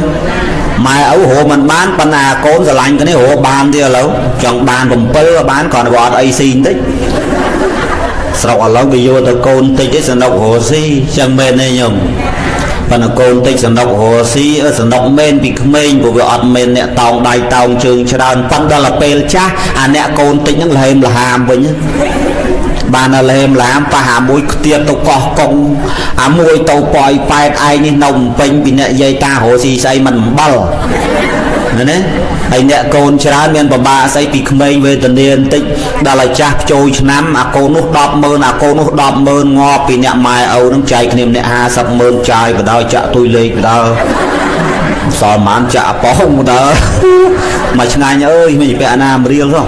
ម៉ែឪរកមិនបានប៉ុន្តែកូនស្រឡាញ់គ្នារកបានទៀតឥឡូវចង់បាន7ក៏បានគ្រាន់តែអត់អីស៊ីបន្តិចស្រុកឥឡូវគេយកទៅកូនតិចឯងសនុករកស៊ីចឹងមែនទេញោមប៉ុន្តែកូនតិចសនុករកស៊ីសនុកមែនពីក្មេងព្រោះវាអត់មែនអ្នកតោងដៃតោងជើងច្រើនប៉ុន្តែដល់ពេលចាស់អាអ្នកកូនតិចហ្នឹងលហេមលហាមវិញបានលហេមលហាមប៉ះអាមួយខ្ទាតទៅកោះកុងអាមួយទៅប៉យប៉ែតឯងនេះនៅពេញពីអ្នកយាយតារកស៊ីស្អីមិនអំបិលណាហើយអ្នកកូនច្រើនមានពិបាកស្អីពីក្មេងវេទនាបន្តិចដល់ឲ្យចាស់ចូលឆ្នាំអាកូននោះ100000អាកូននោះ100000ងាប់ពីអ្នកម៉ែឪនឹងចែកគ្នាម្នាក់500,000ចាយបដោយចាក់ទុយលេខបដោយសល់ប៉ុន្មានចាក់អប៉ោងបដោយមកឆ្ងាញ់អើយមិនពាក់ណាមរៀលសោះ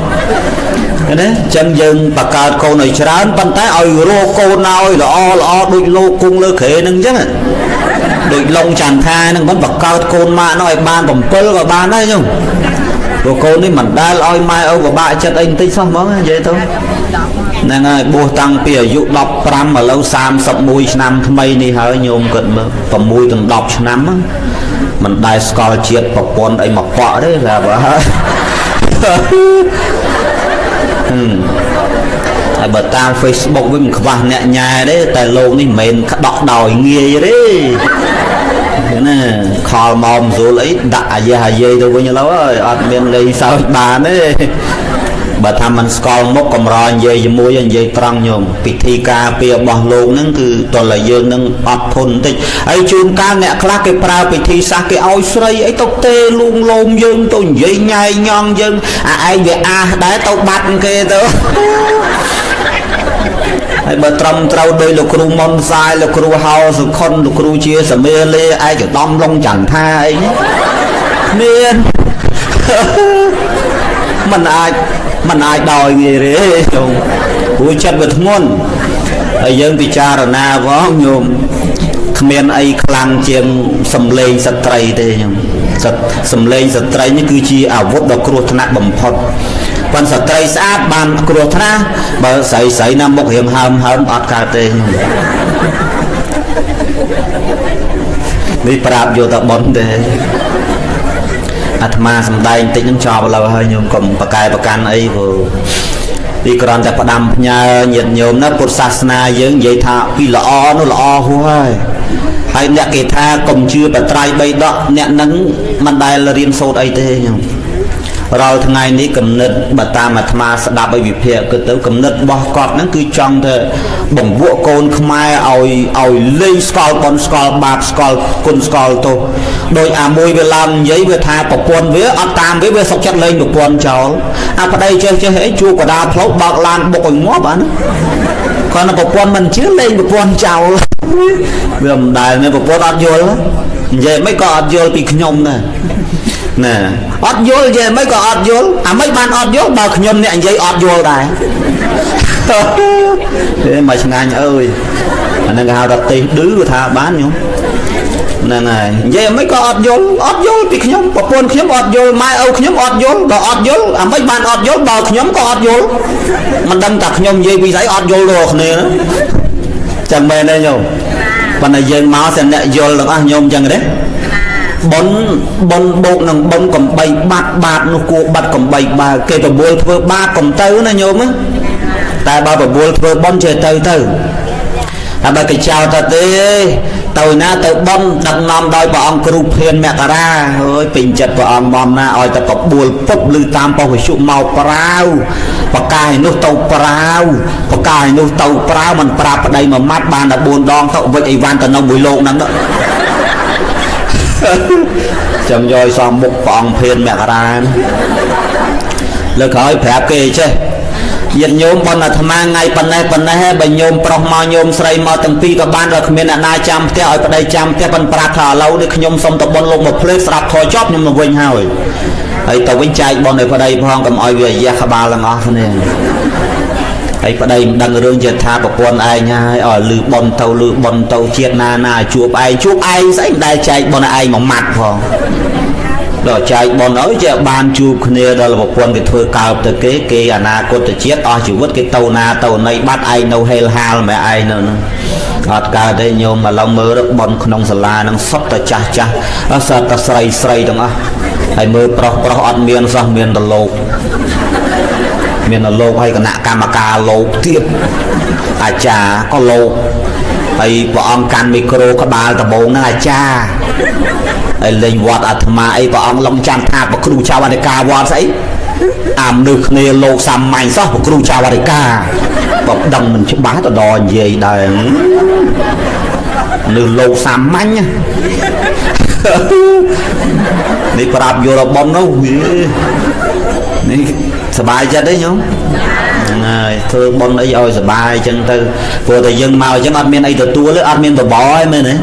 ណាចឹងយើងបង្កើតកូនឲ្យច្រើនប៉ុន្តែឲ្យរកកូនឲ្យល្អល្អដូចលោកគង់លើក្រេនឹងចឹងដូចឡុងចន្ទថានឹងមិនបង្កើតកូនម៉ាក់នោះឲ្យបាន7ក៏បានដែរញោម ព្រោះកូននេះមិនដែលឲ្យម៉ែឪពិបាកចិត្តអីបន្តិចសោះហ្មងនិយាយទៅហ្នឹងហើយបួសតាំងពីអាយុ15ឥឡូវ31ឆ្នាំថ្មីនេះហើយញោមគិតមើល6ដល់10ឆ្នាំមិនដែលស្គាល់ជាតិប្រពន្ធអីមកប៉ក់ទេប្រាប់ហើយហើយបើតាម Facebook វិញមិនខ្វះអ្នកញ៉ែទេតែលោកនេះមិនមែនក្តក់ដោយងាយទេណាខលមកមិនស្រួលអីដាក់អាយះអាយាយទៅវិញឥឡូវហើយអត់មានលេងសើចបានទេបើថាមិនស្គាល់មុខកម្រនិយាយជាមួយនិយាយត្រង់ញោមពិធីការពាររបស់លោកហ្នឹងគឺតើយើងនឹងអត់ធន់បន្តិចហើយជួនកាលអ្នកខ្លះគេប្រើពិធីសាសគេឲ្យស្រីអីទៅទេលួងលោមយើងទៅនិយាយញ៉ៃញងយើងអាឯងវាអាសដែរទៅបាត់គេទៅហើយបើត្រឹមត្រូវដោយលោកគ្រូមុនសាយលោកគ្រូហៅសុខុនលោកគ្រូជាសមាលេឯកឧត្តមឡុងចន្ទថាអីមានមិនអាចដោយងាយទេញោមព្រោះចិត្តវាធ្ងន់ហើយយើងពិចារណាផងញោមគ្មានអីខ្លាំងជាងសំលេងស្ត្រីទេញោមសំលេងស្ត្រីនេះគឺជាអាវុធដ៏គ្រោះថ្នាក់បំផុតប៉ុន្តែស្ត្រីស្អាតបានគ្រោះថ្នាក់បើស្រីស្រីណាមុខរៀងហើមហើមអត់កើតទេញោមនេះប្រាប់យកតែប៉ុនទេអាត្មាសំដែងបន្តិចនឹងចប់ឥឡូវហើយញោមកុំប្រកែប្រកាន់អីព្រោះពីគ្រាន់តែផ្ដាំផ្ញើញាតិញោមណាពុទ្ធសាសនាយើងនិយាយថាពីល្អនោះល្អហួសហើយហើយអ្នកគេថាកុំជឿបត្រៃបីដកអ្នកនឹងមិនដែលរៀនសូត្រអីទេញោមរាល់ថ្ងៃនេះគំនិតបើតាមអាត្មាស្ដាប់ឲ្យវិភាគគឺទៅគំនិតរបស់គាត់ហ្នឹងគឺចង់ទៅបង្វក់កូនខ្មែរឲ្យលេងស្គាល់បុណ្យស្គាល់បាបស្គាល់គុណស្គាល់ទោសដោយអាមួយវាឡើងនិយាយវាថាប្រពន្ធវាអត់តាមវាវាសុកចិត្តលេងប្រពន្ធចោលអាប្តីចេះចេះអីជួកដាផ្លូវបើកឡានបុកឲ្យងាប់អាហ្នឹងគាត់នៅប្រពន្ធមិនជឿលេងប្រពន្ធចោលវាមិនដែលមានប្រពន្ធអត់យល់និយាយមិនក៏អត់យល់ពីខ្ញុំដែរណាអត់យល់និយាយមិនក៏អត់យល់អាមិនបានអត់យល់បើខ្ញុំអ្នកនិយាយអត់យល់ដែរទេមកឆ្ងាញ់អើយអាហ្នឹងគេហៅថាទេសឌឺថាបានញោមហ្នឹងហើយនិយាយមិនក៏អត់យល់អត់យល់ពីខ្ញុំប្រពន្ធខ្ញុំអត់យល់ម៉ែឪខ្ញុំអត់យល់ដល់អត់យល់អាមិនបានអត់យល់បើខ្ញុំក៏អត់យល់មិនដឹងថាខ្ញុំនិយាយពីស្អីអត់យល់ដល់គ្នាហ្នឹងចឹងមែនទេញោមប៉ុន្តែយើងមកតែអ្នកយល់ទាំងអស់ញោមចឹងទេបុណ្យបុណ្យបូកនឹងបុណ្យកំបីបាត់បាបនោះគួរបាត់កំបីបើគេប្រមូលធ្វើបាបកំទៅណាញោមតែបើប្រមូលធ្វើបុណ្យចេះទៅទៅតែបើគេចោលទៅទេទៅណាទៅបុណ្យដឹកនាំដោយព្រះអង្គគ្រូភានមករាអើយពេញចិត្តព្រះអង្គបំណាឲ្យតែបបួលពុបឬតាមប៉ុស្តិ៍វិទ្យុមកប្រាវបកាយនោះទៅប្រាវបកាយនោះទៅប្រាវមិនប្រាប់ប្តីមួយម៉ាត់បានតែ4ដងទៅវិចអីវ៉ាន់ទៅនៅមួយលោកហ្នឹងចាំយកឲ្យសំមុខព្រះអង្គភានមករាលើក្រោយប្រាប់គេចេះញាតិញោមប៉ុនអាត្មាថ្ងៃប៉ុណ្ណេះប៉ុណ្ណេះបើញោមប្រុសមកញោមស្រីមកទាំងពីរក៏បានដល់គ្មានអ្នកណាចាំផ្ទះឲ្យប្តីចាំផ្ទះប៉ុនប្រាប់ថាឥឡូវនេះខ្ញុំសុំទៅបុណ្យលោកមកភ្លេចស្រាប់ធរចប់ខ្ញុំទៅវិញហើយហើយទៅវិញចែកបុណ្យឲ្យប្តីផងកុំឲ្យវាយះក្បាលទាំងអស់គ្នាហើយប្តីមិនដឹងរឿងជាថាប្រពន្ធឯងហើយឲ្យលឺប៉ុនទៅលឺប៉ុនទៅជាតិណាណាជួបឯងជួបឯងស្អីមិនដែលចែកប៉ុនឯងមួយម៉ាត់ផងដល់ចែកប៉ុនអើយចេះបានជួបគ្នាដល់ប្រពន្ធគេធ្វើកើបទៅគេគេអនាគតជាតិអស់ជីវិតគេទៅណាទៅណីបាត់ឯងនៅហេលហាលមែឯងនៅហ្នឹងអត់កើតទេញោមឥឡូវមើលប៉ុនក្នុងសាលាហ្នឹងសុទ្ធតែចាស់ចាស់សុទ្ធតែស្រីស្រីទាំងអស់ហើយមើលប្រុសប្រុសអត់មានសោះមានតែលោកមានលោកហើយគណៈកម្មការលោកទៀតអាចារ្យក៏លោកហើយព្រះអង្គកាន់មីក្រូក្បាលដំបងហ្នឹងអាចារ្យហើយលេងវត្តអាត្មាអីព្រះអង្គឡុងច័ន្ទថាប្រគ្រូចៅអធិការវត្តស្អីអាមនុស្សគ្នាលោកសាមញ្ញសោះប្រគ្រូចៅអធិការបើដឹងមិនច្បាស់ទៅដល់និយាយដែរមនុស្សលោកសាមញ្ញនេះប្រាប់យល់របស់នោះនេះសบายចិត្តទេញោមហ្នឹងហើយធ្វើបុណ្យអីឲ្យសบายអញ្ចឹងទៅព្រោះតែយើងមកអញ្ចឹងអត់មានអីទទួលទេអត់មានបបរទេមែនទេ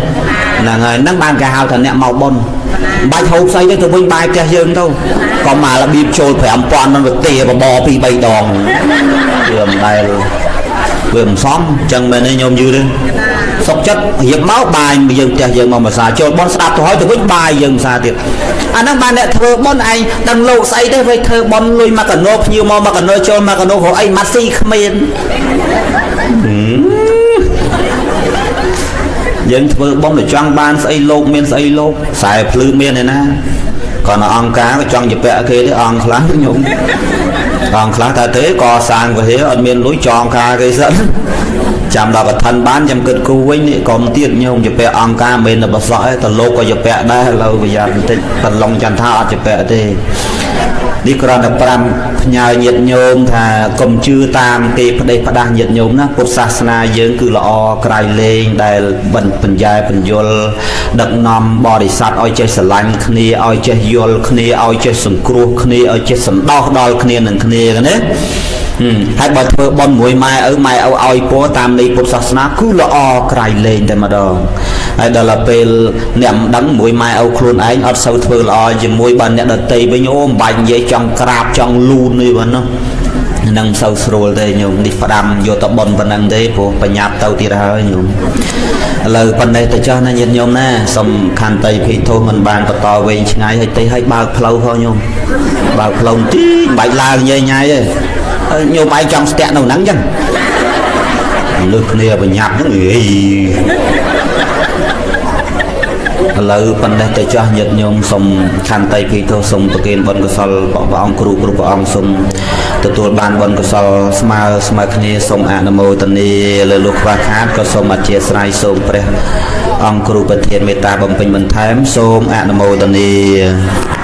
ហ្នឹងហើយហ្នឹងបានគេហៅថាអ្នកមកបុណ្យបាច់ហូបស្អីទៅទៅវិញបាយផ្ទះយើងទៅក៏មករបៀបចូល5000នឹងទៅទេបបរ2 3ដងវាមិនដែលវាមិនសមអញ្ចឹងមែនទេញោមយឺទេ សុកចិត្តរៀបមកបាយយើងផ្ទះយើងមកភាសាចូលបនស្ដាប់ទៅហើយទៅវិញបាយយើងភាសាទៀតអាហ្នឹងបានអ្នកធ្វើបនឯងដឹងលោកស្អីទេវិញធ្វើបនលុយមកកណោភ្ញៀវមកមកកណោចូលមកកណោរកអីម៉ាត់ស៊ីគ្មានយើងធ្វើបនទៅចង់បានស្អីលោកមានស្អីលោកខ្សែភ្លឺមានឯណាគាត់នៅអង្គការក៏ចង់ជពាក់គេទេអង្គខ្លះខ្ញុំអង្គខ្លះថាទេកសាងវិហារអត់មានលុយចងការគេសិនចាំដល់កឋិនបានចាំគិតគូវិញនេះកុំទៀតញោមជពាក់អង្គការមិនមែនតែបសក់ទេតលោកក៏ជពាក់ដែរឥឡូវប្រយ័ត្នបន្តិចបន្លងចន្ទថាអត់ជពាក់ទេនេះគ្រាន់តែប្រាំផ្ញើញាតិញោមថាកុំជឿតាមគេផ្ដេសផ្ដាស់ញាតិញោមណាពុទ្ធសាសនាយើងគឺល្អក្រៃលែងដែលបញ្ញែបញ្យលដឹកនាំបរិស័ទឲ្យចេះស្រឡាញ់គ្នាឲ្យចេះយល់គ្នាឲ្យចេះសង្គ្រោះគ្នាឲ្យចេះសន្តោសដល់គ្នានឹងគ្នាណាហើយបើធ្វើបុណ្យមួយម៉ែឪម៉ែឪឲ្យពរតាមនៃពុទ្ធសាសនាគឺល្អក្រៃលែងតែម្ដងហើយដល់ពេលអ្នកមិនដឹងមួយម៉ែឪខ្លួនឯងអត់សូវធ្វើល្អជាមួយបើអ្នកដតីវិញអូមិនបាច់និយាយចង់ក្រាបចង់លូននេះបើនោះនឹងសូវស្រួលទេញោមនេះផ្ដាំយកទៅប៉ុនប៉ុណ្ណឹងទេព្រោះបញ្ញាប់ទៅទៀតហើយញោមឥឡូវប៉ុណ្ណេះទៅចោះណាញាតិញោមណាសំខន្តីភិធុមិនបានបន្តវែងឆ្ងាយហើយទេឲ្យបើកផ្លូវផងញោមបើកផ្លូវទីមិនបាច់ឡើងញ៉ៃញ៉ៃទេញោមឯងចង់ស្ទាក់នៅហ្នឹងចឹងលើសគ្នាបញ្ញាប់ហ្នឹងអីឥឡូវប៉ុណ្ណេះទៅចាស់ញាតិញោមសូមខន្តីភិធុសូមប្រគេនបុណ្យកុសលព្រះអង្គគ្រូគ្រប់ព្រះអង្គសូមទទួលបានបុណ្យកុសលស្មើស្មើគ្នាសូមអនុមោទនាលើលោកខ្វះខាតក៏សូមអធិស្ឋានសូមព្រះអង្គគ្រូប្រធានមេត្តាបំពេញបន្ថែមសូមអនុមោទនា។